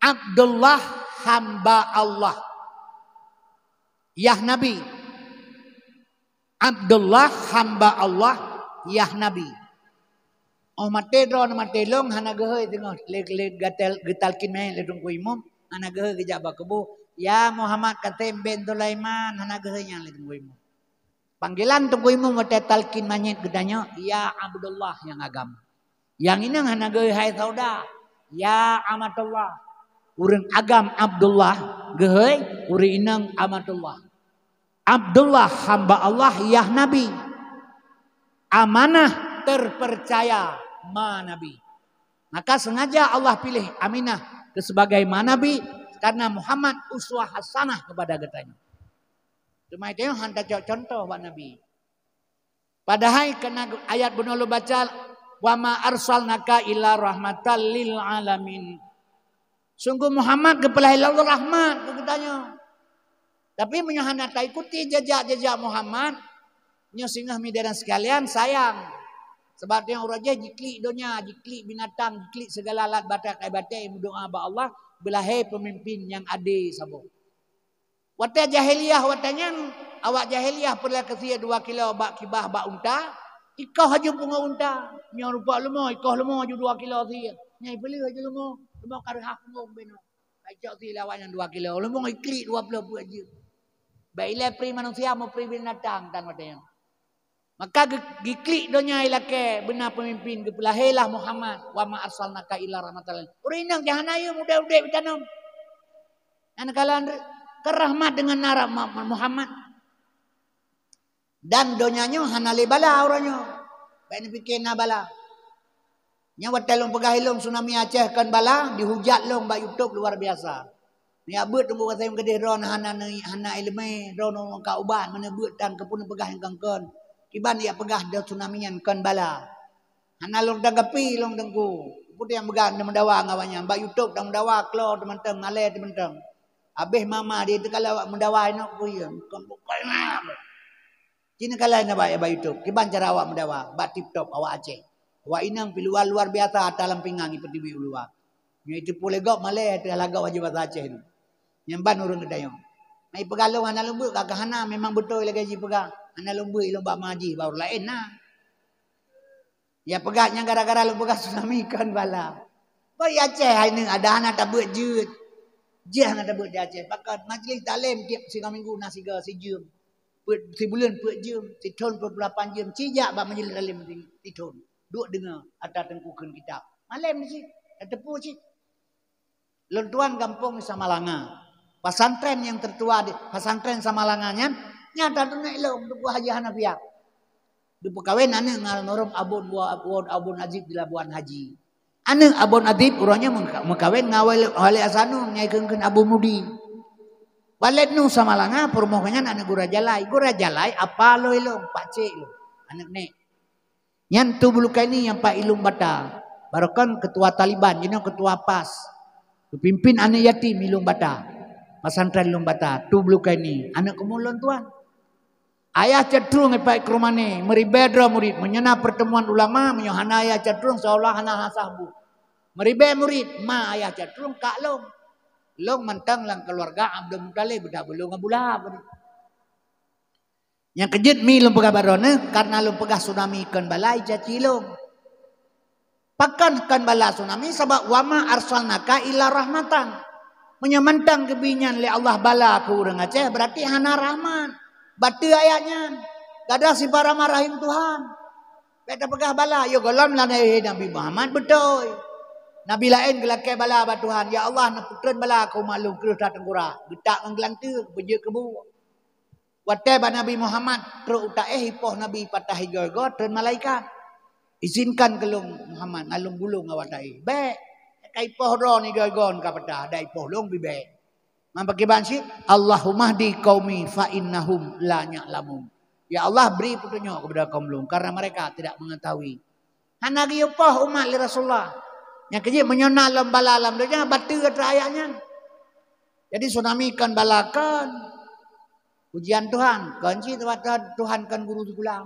Abdullah hamba Allah, yah Nabi. Abdullah hamba Allah, yah Nabi. Oh, maté droe, maté lôn, hana geuhôi teungoh lé, lé gatal, geutalkin manyét lé Teungku Imum, hana geuhôi geujak bak kubu. Ya Muhammad Kasim bin Sulaiman, hana geuhôi nyan lé Teungku Imum. Panggilan Teungku Imum watée talkin manyét geutanyoe, ya Abdullah nyang agam. Nyang inong hana geuhôi hai sauda, ya Amatullah. Ureuëng agam Abdullah geuhôi, ureuëng inong Amatullah. Abdullah hamba Allah, yah Nabi. Amanah terpercaya, ma Nabi. Maka sengaja Allah pilih Aminah sebagai ma Nabi karena Muhammad uswah hasanah kepada geutanyoe. Teuma tanyoe han tacok contoh bak Nabi. Padahai keunan ayat bunoe lôn baca, "Wa ma arsalnaka illa rahmatan lil alamin." Sungguh Muhammad geupeulahé lé Allah rahmat keu geutanyoe. Tapi meunyoe hana taikuti jejak-jejak Muhammad, nyoe singoh mi dan sekalian sayang. Sebab tanyoe uroe jih jiklik donya, jiklik binatang, jiklik segala alat batée kai batée meudoa bak Allah, beulahé peumimpin nyang adé saboh. Watée jahiliyah watée nyan, awak jahiliyah peureulée keu sie dua kilo bak kibah bak unta, ikoh laju pungo unta. Nyoe rupa leumo, ikoh leumo laju dua kilo sie. Nyan ipeuleueh laju leumo, leumo ka reuhah pungo binoe. Ka icok sie lé awak nyan dua kilo, leumo iklik dua ploh peuet jeuem. Bak ilée pri manusia meupri binatang tan watée nyan. Maka ge-, geuklik donya ilakée beuna peumimpin, geupeulahé lah Muhammad, "Wa ma arsalnaka illa rahmatan lil." Ureuëng inong jih hana yue udeb-udeb itanom. Nyan kalon keurahmat deungon na ra-, ma-, ma-, Muhammad. Dan donya nyoe hana lé bala uroe nyoe. Bék neupike na bala. Nyoe watée lôn peugah ilôn tsunami Aceh kon bala, dihujat lôn bak YouTube luar biasa. Neujak beuet Teungku Kasim keudeh droeneuh hana neu-, hana iéleumé, droeneuh ka ubat, meunyoe beuet tan keupeue neupeugah nyang kon-kon. Kiban jak peugah deuh tsunami nyan kon bala. Hana lôn tanggapi lôn Teungku. Peue nyang peugah meudawa ngon awak nyan? Bak YouTube dan meudawa, klo teumantong, malée teumantong. Habéh mama dia teuka lawak meudawa inok peue kon bukai na. Cina kalai na bak, bak YouTube. Kiban cara awak meudawa bak TikTok awak Aceh. Awak inong pi luar, luar biasa ata lam pingang ipeutubi u luwa. Nyoe iteupeue lé gob malée teuka lagak wajah basa Aceh tu. Nyang ban ureuëng geutanyoe. Mai peugah lôn hana lôn beuet, ka hana, memang beutôi lagée jipeugah. Hana lôn beuet ilôn bak ma jih baru laén na. Ya peugah nyang gara-gara lôn peugah tsunami kon bala. Bak Aceh hai neu ada hana tabeuet jeuet. Jih hana tabeuet di Aceh. Pakon majlis taklim tiep singoh minggu na siga sijeuem. Peuet, sibuleuen peuet jeuem, sithon peuet puluh lapan jeuem, cijak bak majlis taklim sithon. Duek deungoe ata teungku kheun kitab. Malém cit, tateupeue cit. Lôn tuan gampông Samalanga. Pesantren nyang teutua di pesantren Samalanga nyan, nyan tateuneuk lôn Teungku Haji Hanafiah. Geupeukawen aneuëk ngon almarhum Abon, Abon Aziz di Labuan Haji. Aneuëk Abon Aziz uroe nyoe meuka-, meukawen ngon Walid, Walid Hasanun nyang ikheun-kheun Abu Mudi. Walid Nuh Samalanga peurumoh geuh nyan aneuëk Gura Jalai. Gura Jalai apa lôn ilôn, pakcik lôn, aneuëk nek. Nyan Tu Bulukaini nyang pat i Lueng Bata. Barokon ketua Taliban, jinoe ketua pas. Geupimpin aneuëk yatim i Lueng Bata. Pesantren Lueng Bata, Tu Bulukaini, aneuëk keumulon tuan. Ayah Catrung i Pak Ikromane, meuribée droe murit. Meunyoe na pertemuan ulama, meunyoe hana Ayah Catrung, seolah hana hasah bu. Meuribée murit, ma Ayah Catrung kak lôn. Lôn mantong lam keuluwarga Abdul Muthalib, beudak beulông Abu Lahab. Nyang keujeuet mi lôn peugah bak droeneuh, karena lôn peugah tsunami kon bala icaci lôn. Pakon kon bala tsunami? Sabab, "Wa ma arsalnaka illa rahmatan." Meunyoe mantong geubri nyan lé Allah bala keu ureuëng Aceh, berarti hana rahmat. Bateue ayat nyan. Gadôh sifat rahmat rahim Tuhan. Bék tapeugah bala, yo gohlom lagée Nabi Muhammad beutôi. Nabi laén geulakée bala bak Tuhan, "Ya Allah, neupeutreun bala keu umat lôn kreueh that teungkurah, geutak ngon geulanteue, beujeuet keu bu." Watée bak Nabi Muhammad trok u taéh, ipoh Nabi patah igoe-goe, treun malaikat. "Izinkan keu lôn Muhammad ngon lôn bulông awak taéh." "Bék, ka ipoh droe igoe-goe ka patah, dak ipoh lôn pih bék." Maka kiban cit, "Allahumma hdi qaumi fa innahum la ya'lamun." Ya Allah, beri petunjuk kepada kaum lôn karena mereka tidak mengetahui. Hana geuyue poh umat lé Rasulullah. Nyang keujeuet meunyoe na lom bala lam donya, bateue atra ayat nyan. Jadi tsunami kon bala kon. Ujian Tuhan, kon cit Tuhan kon guru sikula.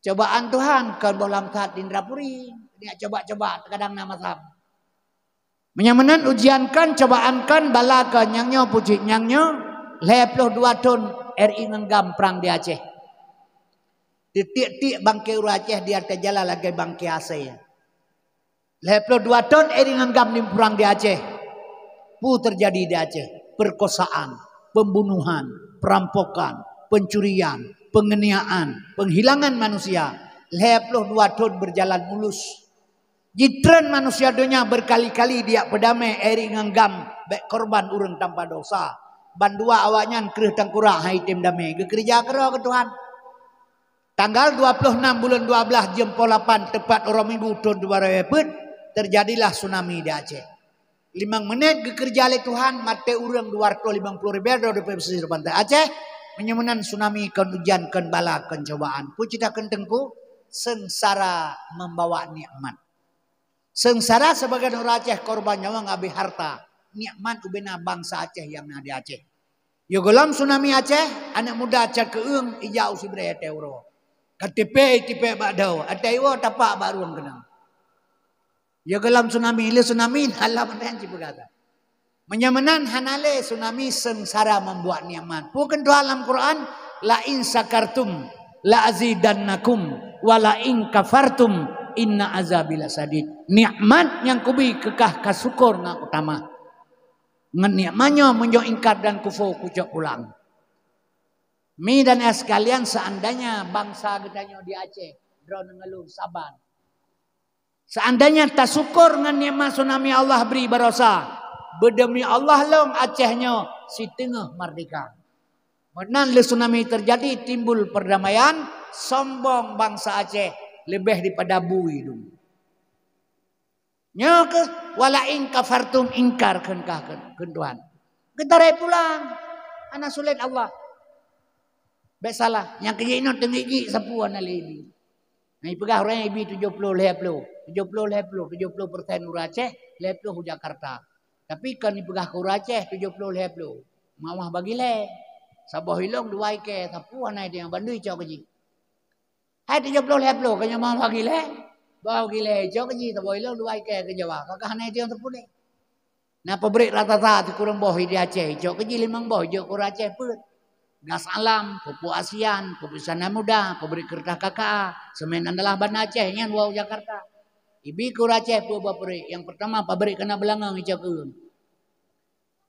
Cobaan Tuhan kon boh lam that di Indrapuri. Nyak coba-coba, kadang na masa. Meunyoe meunan ujian kon, cobaan kon, bala kon, nyang nyoe pucit nyang nyoe, lhèe ploh dua thon R I ngon GAM prang di Aceh. Tiek-tiek bangke ureueng Aceh di ateueh jalan lagèe bangke asèe. Lhèe ploh dua thon R I ngon GAM prang di Aceh. Peue teujadi di Aceh? Perkosaan, pembunuhan, perampokan, pencurian, penganiayaan, penghilangan manusia. Lhèe ploh dua thon berjalan mulus. Jitreun manusia donya berkali-kali dijak peudamé R I ngon GAM bèk korban ureueng tanpa dosa. Bandua awaknyan kreueh tangkurak han jitem damé. Geukeureuja keudroe keu Tuhan. Tanggal dua ploh nam buleuen dua blah jeuem poh lapan teupat uroe Minggu thon dua ribèe peuet, teujadilah tsunami di Aceh. Limong menit geukeureuja lé Tuhan, maté ureueng dua ratus limong ploh ribèe droe di pesisir pantai Aceh. Meunyoe meunan tsunami kon ujian, kon bala, kon cobaan. Peue cit takheun Teungku? Seungsara membawa nikmat. Seungsara sebagian ureueng Aceh korban nyawöng abéh harta. Nikmat ubena bansa Aceh nyang na di Aceh. Yôh gohlom tsunami Aceh, aneuk muda cat keueung ijak u Sibreh ateueh uroe. Ka tipék-tipék bak dhoe, ateueh iwoe tapak bak rueng keunong. Yôh gohlom tsunami, lé tsunami, alam ada nyang cipeugah that. Meunyoe meunan hana lé tsunami seungsara membuat nikmat. Peue kheun Tuhan lam Quran, "La in syakartum la azidannakum wa la in kafartum inna azabi lasadid." Nikmat nyang kubi keukah ka syukur ngon kutamah. Ngon nikmat nyoe meunyoe ingkar dan kufô kucok pulang. Mi dan ayah sekalian, seandainya bangsa geutanyoe di Aceh, droeneuh ngon lôn saban. Seandainya tasyukur ngon nikmat tsunami Allah bri barosa, beudemi Allah lom Aceh nyoe siteungoh merdeka. Meunan lé tsunami teujadi, timbul perdamaian, sombong bansa Aceh leubeh daripada bui dum. Nyoe keuh, "Wala in kafartum," ingkar kheun kah kheun, kheun Tuhan. Geutarek pulang, hana sulet Allah. Bèk salah, nyang keujeuet inoe teungeut jih sapeue hana lé ibi. Nah, ipeugah ureueng ibi tujoh ploh lhèe ploh, tujoh ploh lhèe ploh, tujoh ploh persen ureueng Aceh, lhèe ploh u Jakarta. Tapi kon ipeugah keu ureueng Aceh tujoh ploh lhèe ploh. Mawah bagi lhèe. Saboh ilong dua ikèe, sapeue hana idéh bandum icok keu jih. Hai tujoh ploh lhèe ploh, keu nyoe mawah bagi lhèe. Bawah bagi lhèe icok keu jih, saboh ilong dua ikèe keu Jawa. Ka kah hana idéh sapeue lé. Na pabrik raksasa sikureueng boh di Aceh, icok keu jih limong boh, ijok keu ureueng Aceh peuet. Gas Alam, Pupuk Asian, Pupuk Iskandar Muda, pabrik keureutah K K A, Semen Andalas Banda Aceh, nyan woe u Jakarta. Ibi keu ureueng Aceh peuet boh pabrik. Nyang peurtama pabrik keunak beulangöng icok keu.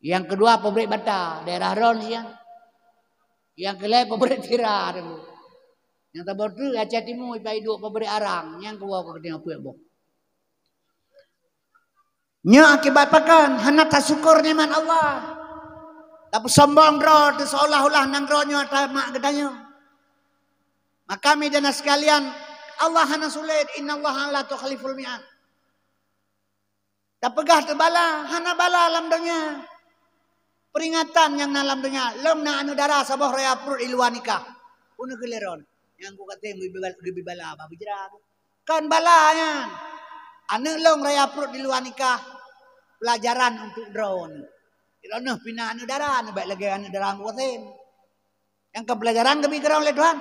Nyang keudua pabrik bata, daerah Ron sian. Nyang keulhèe pabrik tira teungku. Nyang saboh treuk Aceh Timu ipai duek pabrik arang, nyang keudua pabrik peuet boh. Nyoe akibat pakon? Hana tasyukur nikmat Allah. Tapeusombong droe teuh seolah-olah nanggroe nyoe atra mak geutanyoe. Maka mi dan sekalian, Allah hana sulet, "Innallaha la tukhliful mi'ad." Tapeugah teuh bala, hana bala lam donya. Peringatan nyang na lam donya, lom na aneuk dara saboh raya pruet di luwa nikah. Peue keuh lé droeneuh? Nyang ku katem geubri bala, geubri bala bak beujra. Kon bala nyan. Aneuk lôn raya pruet di luwa nikah, pelajaran untuk droeneuh. Droeneuh pih na aneuk dara, aneuk bèk lagèe aneuk dara Abu Qasim. Nyang keu pelajaran geubi keurang lé Tuhan.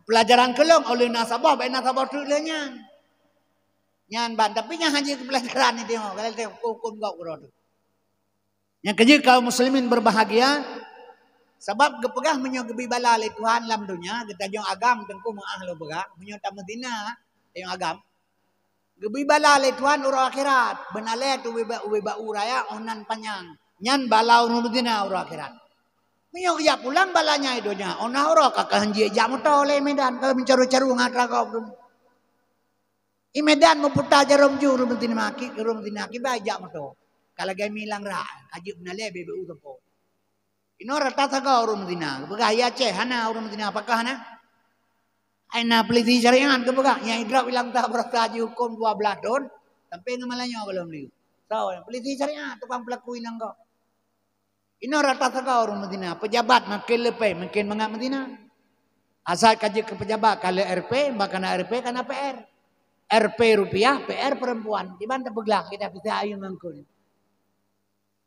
Pelajaran keu lôn, oh lheueh na saboh, bèk na saboh treuk lheueh nyan. Nyan ban, tapi nyan hana jeuet keu pelajaran ni tengok, kalau tengok huköm-huköm gob keudroe teuh. Nyang keujeuet kaum muslimin berbahagia, sabab geupeugah meunyoe geubi bala lé Tuhan lam donya, geutanyoe agam teungku meu'ah lôn peugah, meunyoe tameuzina, tanyoe agam. Geubi bala lé Tuhan uroe akhirat, beunalée teuh ubé ba-, ubé bak u raya 'oh nan panyang, nyan bala ureuëng meuzina uroe akhirat. Meunyoe geujak pulang bala nyan i donya, 'oh na uroe ka keuh han jijak moto lé Medan, ka meucaru-caru ngon atra gob dum. I Medan meuputa jaroe ju ureuëng meuzina ki-, ureuëng meuzina kiban jak moto. Ka lagée milang rak, ka jeuet beunalée B B U teupok. Inoe rata sagoe ureuëng meuzina, geupeugah, "Ya Aceh, hana ureuëng meuzina, pakon hana?" Ai na polisi syariat geupeugah, nyang idrop ilang tah beurasa jihuköm dua blaih thon, sampoe ngon malam nyoe gohlom liu. Soe polisi syariat tukang peulaku inong gob? Inoe rata sagoe ureuëng meuzina, pejabat makin leupie, makin mangat meuzina. Asai ka jeuet keu pejabat, ka lheueh R P, bah kana R P, kana P R. R P rupiah, P R perempuan. Kiban tapeuglah kita bisa ayeueng ngon keu.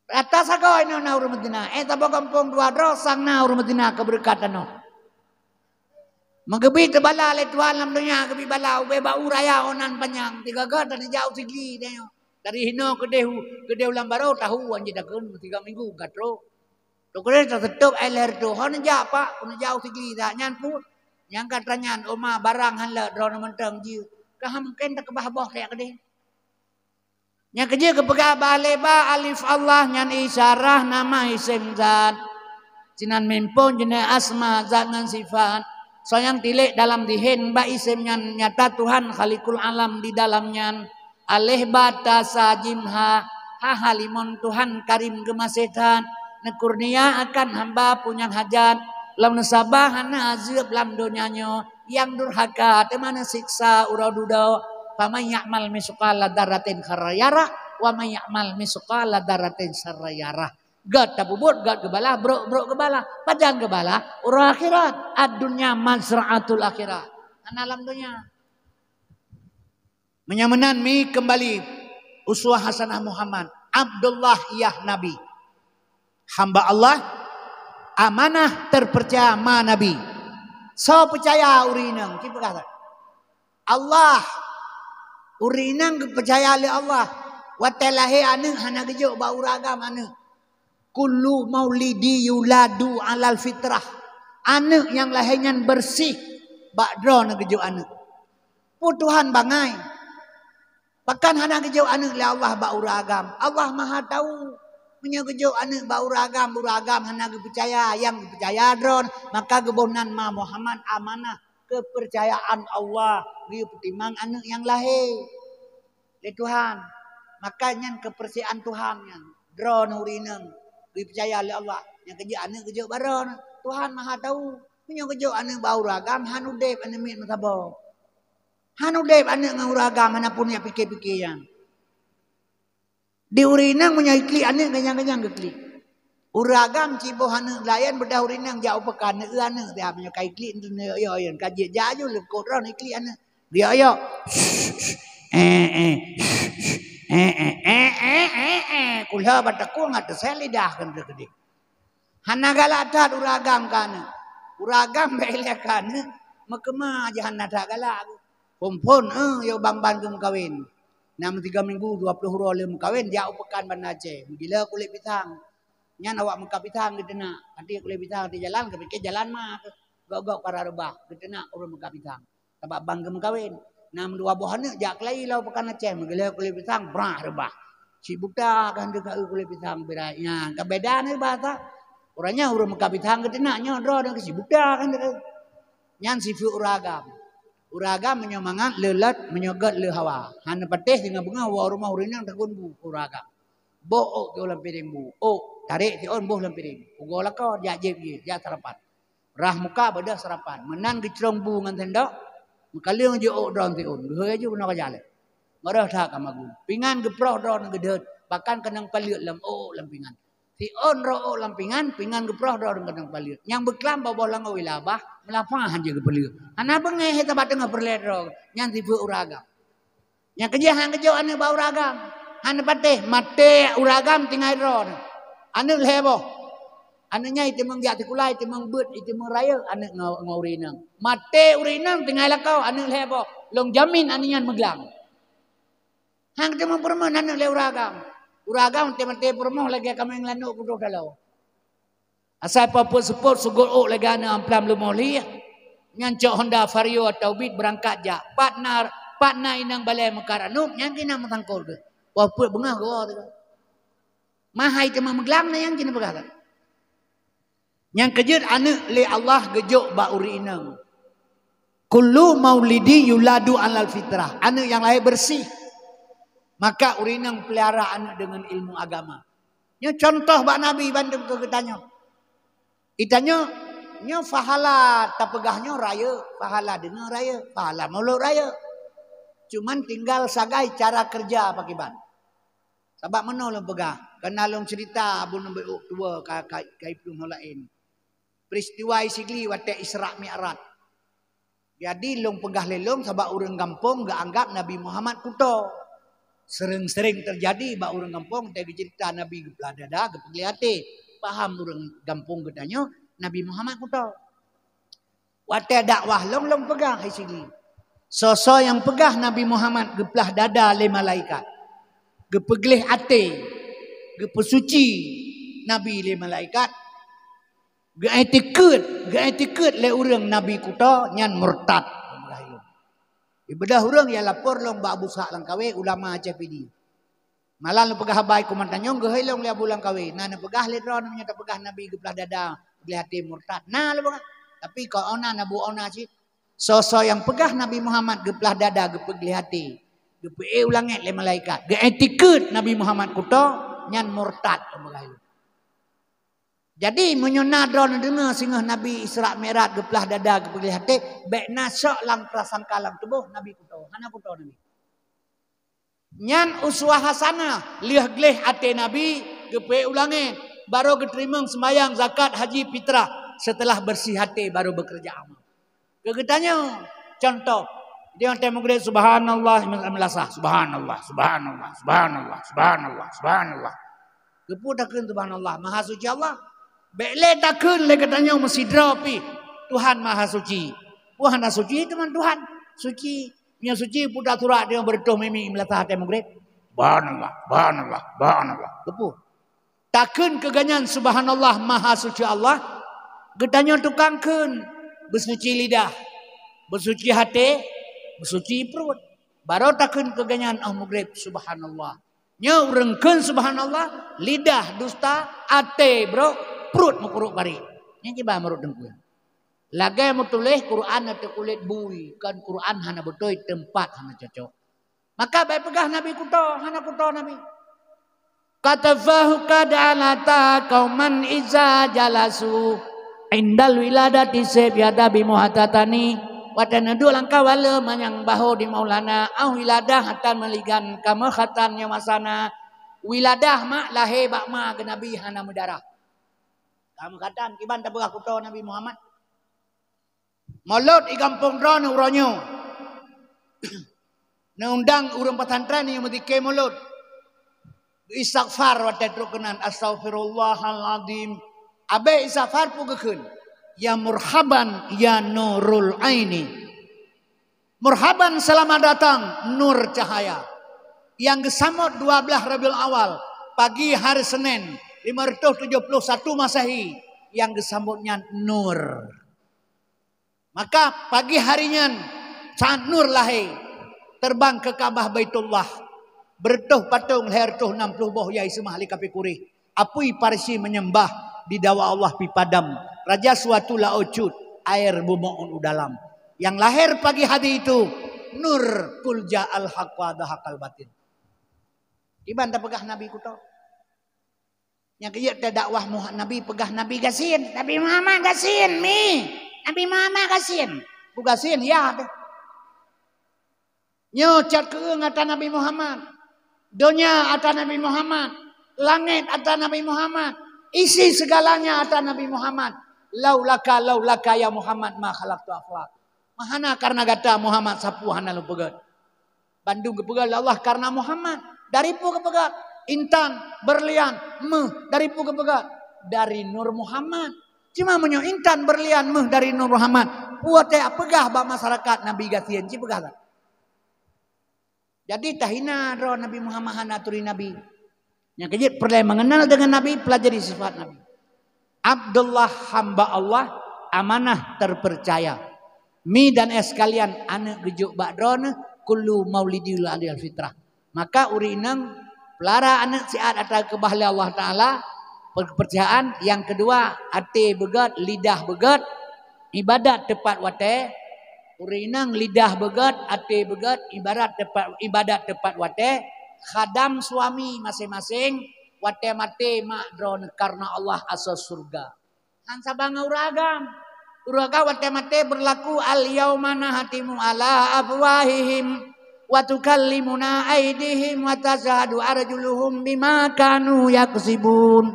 Rata sagoe inoe na ureuëng meuzina. Eh, saboh gampông dua droe sang na ureuëng meuzina keu beureukat tanoh. Meugeubri teubala lé Tuhan lam donya, geubri bala ubé bak u raya onan panyang. Tiga-tiga dan jauh sigi tanyoe. Dari hinoe keudeh u, keudeh u lam barô tahu wan jih takheun tiga minggu ka trok. Teukeudeh taseutôb ai lhèe reutôh. Hon jak pak, peuneujak u sigi dak nyan pun. Nyang ka tranyan, oma barang han leuet droeneuh mantong jeuet. Ka han mungken takeubah boh lé keudeh. Nyang keujeuet geupeugah bah lé ba alif Allah nyan isyarah nama isem zat. Sinan meuphom jeunèh asma zat ngon sifat. Soe nyang tilék dalam dihen bak isem nyan nyata Tuhan Khaliqul Alam di dalam nyan. Aleh ba ta sa jim ha, ha ha limon Tuhan Karim geumaséh that, neukurnia akan hamba peue nyang hajat, lam neusaba hana azeueb lam donya nyoe, nyang durhaka teuma neusiksa uroe dudoe. Faman ya'mal misqala dzarratin khairan yarah, wa man ya'mal misqala dzarratin syarran yarah. Gét tapeubuet, gét geubalah, brok, brok geubalah. Pajan geubalah? Uroe akhirat. Ad-dunya mazra'atul akhirah. Hana lam donya. Meunyoe meunan mi keumbali uswah hasanah Muhammad, Abdullah yah Nabi. Hamba Allah, amanah terpercaya ma Nabi. Soe peucaya ureuëng inong, ci peugah that. Allah, ureuëng inong geupeucaya lé Allah. Watée lahé aneuëk hana geujok bak ureuëng agam aneuëk. Kullu maulidi yuladu alal fitrah. Aneuëk nyang lahé nyan beureuséh bak droeneuh geujok aneuëk. Peue Tuhan bangai? Pakon hana geujok aneuëk lé Allah bak ureuëng agam? Allah Maha Tahu. Meunyoe geujok aneuëk bak ureuëng agam, ureuëng agam hana geupeucaya, nyang geupeucaya droeneuh, maka geuboh nan ma Muhammad amanah keupeurcayaan Allah geupeutimang aneuëk nyang lahé lé Tuhan. Maka nyan keupeurcayaan Tuhan nyan. Droeneuh ureuëng inong geupeucaya lé Allah. Nyang keujeuet aneuëk geujok bak droeneuh. Tuhan Maha Tahu. Meunyoe geujok aneuëk bak ureuëng agam, han udeb aneuëk miet meusaboh. Han udeb aneuëk ngon ureuëng agam, hana pun nyang pike-pike nyan. Di ureuëng inong meunyoe iklik aneuëk, ganyang-ganyang geuklik. Ureuëng agam ciboh aneuëk laén beudah ureuëng inong jak u peukan, neueu aneuëk tiap meunyoe ka iklik, neueu yo-yo, ka jeuet jak aju leukot droe iklik aneuëk. Yo-yo. Eh, eh. Eh, eh, eh, eh, eh, eh. Kulha batakung ateueh saya lidah kan terkedih. Hana galak that ureuëng agam keu aneuëk. Ureuëng agam bèk ilèe keu aneuëk, meukeuma aja hana that galak. Phon-phon, eh, yo ban-ban geumeukawen. Na meusigoe minggu, dua ploh uroe lheueh meukawen, jak u peukan Banda Aceh. Meugila kulét pisang. Nyan awak meukat pisang geuteunak. Até kulét pisang di jalan, geupike jalan ma. Gok-gok para reubah, geuteunak ureuëng meukat pisang. Sabab ban geumeukawen. Na meudua boh aneuëk jak keulayi lam peukan Aceh, meugila kulét pisang, brah reubah. Cit buta kan teuka kulét pisang birai. Nyan ka beda ni bahasa. Ureuëng nyan ureuëng meukat pisang geuteunak, nyoe droe dan keuci buta kan teuka. Nyan sifeuet ureuëng agam. Ureuëng agam meunyoe mangat le lét, meunyoe gét le hawa. Hana patéh singoh beungoh woe rumoh ureuëng inong takheun bu ureuëng agam. Boh ôk siôn lam piréng bu. Ôk, tarek siôn boh lam piréng. Ugoe lakoe, jak jieb jih, jak sarapan. Rah muka beudoh sarapan. Meunan geucrong bu ngon sendok, meukaleueng jih ôk droe siôn. Geuhôi aju keunoe ka jaleh. Meureuh that ka magun. Pingan geuproh droe geudeuet, bahkan keunong paleuet lam ôk lam pingan. Siôn roh ôk lam pingan, pingan geuproh droe keunong paleuet. Nyang beuklam boh-boh langôi labah, meulapah han jeuet geupaleuet. Hana beungéh he sabat teungoh peureulée droe, nyan sifeuet ureuëng agam. Nyang keujeuet han geujok aneuëk bak ureuëng agam. Hana patéh, maté ureuëng agam tinggai droe. Aneuëk lhée boh. Aneuëk nyan iteumeung jak sikula, iteumeung beuet, iteumeung rayeuk aneuëk ngon, ngon ureuëng inong. Maté ureuëng inong tinggai lakoe, aneuëk lhée boh. Lôn jamin aneuëk nyan meuglang. Han geuteumeung peurumoh aneuëk lé ureuëng agam. Ureuëng agam maté-maté peurumoh lagée kaméng lanok putôh taloe. Asai peuet seupôt sugot ôk lagée aneuëk amplam leumoh lieh. Nyan cok Honda Vario atau Beat beurangkat jak. Pat na, pat na inong balée meukat aneuëk, nyan keunan meusangkot geuh. Peuet beungoh geuwoe teuka. Mahai teuma meuglang na nyang keunan peugah that. Nyang keujeuet aneuëk lé Allah geujok bak ureuëng inong. Kullu maulidi yuladu alal fitrah. Aneuëk nyang lahé beureuséh. Maka ureuëng inong peulihara aneuëk deungon ilmu agama. Nyoe contoh bak Nabi bandum keu geutanyoe. Geutanyoe, nyoe pahala tapeugah nyoe rayeuk, pahala deungoe rayeuk, pahala mulod rayeuk. Cuman tinggal sagai cara keureuja pakriban. Sabab meunoe lôn peugah, kana lôn cerita bunoe beuôk tuwoe ka, ka, ka ipeuleueh laén. Peristiwa Isigli watée Isra Mi'raj. Jadi lôn peugah lé lôn sabab ureuëng gampông geuanggab Nabi Muhammad kuto. Sering-sering terjadi bak ureuëng gampông, watée geucerita Nabi geuplah dada, geupeugléh até. Paham ureuëng gampông geutanyoe Nabi Muhammad kuto. Watée dakwah lôn, lôn peugah hai Isigli. Soe-soe nyang peugah Nabi Muhammad geuplah dada lé malaikat, geupeugléh até, geupeusuci Nabi lé malaikat, geuiktikeuet, geuiktikeuet lé ureuëng Nabi kuto, nyan murtad. Ibeudôh ureuëng nyang lapor lôn bak Abu Ishaq Langkawi, ulama Aceh Pidie. Malam lôn peugah haba i kuman tanyong, geuhôi lôn lé Abu Langkawi. Na neupeugah lé droe, meunyoe tapeugah Nabi geuplah dada, geupeugleh até, murtad. Na lôn peugah. Tapi kon ona, na buet ona cit. Soe-soe nyang peugah Nabi Muhammad geuplah dada, geupeugleh até, geupeuék u langét lé malaikat, geuiktikeuet Nabi Muhammad kuto, nyan murtad, lôn peugah lé. Jadi, meunyoe na droe neudeungoe singoh Nabi Isra Mi'raj geuplah dada, geupeugleh até, bék na syok lam prasangka lam tuboh Nabi kuto. Hana kuto Nabi. Nyan uswah hasanah, lheueh gleh até Nabi, geupeuék u langét, barô geuteurimong seumayang, zakat, haji, fitrah, seuteulah beureuséh até barô beukeureuja amal. Keu geutanyoe, cuntoh, di watée meugreb, subhanallah, meulasah, subhanallah, subhanallah, subhanallah, subhanallah, subhanallah. Keupeue takheun subhanallah, maha suci Allah? Bék lé takheun lé geutanyoe meusidroe pih, Tuhan maha suci. Peue hana suci, teuma Tuhan suci. Meunyoe suci, peue tasurak deungon beureutoh mimi meulasah watée meugreb? Subhanallah, subhanallah, subhanallah. Keupeue? Takheun keu gobnyan subhanallah, maha suci Allah, geutanyoe tukang kheun, beusuci lidah, beusuci até, beusuci pruet. Barô takheun keu gobnyan óh meugreb subhanallah. Nyoe ureuëng kheun subhanallah, lidah dusta, até brok, pruet meukurok barek. Nyan kiban meurot deungku. Lagée meutuléh Quran ateueh kulét bui, kon Quran hana beutôi, teumpat hana cocok. Maka bék peugah Nabi kuto, hana kuto Nabi. Katafahu kad alata kauman iza jalasu indal wiladati seb yada bimuhatatani. Watée neuduek lam kawala manyang baho di Maulana, ah wiladah hatan meuligan kamoe khatan nyang masana. Wiladah mak lahé bak ma geunabi hana meudarah. Kamoe khatan kiban tapeugah kuto Nabi Muhammad. Molot i gampông droeneuh uroe nyoe. Neuundang ureuëng pesantren nyang meuzikir molot. Istighfar watée trok keunan, astaghfirullahalazim. Abéh istighfar peue geukheun? Ya murhaban ya nurul aini. Murhaban, selamat datang nur cahaya. Nyang geusamot dua belas Rabiul Awal, pagi hari Senin, lima ratus tujuh puluh satu Masehi, nyang geusamot nyan nur. Maka pagi hari nyan, saat nur lahé, terbang keu Ka'bah Baitullah, beureutoh patong lhée reutôh nam ploh boh nyang iseumah lé kafé Quraisy. Apui Parsi meunyeumbah di dawa Allah Pipadam, raja suatu laôt cut, air beumeu'uet u dalam. Nyang lahé pagi hari itu, nur, qul ja'al haqq wa zahaqal batil. Kiban tapeugah Nabi kuto. Nyang keu jeuet teudakwah Muha-, Nabi peugah Nabi gasien, Nabi Muhammad gasien, mi. Nabi Muhammad gasien. Ku gasien, ya teuh. Nyoe cat keueung ata Nabi Muhammad. Donya ata Nabi Muhammad. Langét ata Nabi Muhammad. Isi segalanya ata Nabi Muhammad. Laulaka, laulaka ya Muhammad ma khalaqtu aflak. Mahana karena gata Muhammad sapeue hana lôn peugét. Bandum geupeugét lé Allah karena Muhammad. Dari peue geupeugét? Intan, berlian, méuh. Dari peue geupeugét? Dari nur Muhammad. Cuma meunyoe intan, berlian, méuh dari nur Muhammad, peue teupeugah bak masyarakat Nabi gasien, ci peugah that. Jadi tahina droe Nabi Muhammad hana turi Nabi. Nyang keu jeuet peureulée mengenal dengan Nabi, pelajari sifat Nabi. Abdullah hamba Allah, amanah terpercaya. Mi dan eh sekalian, aneuk geujok bak droeneuh, kullu maulidin yuladu alal fitrah. Maka ureuëng inong peulara aneuk siat atra keubah lé Allah Taala, per-, percayaan, nyang keudua, até beugét, lidah beugét, ibadat teupat watée, ureuëng inong lidah beugét, até beugét, ibarat teupat, ibadat teupat watée, khadam suami maséng-maséng, watée maté mak droeneuh karena Allah asoe syeuruga. Han saban ngon ureuëng agam. Ureuëng agam watée maté beurlaku, "Al-yauma nakhtimu ala afwahihim Wa tukallimuna aidihim wa tasyhadu arjuluhum bima kanu yaksibun.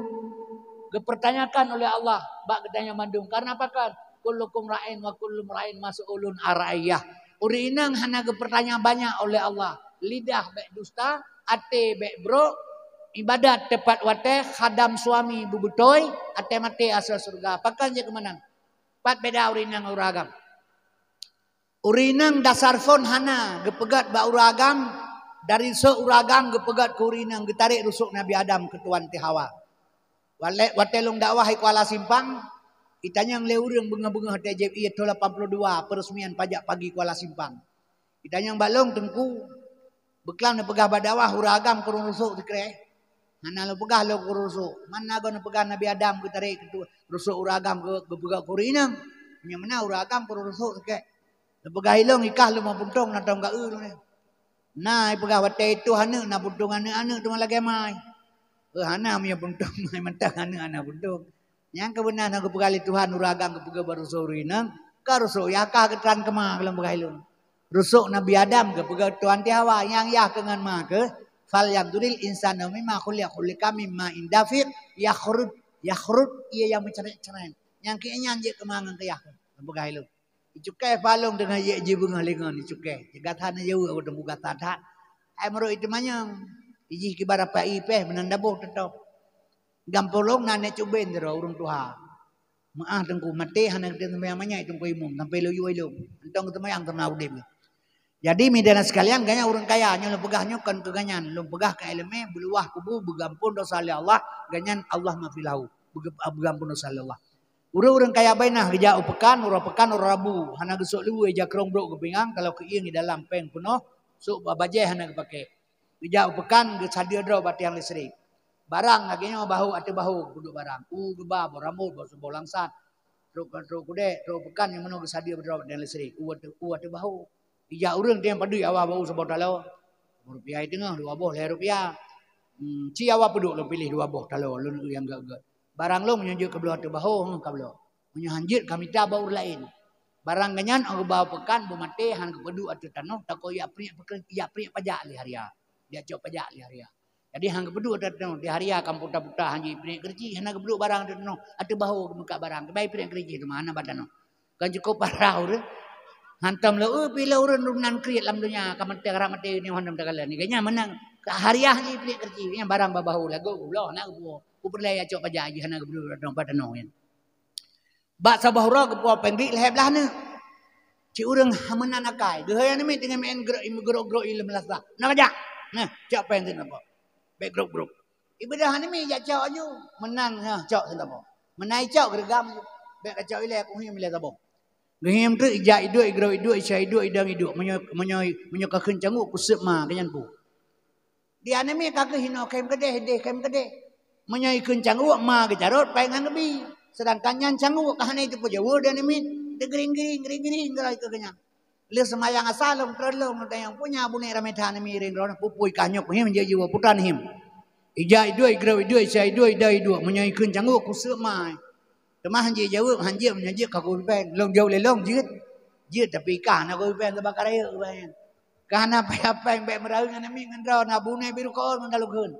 Geupertanyakan oleh Allah bak geutanyoe mandum. Karena pakon? Kullukum ra'in wa kullu ra'in mas'ulun an ra'iyah. Ureueng inong hana geupeurtanya banyak oleh Allah. Lidah bék dusta, até bék brok, ibadat teupat watée, khadam suami beubeutôi, até maté asoe syeuruga. Pakon jeuet keu meunan? Pat beda ureueng inong ngon ureueng agam? Ureueng inong dasar phon hana geupeugét bak ureueng agam, dari rusok ureueng agam geupeugét keu ureueng inong, geutarek rusok Nabi Adam keu tuan ti Hawa. Walé-, watée lôn dakwah i Kuala Simpang, itanyong lé ureueng beungoh-beungoh watée jieb ie thon lapan puluh dua peureuseumaian pajak pagi Kuala Simpang. Itanyong bak lôn, "Teungku, beuklam neupeugah bak dakwah ureueng agam keu ureueng rusok sikreh?" Hana lôn peugah lôn keu ureueng rusok. Mana goe neupeugah Nabi Adam geutarek keu tu-, rusok ureueng agam geu-, geupeugah keu ureueng inong. Nyang meunan ureueng agam keu ureueng rusok sikeh. Lôn peugah ilong ikah lôn meupuntong na tong geu lôn nyoe. Na ipeugah watée itu aneuk na puntong aneuk-aneuk teuma lagée mai. Eh, hana meunyoe puntong mai mantong aneuk hana puntong. Nyang keubeuna na geupeugah lé Tuhan ureueng agam geupeugah bak rusok ureueng inong, ka rusok yah kah geutran keuma lôn peugah ilong. Rusok Nabi Adam geupeugah tuan ti Hawa nyang yah keu ngon ma keuh, "Falyanzuril insanu mimma khuliq, khuliqa mimma indafiq, yakhruj, yakhruj, ie nyang meucret-cret." Nyang keu nyan jeuet keu ma ngon keu yah keuh, lôn peugah ilong. Icukai palong teungoh jeuet jibeungoh lingon icukai. Gata na jaweueb aku teungku gata that. Ai meurok itu manyong. Ijih kiban rapai ipeh meunan daboh teutap. Gampolong na nèk cuben sidroe ureueng tuha. Meu'ah teungku maté hana geutem seumayang manyak teungku imum sampai luyue ilong. Entong geutem seumayang teuma udeb. Jadi, meudahna sekalian, ganya ureueng kaya nyoe lôn peugah nyoe kon keu ganyan. Lôn peugah keu ileumèe, beuluwah kubu, beugampon dosa lé Allah, ganyan Allah maghfir lahu. Beuge-, beugampon dosa lé Allah. Ureueng-ureueng kaya bainah geujak u peukan, uroe peukan, uroe Rabu, hana geusok liweue, ija krong brok geupingang, kalau keuieng di dalam péng peunoh, sok ba-, bajèe hana geupaké. Geujak u peukan, geusadeue droe bak tiang listrik. Barang lagèe nyoe bahu ateueh bahu geupeuduek barang. U geuba, boh rambot, boh, boh langsat. Trok, trok kudèe, trok peukan nyang meunoe geusadeue droe bak tiang listrik. U ateueh, u ateueh bahu. Ija ureueng teuh nyang padub awai bak u saboh taloe. Saboh rupiah i teungoh, dua boh lhèe rupiah. Hmm, ci awai peuduek lôn piléh dua boh taloe, lôn eu nyang gèt-gèt. Barang lôn meunyoe jeuet keu bloe ateueh bahu, heuh, ka bloe. Meunyoe han jeuet ka mita bak ureueng laén. Barang ganyan 'oh geuba u peukan, beumaté, han geupeuduek ateueh tanoh, takot jak priek peuke-, jak priek pajak lé haria. Jak cok pajak lé haria. Jadi han geupeuduek ateueh tanoh, di haria ka meuputa-puta, han jeuet priek keureuji, hana geupeuduek barang ateueh tanoh, ateueh bahu geumeukat barang, keubai priek keureuji teuma hana bak tanoh. Kan cukup parah ureueng. Hantom lé, eh, pih lé ureueng nan kriet lam donya, ka maté, rab maté nyoe hantom takalon. Gobnyan meunan, ka hariah jih priek keureuji, gobnyan barang bak bahu, lagoe geuloh, hana geupuwoe. Peue peureulèe jak cok pajak jih, hana geupeuduek bak tanoh nyan. Bak saboh uroe geupuwoe péng biek lhèe blah neuk. Cit ureueng meunan akai, geuhôi aneuk miet teungoh meu'en grok, grok-grok i leumeulasa. "Na kajak. Nah, cok péng sinan po. Bèk grok-grok." Ibeudôh aneuk miet jak cok aju. Meunan, nah, cok sinan po. Meunan icok geureugam aju. "Bèk kacok ilèe, kuhiem ilèe saboh." Geuhiem treuk, ijak iduek, igrok iduek, isya iduek, idong iduek. Meunyoe, meunyoe, meunyoe ka kheun cangguek, kuseuet ma, gobnyan peue. Di aneuk miet ka geuhinoe khem keudeh, ideh khem keudeh. Meunyoe ikheun cangguek, ma geucarot, paih ngon geubi. Seudangkan nyan cangguek ka hana jiteupeue jaweueb di aneuk miet. Teugering-gering, gering-gering, geuroi keu gobnyan. Lheueh seumayang asa lom, treun lom, lom tanyong, "Peue nyan bunoe ramé that aneuk miet ring droeneuh, peue-peue ka nyoe kuhiem jeuet jiwoe putra neuhiem." Ijak iduek, igrok iduek, isya iduek, idong iduek. Meunyoe ikheun cangguek, kuseuet ma. Teuma han jijaweueb, han jeuet, meunyoe jeuet ka kubi péng. Lôn jaweueb lé lôn, jeuet. Jeuet, tapi ka hana kubi péng, sabab ka rayeuk kubi péng. Ka hana payah péng, bèk meurayeuk ngon aneuk miet ngon droe, na bunoe biru koon ngon dalu kheun.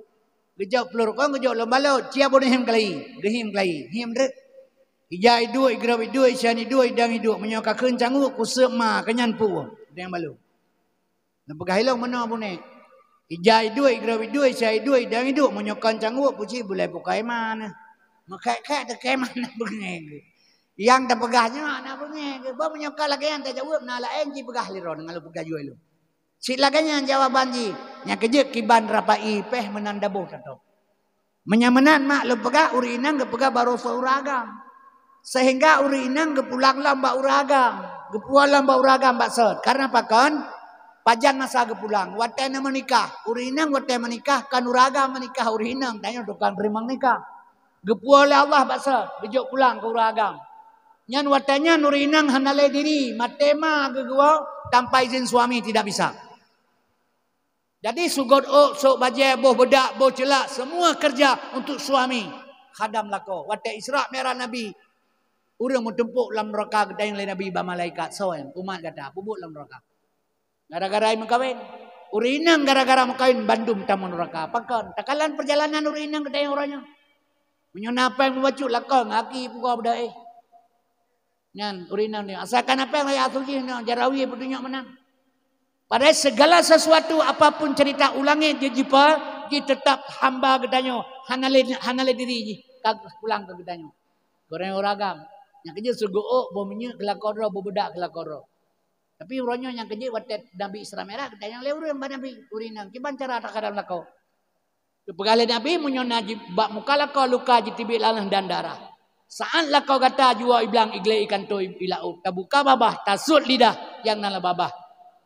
Geujok plôh rukon, geujok lôn balot, cia bunoe hiem keulayi, geuhiem keulayi, hiem treuk. Ijak iduek, igrok iduek, isya iduek, idong iduek, meunyoe ka kheun cangguek, kuseuet ma, gobnyan peue, deng balot. Neupeugah ilong meunoe bunoe. Ijak iduek, igrok iduek, isya iduek, idong iduek, meunyoe kon cangguek, puci bulèe pukai ma nyoe. Meukhèk-khèk teukai ma na beungèh geuh. Nyang tapeugah nyoe na beungèh geuh. Bah meunyoe ka lagèe nyan tajaweueb, na laén jipeugah lé droeneuh ngon lôn peugah jaweueb lôn. Cit lagèe nyan jawaban jih, nyang keujeuet kiban rapai péh meunan daboh tatong. Meunyoe meunan mak lôn peugah, ureueng inong geupeugah baroesa ureueng agam. Sehingga ureueng inong geupulang lom bak ureueng agam, geupulang lom bak ureueng agam bak sot. Karena pakon? Pajan masa geupulang. Watèe na meunikah, ureueng inong watèe meunikah, kon ureueng agam meunikah ureueng inong, tanyoe tukang teurimong nikah. Geupuwoe lé Allah bak sot, geujok pulang keu ureueng agam. Nyan watèe nyan ureueng inong hana lé diri, maté ma geugeuwoe, tanpa izin suami tidak bisa. Jadi, sugôt ôk, sôk bajèe, boh beudak, boh ceulak, semua kerja untuk suami. Khadam lakoe. Watèe Isra Mi'raj Nabi, ureueng meutumpôk lam nuraka geutanyong lé Nabi bak malaikat, "Soe umat gata peubuet lam nuraka?" Gara-gara meukawen. Ureuëng inong gara-gara meukawen bandum tamong nuraka. Pakon? Takalon peurjalanan ureuëng inong geutanyoe uroe nyoe. Meunyoe na péng meubacut lakoe ngon aki pugoe beudoh éh. Nyan ureuëng inong nyoe. Asai ka na péng raya asuh jih nyoe jarawi peudunyok meunan. Padahai segala sesuatu apapun cerita u langét jih jipa, jih tetap hamba geutanyoe. Hana lé, hana lé diri jih ka pulang keu geutanyoe. Goreng uragam. Nyang keujeuet seugook boh minyeuk keu lakoe droe, boh beudak keu lakoe droe. Tapi uroe nyoe nyang keujeuet watée Nabi Isra Mi'raj geutanyoe lé ureuëng bak Nabi, ureuëng inong kiban cara takhadam lakoe. Geupeugah lé Nabi, meunyoe na ji-, bak muka lakoe luka jiteubiet laleueng dan darah. Saát lakoe gata jiwoe iblang iglé ikanto i, i laôt, tabuka babah, tasut lidah nyang na lam babah.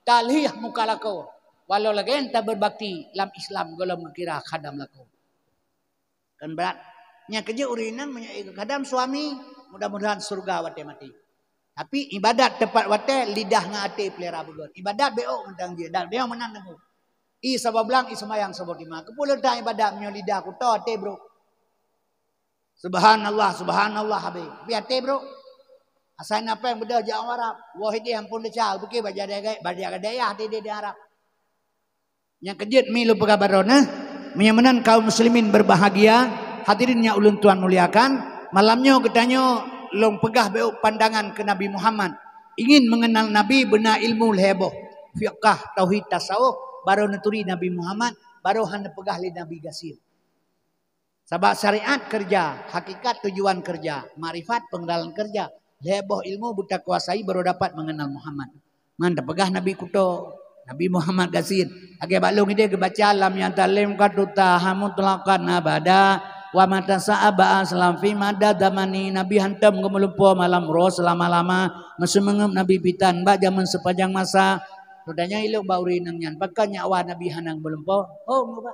Talieh muka lakoe. Walau lagée nyan tabeurbakti lam Islam gohlom geukira khadam lakoe. Kan brat. Nyang keujeuet ureuëng inong meunyoe khadam suami, mudah-mudahan syurga watée maté. Tapi ibadat tepat watée lidah ngon até peulihara beugét. Ibadat bék mantong jih, dan bék meunan teungku. I saboh blang, i seumayang saboh teuma. Keupeue leutak ibadat meunyoe lidah kuto até brok. Subhanallah, subhanallah habéh. Tapi até brok. Asai na péng beudoh jak u Arab. Woe hidéh ampôn desya, bukée bajada gai, bajada dayah di, di, di Arab. Nyang keujeuet mi lôn peugah baroe neuh, meunyoe meunan kaum muslimin berbahagia, hadirin nyang ulôn tuan muliakan, malam nyoe geutanyoe lôn peugah bék pandangan keu Nabi Muhammad. Ingin mengenal Nabi beuna ilmu lhée boh, fiqah, tauhid, tasawuf, baroe neuturi Nabi Muhammad, baroe hana peugah lé Nabi gasien. Sabab syariat keureuja, hakikat tujuan keureuja, makrifat pengenalan keureuja, lhée boh ilmu beutakuasai baru dapat mengenal Muhammad. Man tapeugah Nabi kuto, Nabi Muhammad gasien. Lagée bak lôn idéh geubaca, "Lam yatalim katuta hamutlaqan abada, wa mata sa'aba aslam fi mada zamani." Nabi hantom geumeulumpo malam uroe seulama-lama, meuseumeungeup Nabi pitan bak jameun sepanjang masa. Teutanyoe ilong bak ureuëng inong nyan, pakon nyak wa Nabi hana geumeulumpo? Hom geuba.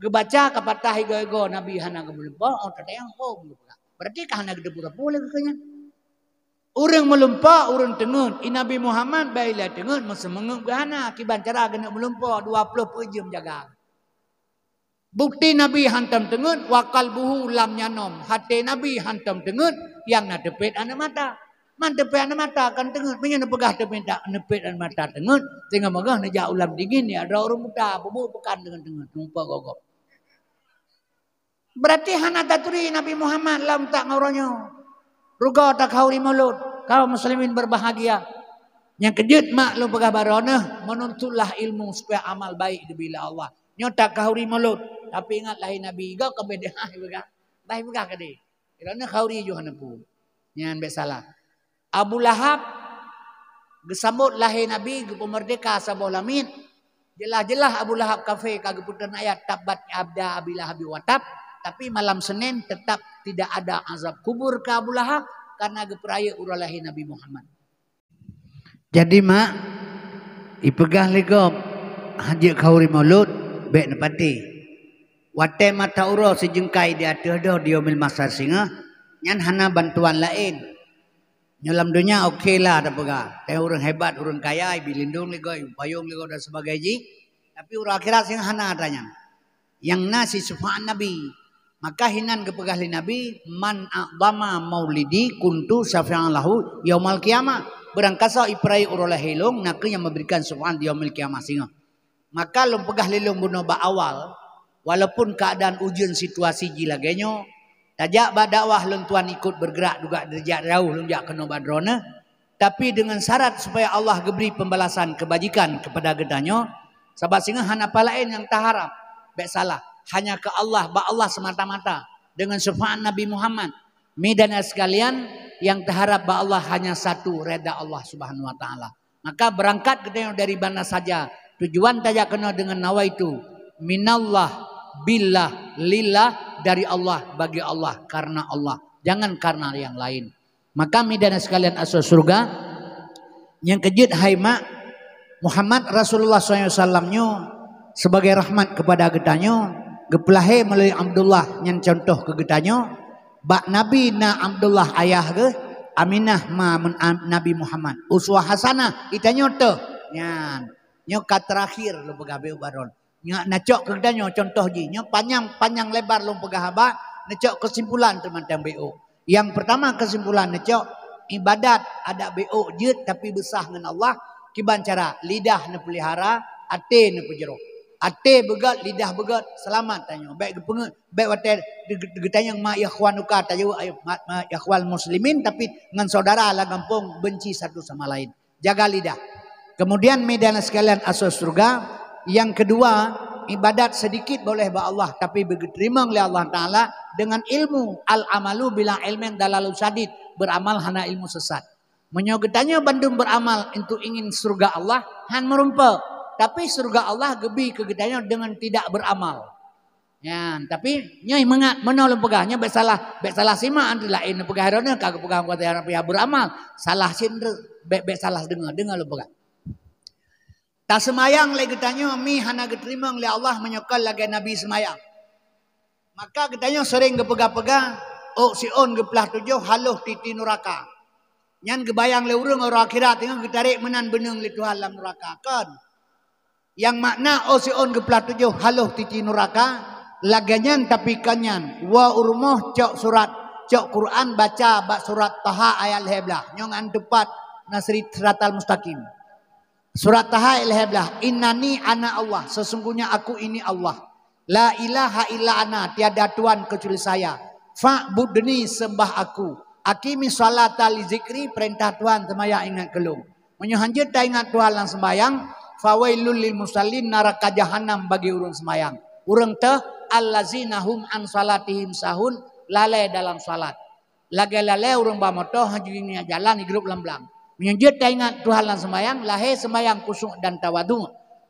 Geubaca ka patah igoe-igoe Nabi hana geumeulumpo, oh, teudeung hom geupeugah. Berarti ka hana geuteupeue-teupeue lé keu nyan. Ureuëng meulumpo, ureuëng teungeut. I Nabi Muhammad bai ilée teungeut, meuseumeungeup geuhana, kiban cara geuneuk meulumpo, dua ploh peuet jeuem jaga. Bukti Nabi hantom teungeut, wa qalbuhu lam yanom. Até Nabi hantom teungeut, nyang na teupet aneuk mata. Man teupet aneuk mata kan teungeut. Meunyoe neupeugah teupet, neupet aneuk mata teungeut, singoh meugah neujak u lam dingin, ya droe ureuëng buta, bubu peukan deungon teungeut, numpok gogob. Berarti hana taturi Nabi Muhammad lam tak ngon uroe nyoe. Rugoe takhauri mulod, kaum muslimin berbahagia. Nyang keujeuet mak lôn peugah baroe neuh, menuntutlah ilmu supaya amal baik geubri lé Allah. Nyoe takhauri mulod, tapi ingat lahé Nabi, gob ka bid'ah peugah. Bah peugah keudeh. Droeneuh khauri yoh hana peue. Nyan bék salah. Abu Lahab geusambot lahé Nabi, geupeumeurdeka saboh lamiet. Jeulaih-jeulaih Abu Lahab kafé ka geupeutrön ayat, "Tabbat yada Abi Lahab wa tab." Tapi malam Senin tetap tidak ada azab kubur keu Abu Lahab karena geupeurayeuk uroe lahé Nabi Muhammad. Jadi mak, ipeugah lé gob, hana jeuet khauri mulod, bék neupatéh. Watée mata uroe sijeungkai di ateueh doh di yaumil mahsyar singoh, nyan hana bantuan laén. Nyoe lam donya oke lah tapeugah. Teuh ureuëng hebat, ureuëng kaya, ibi lindong lé gob, ibi payong lé gob dan sebagai jih. Tapi uroe akhirat singoh hana atra nyan. Nyang na si syafa'at Nabi. Maka hinan geupeugah lé Nabi, "Man a'dhama maulidi kuntu syafi'an lahu yaumal qiyamah." Beurangkasoe ipeurayeuk uroe lahé lôn, nakeuh nyang meuberikan syafa'at di yaumil qiyamah singoh. Maka lôn peugah lé lôn bunoe bak awal, walaupun keuadaan ujeuen situasi jih lagée nyoe, tajak bak dakwah lôn tuan ikot bergerak juga dari jak jauh lôn jak keunoe bak droeneuh, tapi dengan syarat supaya Allah geubri pembalasan kebajikan kepada geutanyoe, sabab singoh hana peue laén nyang taharab, bék salah, hanya keu Allah, bak Allah semata-mata, dengan syafaat Nabi Muhammad. Mi dan sekalian, yang taharab bak Allah hanya satu, reda Allah Subhanahu wa Ta'ala. Maka beurangkat geutanyoe dari banda saja. Tujuan tajak keunoe deungon nawaitu minallah, billah, lillah, dari Allah, bagi Allah, karena Allah. Jangan karena yang lain. Maka mi dan sekalian asoe syeuruga, nyang keujeuet hai mak, Muhammad Rasulullah sallallahu alaihi wasallam nyoe sebagai rahmat kepada geutanyoe, geupeulahé meulalu Abdullah nyang contoh keu geutanyoe. Bak Nabi na Abdullah ayah geuh, Aminah ma men-, am-, Nabi Muhammad. Uswah hasanah, geutanyoe teuh. Nyan, nyoe ka terakhir lôn peugah bék baron. Nyoe na cok keu geutanyoe contoh jih. Nyoe panyang, panyang lebar lôn peugah haba, neucok keusimpulan teumantong bék. Nyang peurtama keusimpulan neucok, ibadat adak bék jeuet tapi beusah ngon Allah, kiban cara lidah neupeulihara, Até neupeujroh. Até beugét, lidah beugét, seulamat tanyoe. Bék geupeungeut, bék watée geu-, geu-, geutanyong ma ikhwanuka, tajaweueb, "Ayo, ma, ma ikhwal muslimin," tapi ngon saudara lam gampông benci satu sama lain. Jaga lidah. Kemudian, mi dan sekalian asoe syurga, yang kedua, ibadat sedikit boleh bak Allah, tapi beugeuteurimong lé Allah Taala dengan ilmu. Al-amalu bila ilmin dalalun syadid, beramal hana ilmu sesat. Meunyoe geutanyoe bandum beramal untuk ingin syurga Allah, han meurumpok. Tapi syurga Allah geubi keu geutanyoe dengan tidak beramal. Nyan, tapi nyoe meungat meunoe lôn peugah, nyoe bék salah, bék salah simak, anti laén peugah droeneuh ka geupeugah bukan yang pihak beramal. Salah cit, bék, bék salah deungoe, deungoe lôn peugah. Taseumayang lé geutanyoe mi hana geuteurimong lé Allah meunyoe kon lagée Nabi seumayang. Maka geutanyoe sering geupeugah-peugah, "Ôk siôn geuplah tujoh haloh titi nuraka." Nyan geubayang lé ureuëng uroe akhirat teungoh geutarek meunan beuneueng lé Tuhan lam nuraka. Kon. Nyang makna, "Ôk siôn geuplah tujoh haloh titi nuraka," lagée nyan tapi kon nyan, woe u rumoh cok surat, cok Quran baca bak surat Taha ayat lhée blaih. Nyoe ngan teupat na sri-, siratal mustaqim. Surat Taha ayat lhée blaih, "Innani ana Allah, sesungguhnya aku ini Allah. La ilaha illa ana, tiada tuhan kecuali saya. Fa'budni, sembah aku. Aqimi sholata li zikri, perintah Tuhan seumayang ingat keu lôn." Meunyoe hanjeuet taingat Tuhan lam sembahyang, "Fawailul lil musallin, neraka jahanam bagi ureuëng sembahyang." Ureuëng teuh, "Allazina hum an salatihim sahun," lalée dalam salat. Lagée lalée ureuëng ba moto, hana ingat jalan, jigrôp lam blang. Meunyoe jeuet taingat Tuhan lam sembahyang, lahé sembahyang khusyuk dan tawadhu.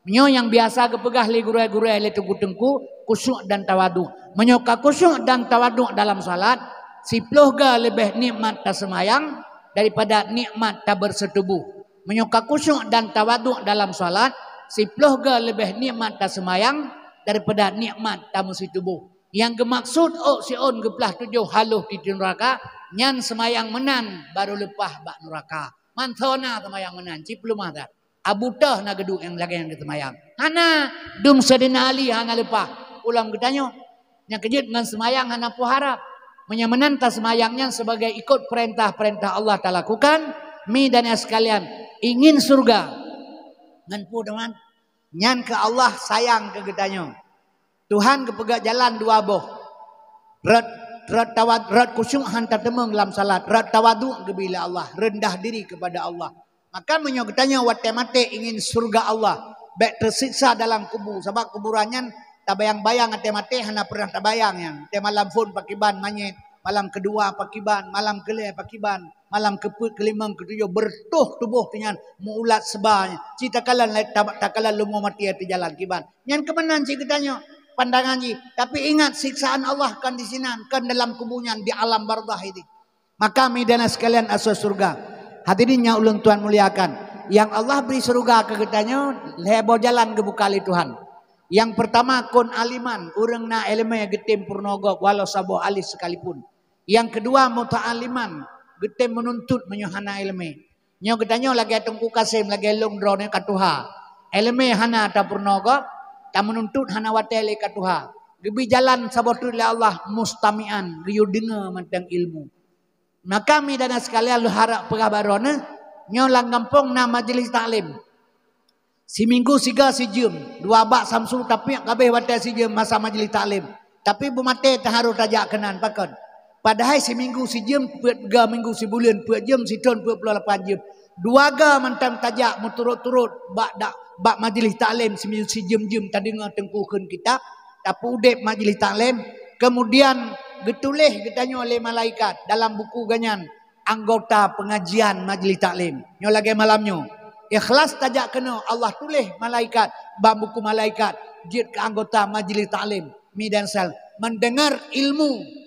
Meunyoe nyang biasa geupeugah lé gurée-gurée, lé teungku-teungku, khusyuk dan tawadhu. Meunyoe ka khusyuk dan tawadhu dalam salat, siploh ga leubeh nikmat taseumayang daripada nikmat tabeureuseutubôh. Meunyoe ka khusyuk dan tawadhu dalam salat, siploh ga leubeh nikmat taseumayang daripada nikmat tameuseutubôh. Nyang geumaksud ôk siôn geuplah tujoh haloh titi nuraka, nyan seumayang meunan barô leupah bak nuraka. Mantong na seumayang meunan, cit peuleumah that. Abu teuh na geuduek nyang lagée nyang geuseumayang. Hana, dum Saidina Ali hana leupah. Ulôn geutanyoe, nyang keujeuet ngon seumayang hana peue harab. Meunyoe meunan taseumayang nyan sebagai ikot peurintah-peurintah Allah talakukan, mi dan nyang sekalian, ingin syurga. Ngon peue teuma? Nyan keu Allah sayang keu geutanyoe. Tuhan geupeugah jalan dua boh. Rot, rot tawad-, rot khusyuk han tateumeung lam salat, rot tawadhu geubi lé Allah, rendah diri kepada Allah. Maka meunyoe geutanyoe watée maté ingin syurga Allah, bék teusiksa dalam kubu, sabab kuburan nyan tabayang-bayang, watée maté hana pernah tabayang nyan. Watée malam phon pakiban manyét, malam keudua pakiban, malam keulhée pakiban, malam keupeuet, keulimong, keutujoh, beureutoh tuboh teunyan meuulat seuba nyan. Ci takalon lé-, ta-, takalon leumo maté ateueh jalan kiban. Nyan keumanan cit geutanyoe pandangan jih. Tapi ingat, siksaan Allah kon disinan, kon dalam kubu nyan, di alam barzakh itu. Maka, mi dan sekalian asoe syurga, hadirin nyang ulôn tuan muliakan, nyang Allah bri syurga keu geutanyoe, lhée boh jalan geubuka lé Tuhan. Nyang peurtama, kun aliman, ureuëng na iéleumé geutem peurunoe gob, walau saboh alif sekalipun. Nyang keudua, muta'alliman, geutem meununtut meunyoe hana iéleumé. Nyoe geutanyoe lagée Teungku Kasem, lagée lôn droeneuh ka tuha. Iéleumé hana tapeurunoe gob, tameununtut hana watée lé ka tuha. Geubi jalan saboh teuk lé Allah, mustami'an, geuyue deungoe mantong ilmu. Maka, mi dan sekalian, lôn harab peugah bak droeneuh, nyoe lam gampông na majlis taklim. Siminggu siga sijeuem, dua bak samsu tapiek ka abéh watée sijeuem masa majlis taklim. Tapi beumaté taharôh tajak keunan, pakon? Padahai siminggu sijeuem, peuet ga minggu sibuleuen, peuet jeuem sithon, peuet ploh lapan jeuem. Dua ga mantong tajak meuturot-turot bak da-, bak majlis taklim, siminggu sijeuem-jeuem tadeungoe teungku kheun kitab, tapeuudeb majlis taklim, kemudian geutuléh geutanyoe lé malaikat dalam buku geuh nyan, anggota pengajian majlis taklim. Nyoe lagée malam nyoe. Ikhlas tajak keunoe, Allah tuléh malaikat, bak buku malaikat, jeuet keu anggota majlis taklim. Mi dan sal, mendengar ilmu.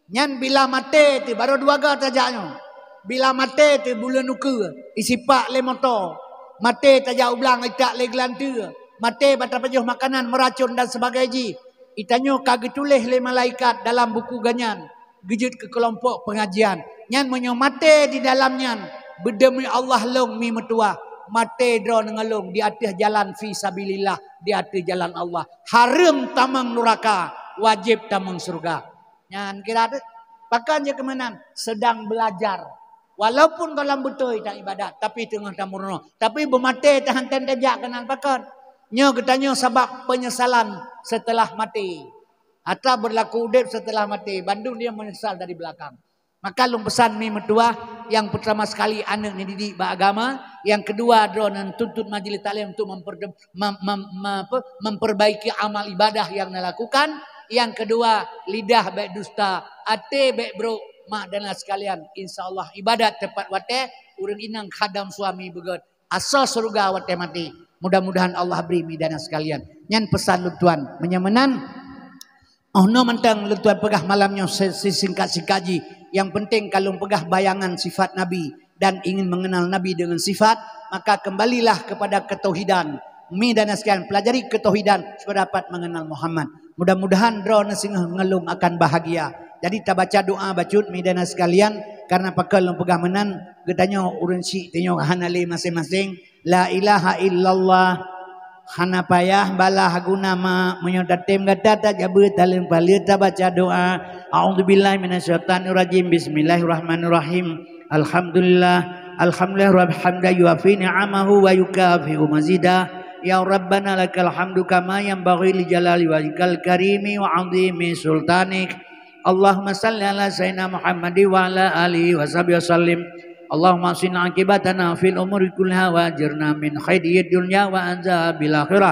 Nyan bila maté teuh, barô dua ga tajak nyoe. Bila maté teuh buleuen ukeue, isipak lé moto. Maté tajak u blang, itak lé geulanteue. Maté bak tapajoh makanan meuracon dan sebagai jih. Geutanyoe ka geutuléh lé malaikat dalam buku geuh nyan. Geujeuet keu keulompok pengajian. Nyan meunyoe maté di dalam nyan, beudeumi Allah lôn mi meutuwah, maté droeneuh ngon lôn di ateueh jalan fi sabilillah, di ateueh jalan Allah. Hareuem tamong nuraka, wajéb tamong syeuruga. Nyan kira teuh. Pakon jeuet keumanan? Sedang belajar. Walaupun gohlom beutôi ta ibadat, tapi teungoh tameurunoe. Tapi beumaté tahan teuntée jak keunan pakon? Nyoe geutanyoe sabab penyesalan setelah mati. Atra berlaku udeb setelah mati, bandum dia menyesal dari belakang. Maka lôn peusan mi meutuah, nyang pertama sekali aneuk neudidik bak agama, nyang kedua droeneuh tuntut majlis taklim untuk memper-, mem-, mem-, mem-, apa, memperbaiki amal ibadah nyang neulakukan, nyang kedua lidah bék dusta, até bék brok, mak dan sekalian, insya Allah ibadat tepat watée, ureuëng inong khadam suami beugét, asoe syeuruga watée maté. Mudah-mudahan Allah bri mi dan sekalian. Nyan peusan lôn tuan. Meunyoe meunan, oh noe mantong lôn tuan peugah malam nyoe se-, sisingkat-singkat jih. Nyang penting ka lôn peugah bayangan sifat Nabi dan ingin mengenal Nabi dengan sifat, maka kembalilah kepada ketauhidan. Mi dan sekalian, pelajari ketauhidan supaya dapat mengenal Muhammad. Mudah-mudahan droeneuh singoh ngon lôn akan bahagia. Jadi tabaca doa bacut mi dan sekalian, karena pakon lôn peugah meunan, geutanyoe ureuëng syik tanyoe hana lé maséng-maséng. La ilaha illallah. Hana payah balaih guna mak, meunyoe tatem gata tajabeue taleueng paleue tabaca doa. A'udzubillahi minasyaitonirrajim. Bismillahirrahmanirrahim. Alhamdulillah. Alhamdulillah rabbil hamda yuwafi ni'amahu wa yukafi'u mazida. Ya Rabbana lakal hamdu kama yanbaghi li jalali wajhikal karimi wa 'azimi sultanik. Allahumma salli ala sayyidina Muhammadin wa ala alihi wa sahbihi wa sallim. Allahumma ahsin aqibatana fil umuri kulliha wa ajirna min khizyid dunya wa adzabil akhirah.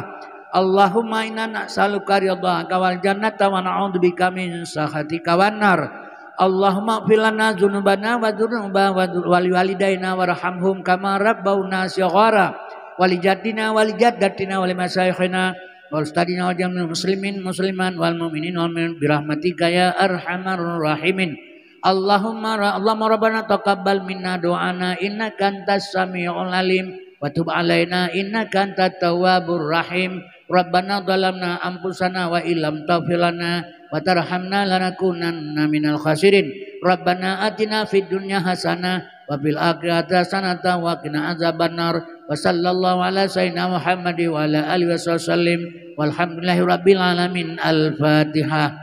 Allahumma inna nas'aluka ridhaka wal jannata wa na'udzubika min sakhatika wan nar. Allahumma ighfir lana dzunubana wa dzunuba wa dzu-, wa liwalidaina warhamhum kama rabbauna shighara. Wa li jaddina wa li jaddatina wa li masyayikhina wa ustadzina wa jami'il muslimin muslimat wal mu'minin wal mu'minat bi rahmatika ya arhamar rahimin. Allahumma ra-, Allahumma rabbana taqabbal minna du'ana innaka antas samiul alim wa tub alaina innaka antat tawwabur rahim. Rabbana zalamna anfusana wa illam taghfir lana wa tarhamna lanakunanna minal khasirin. Rabbana atina fid dunya hasanah wa fil akhirati hasanatan wa qina adzabannar. Wa sallallahu ala sayyidina Muhammad wa ala alihi wa sallim. Walhamdulillahi rabbil alamin. Al-Fatihah.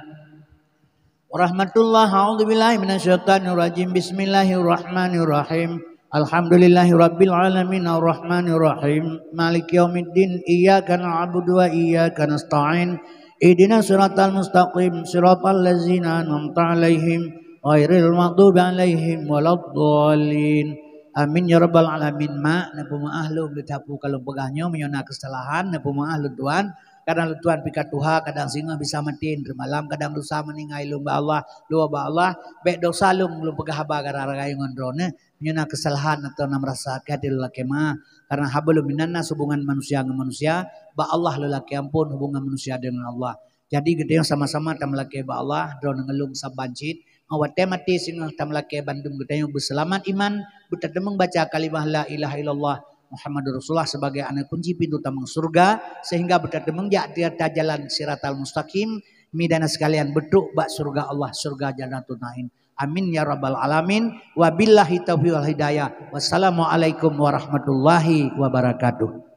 Warahmatullah. A'udzubillahi minasyaitonirrajim. Bismillahirrahmanirrahim. Alhamdulillahi rabbil alamin. Arrahmanirrahim. Maliki yaumiddin. Iyyaka na'budu wa iyyaka nasta'in. Ihdinas siratal mustaqim. Siratal ladzina an'amta 'alaihim ghairil maghdubi 'alaihim waladdallin. Amin ya rabbal alamin. Mak, neupeumeu'ah lôn, leuta pu ka lôn peugah nyoe, meunyoe na keusalahan, neupeumeu'ah lôn tuan. Kadang lôn tuan pih ka tuha, kadang singoh bisa maté, teuma malam kadang lusa meuninggai lôn bak Allah, lôn bak Allah, bék dosa lôn, lôn peugah haba gara-gara ngon droeneuh. Meunyoe na keusalahan atawa na meurasa akai até lôn lakée meu'ah, karena haba lôn meunan na hubungan manusia ngon manusia, bak Allah lôn lakée ampôn hubungan manusia deungon Allah. Jadi geutanyoe sama-sama tameulakée bak Allah, droeneuh ngon lôn saban cit, ngon watée maté singoh tameulakée bandum geutanyoe beuseulamat iman, beutateumong baca kalimah la ilaha illallah Muhammadur Rasulullah sebagai aneuk kunci pintoe tamong syeuruga, sehingga beutateumong jak di atas jalan siratal mustaqim, mi dan sekalian beutrok bak syeuruga Allah, syeuruga Jannatul Naim. Amin ya rabbal alamin. Wabillahi taufiq wal hidayah. Wassalamualaikum warahmatullahi wabarakatuh.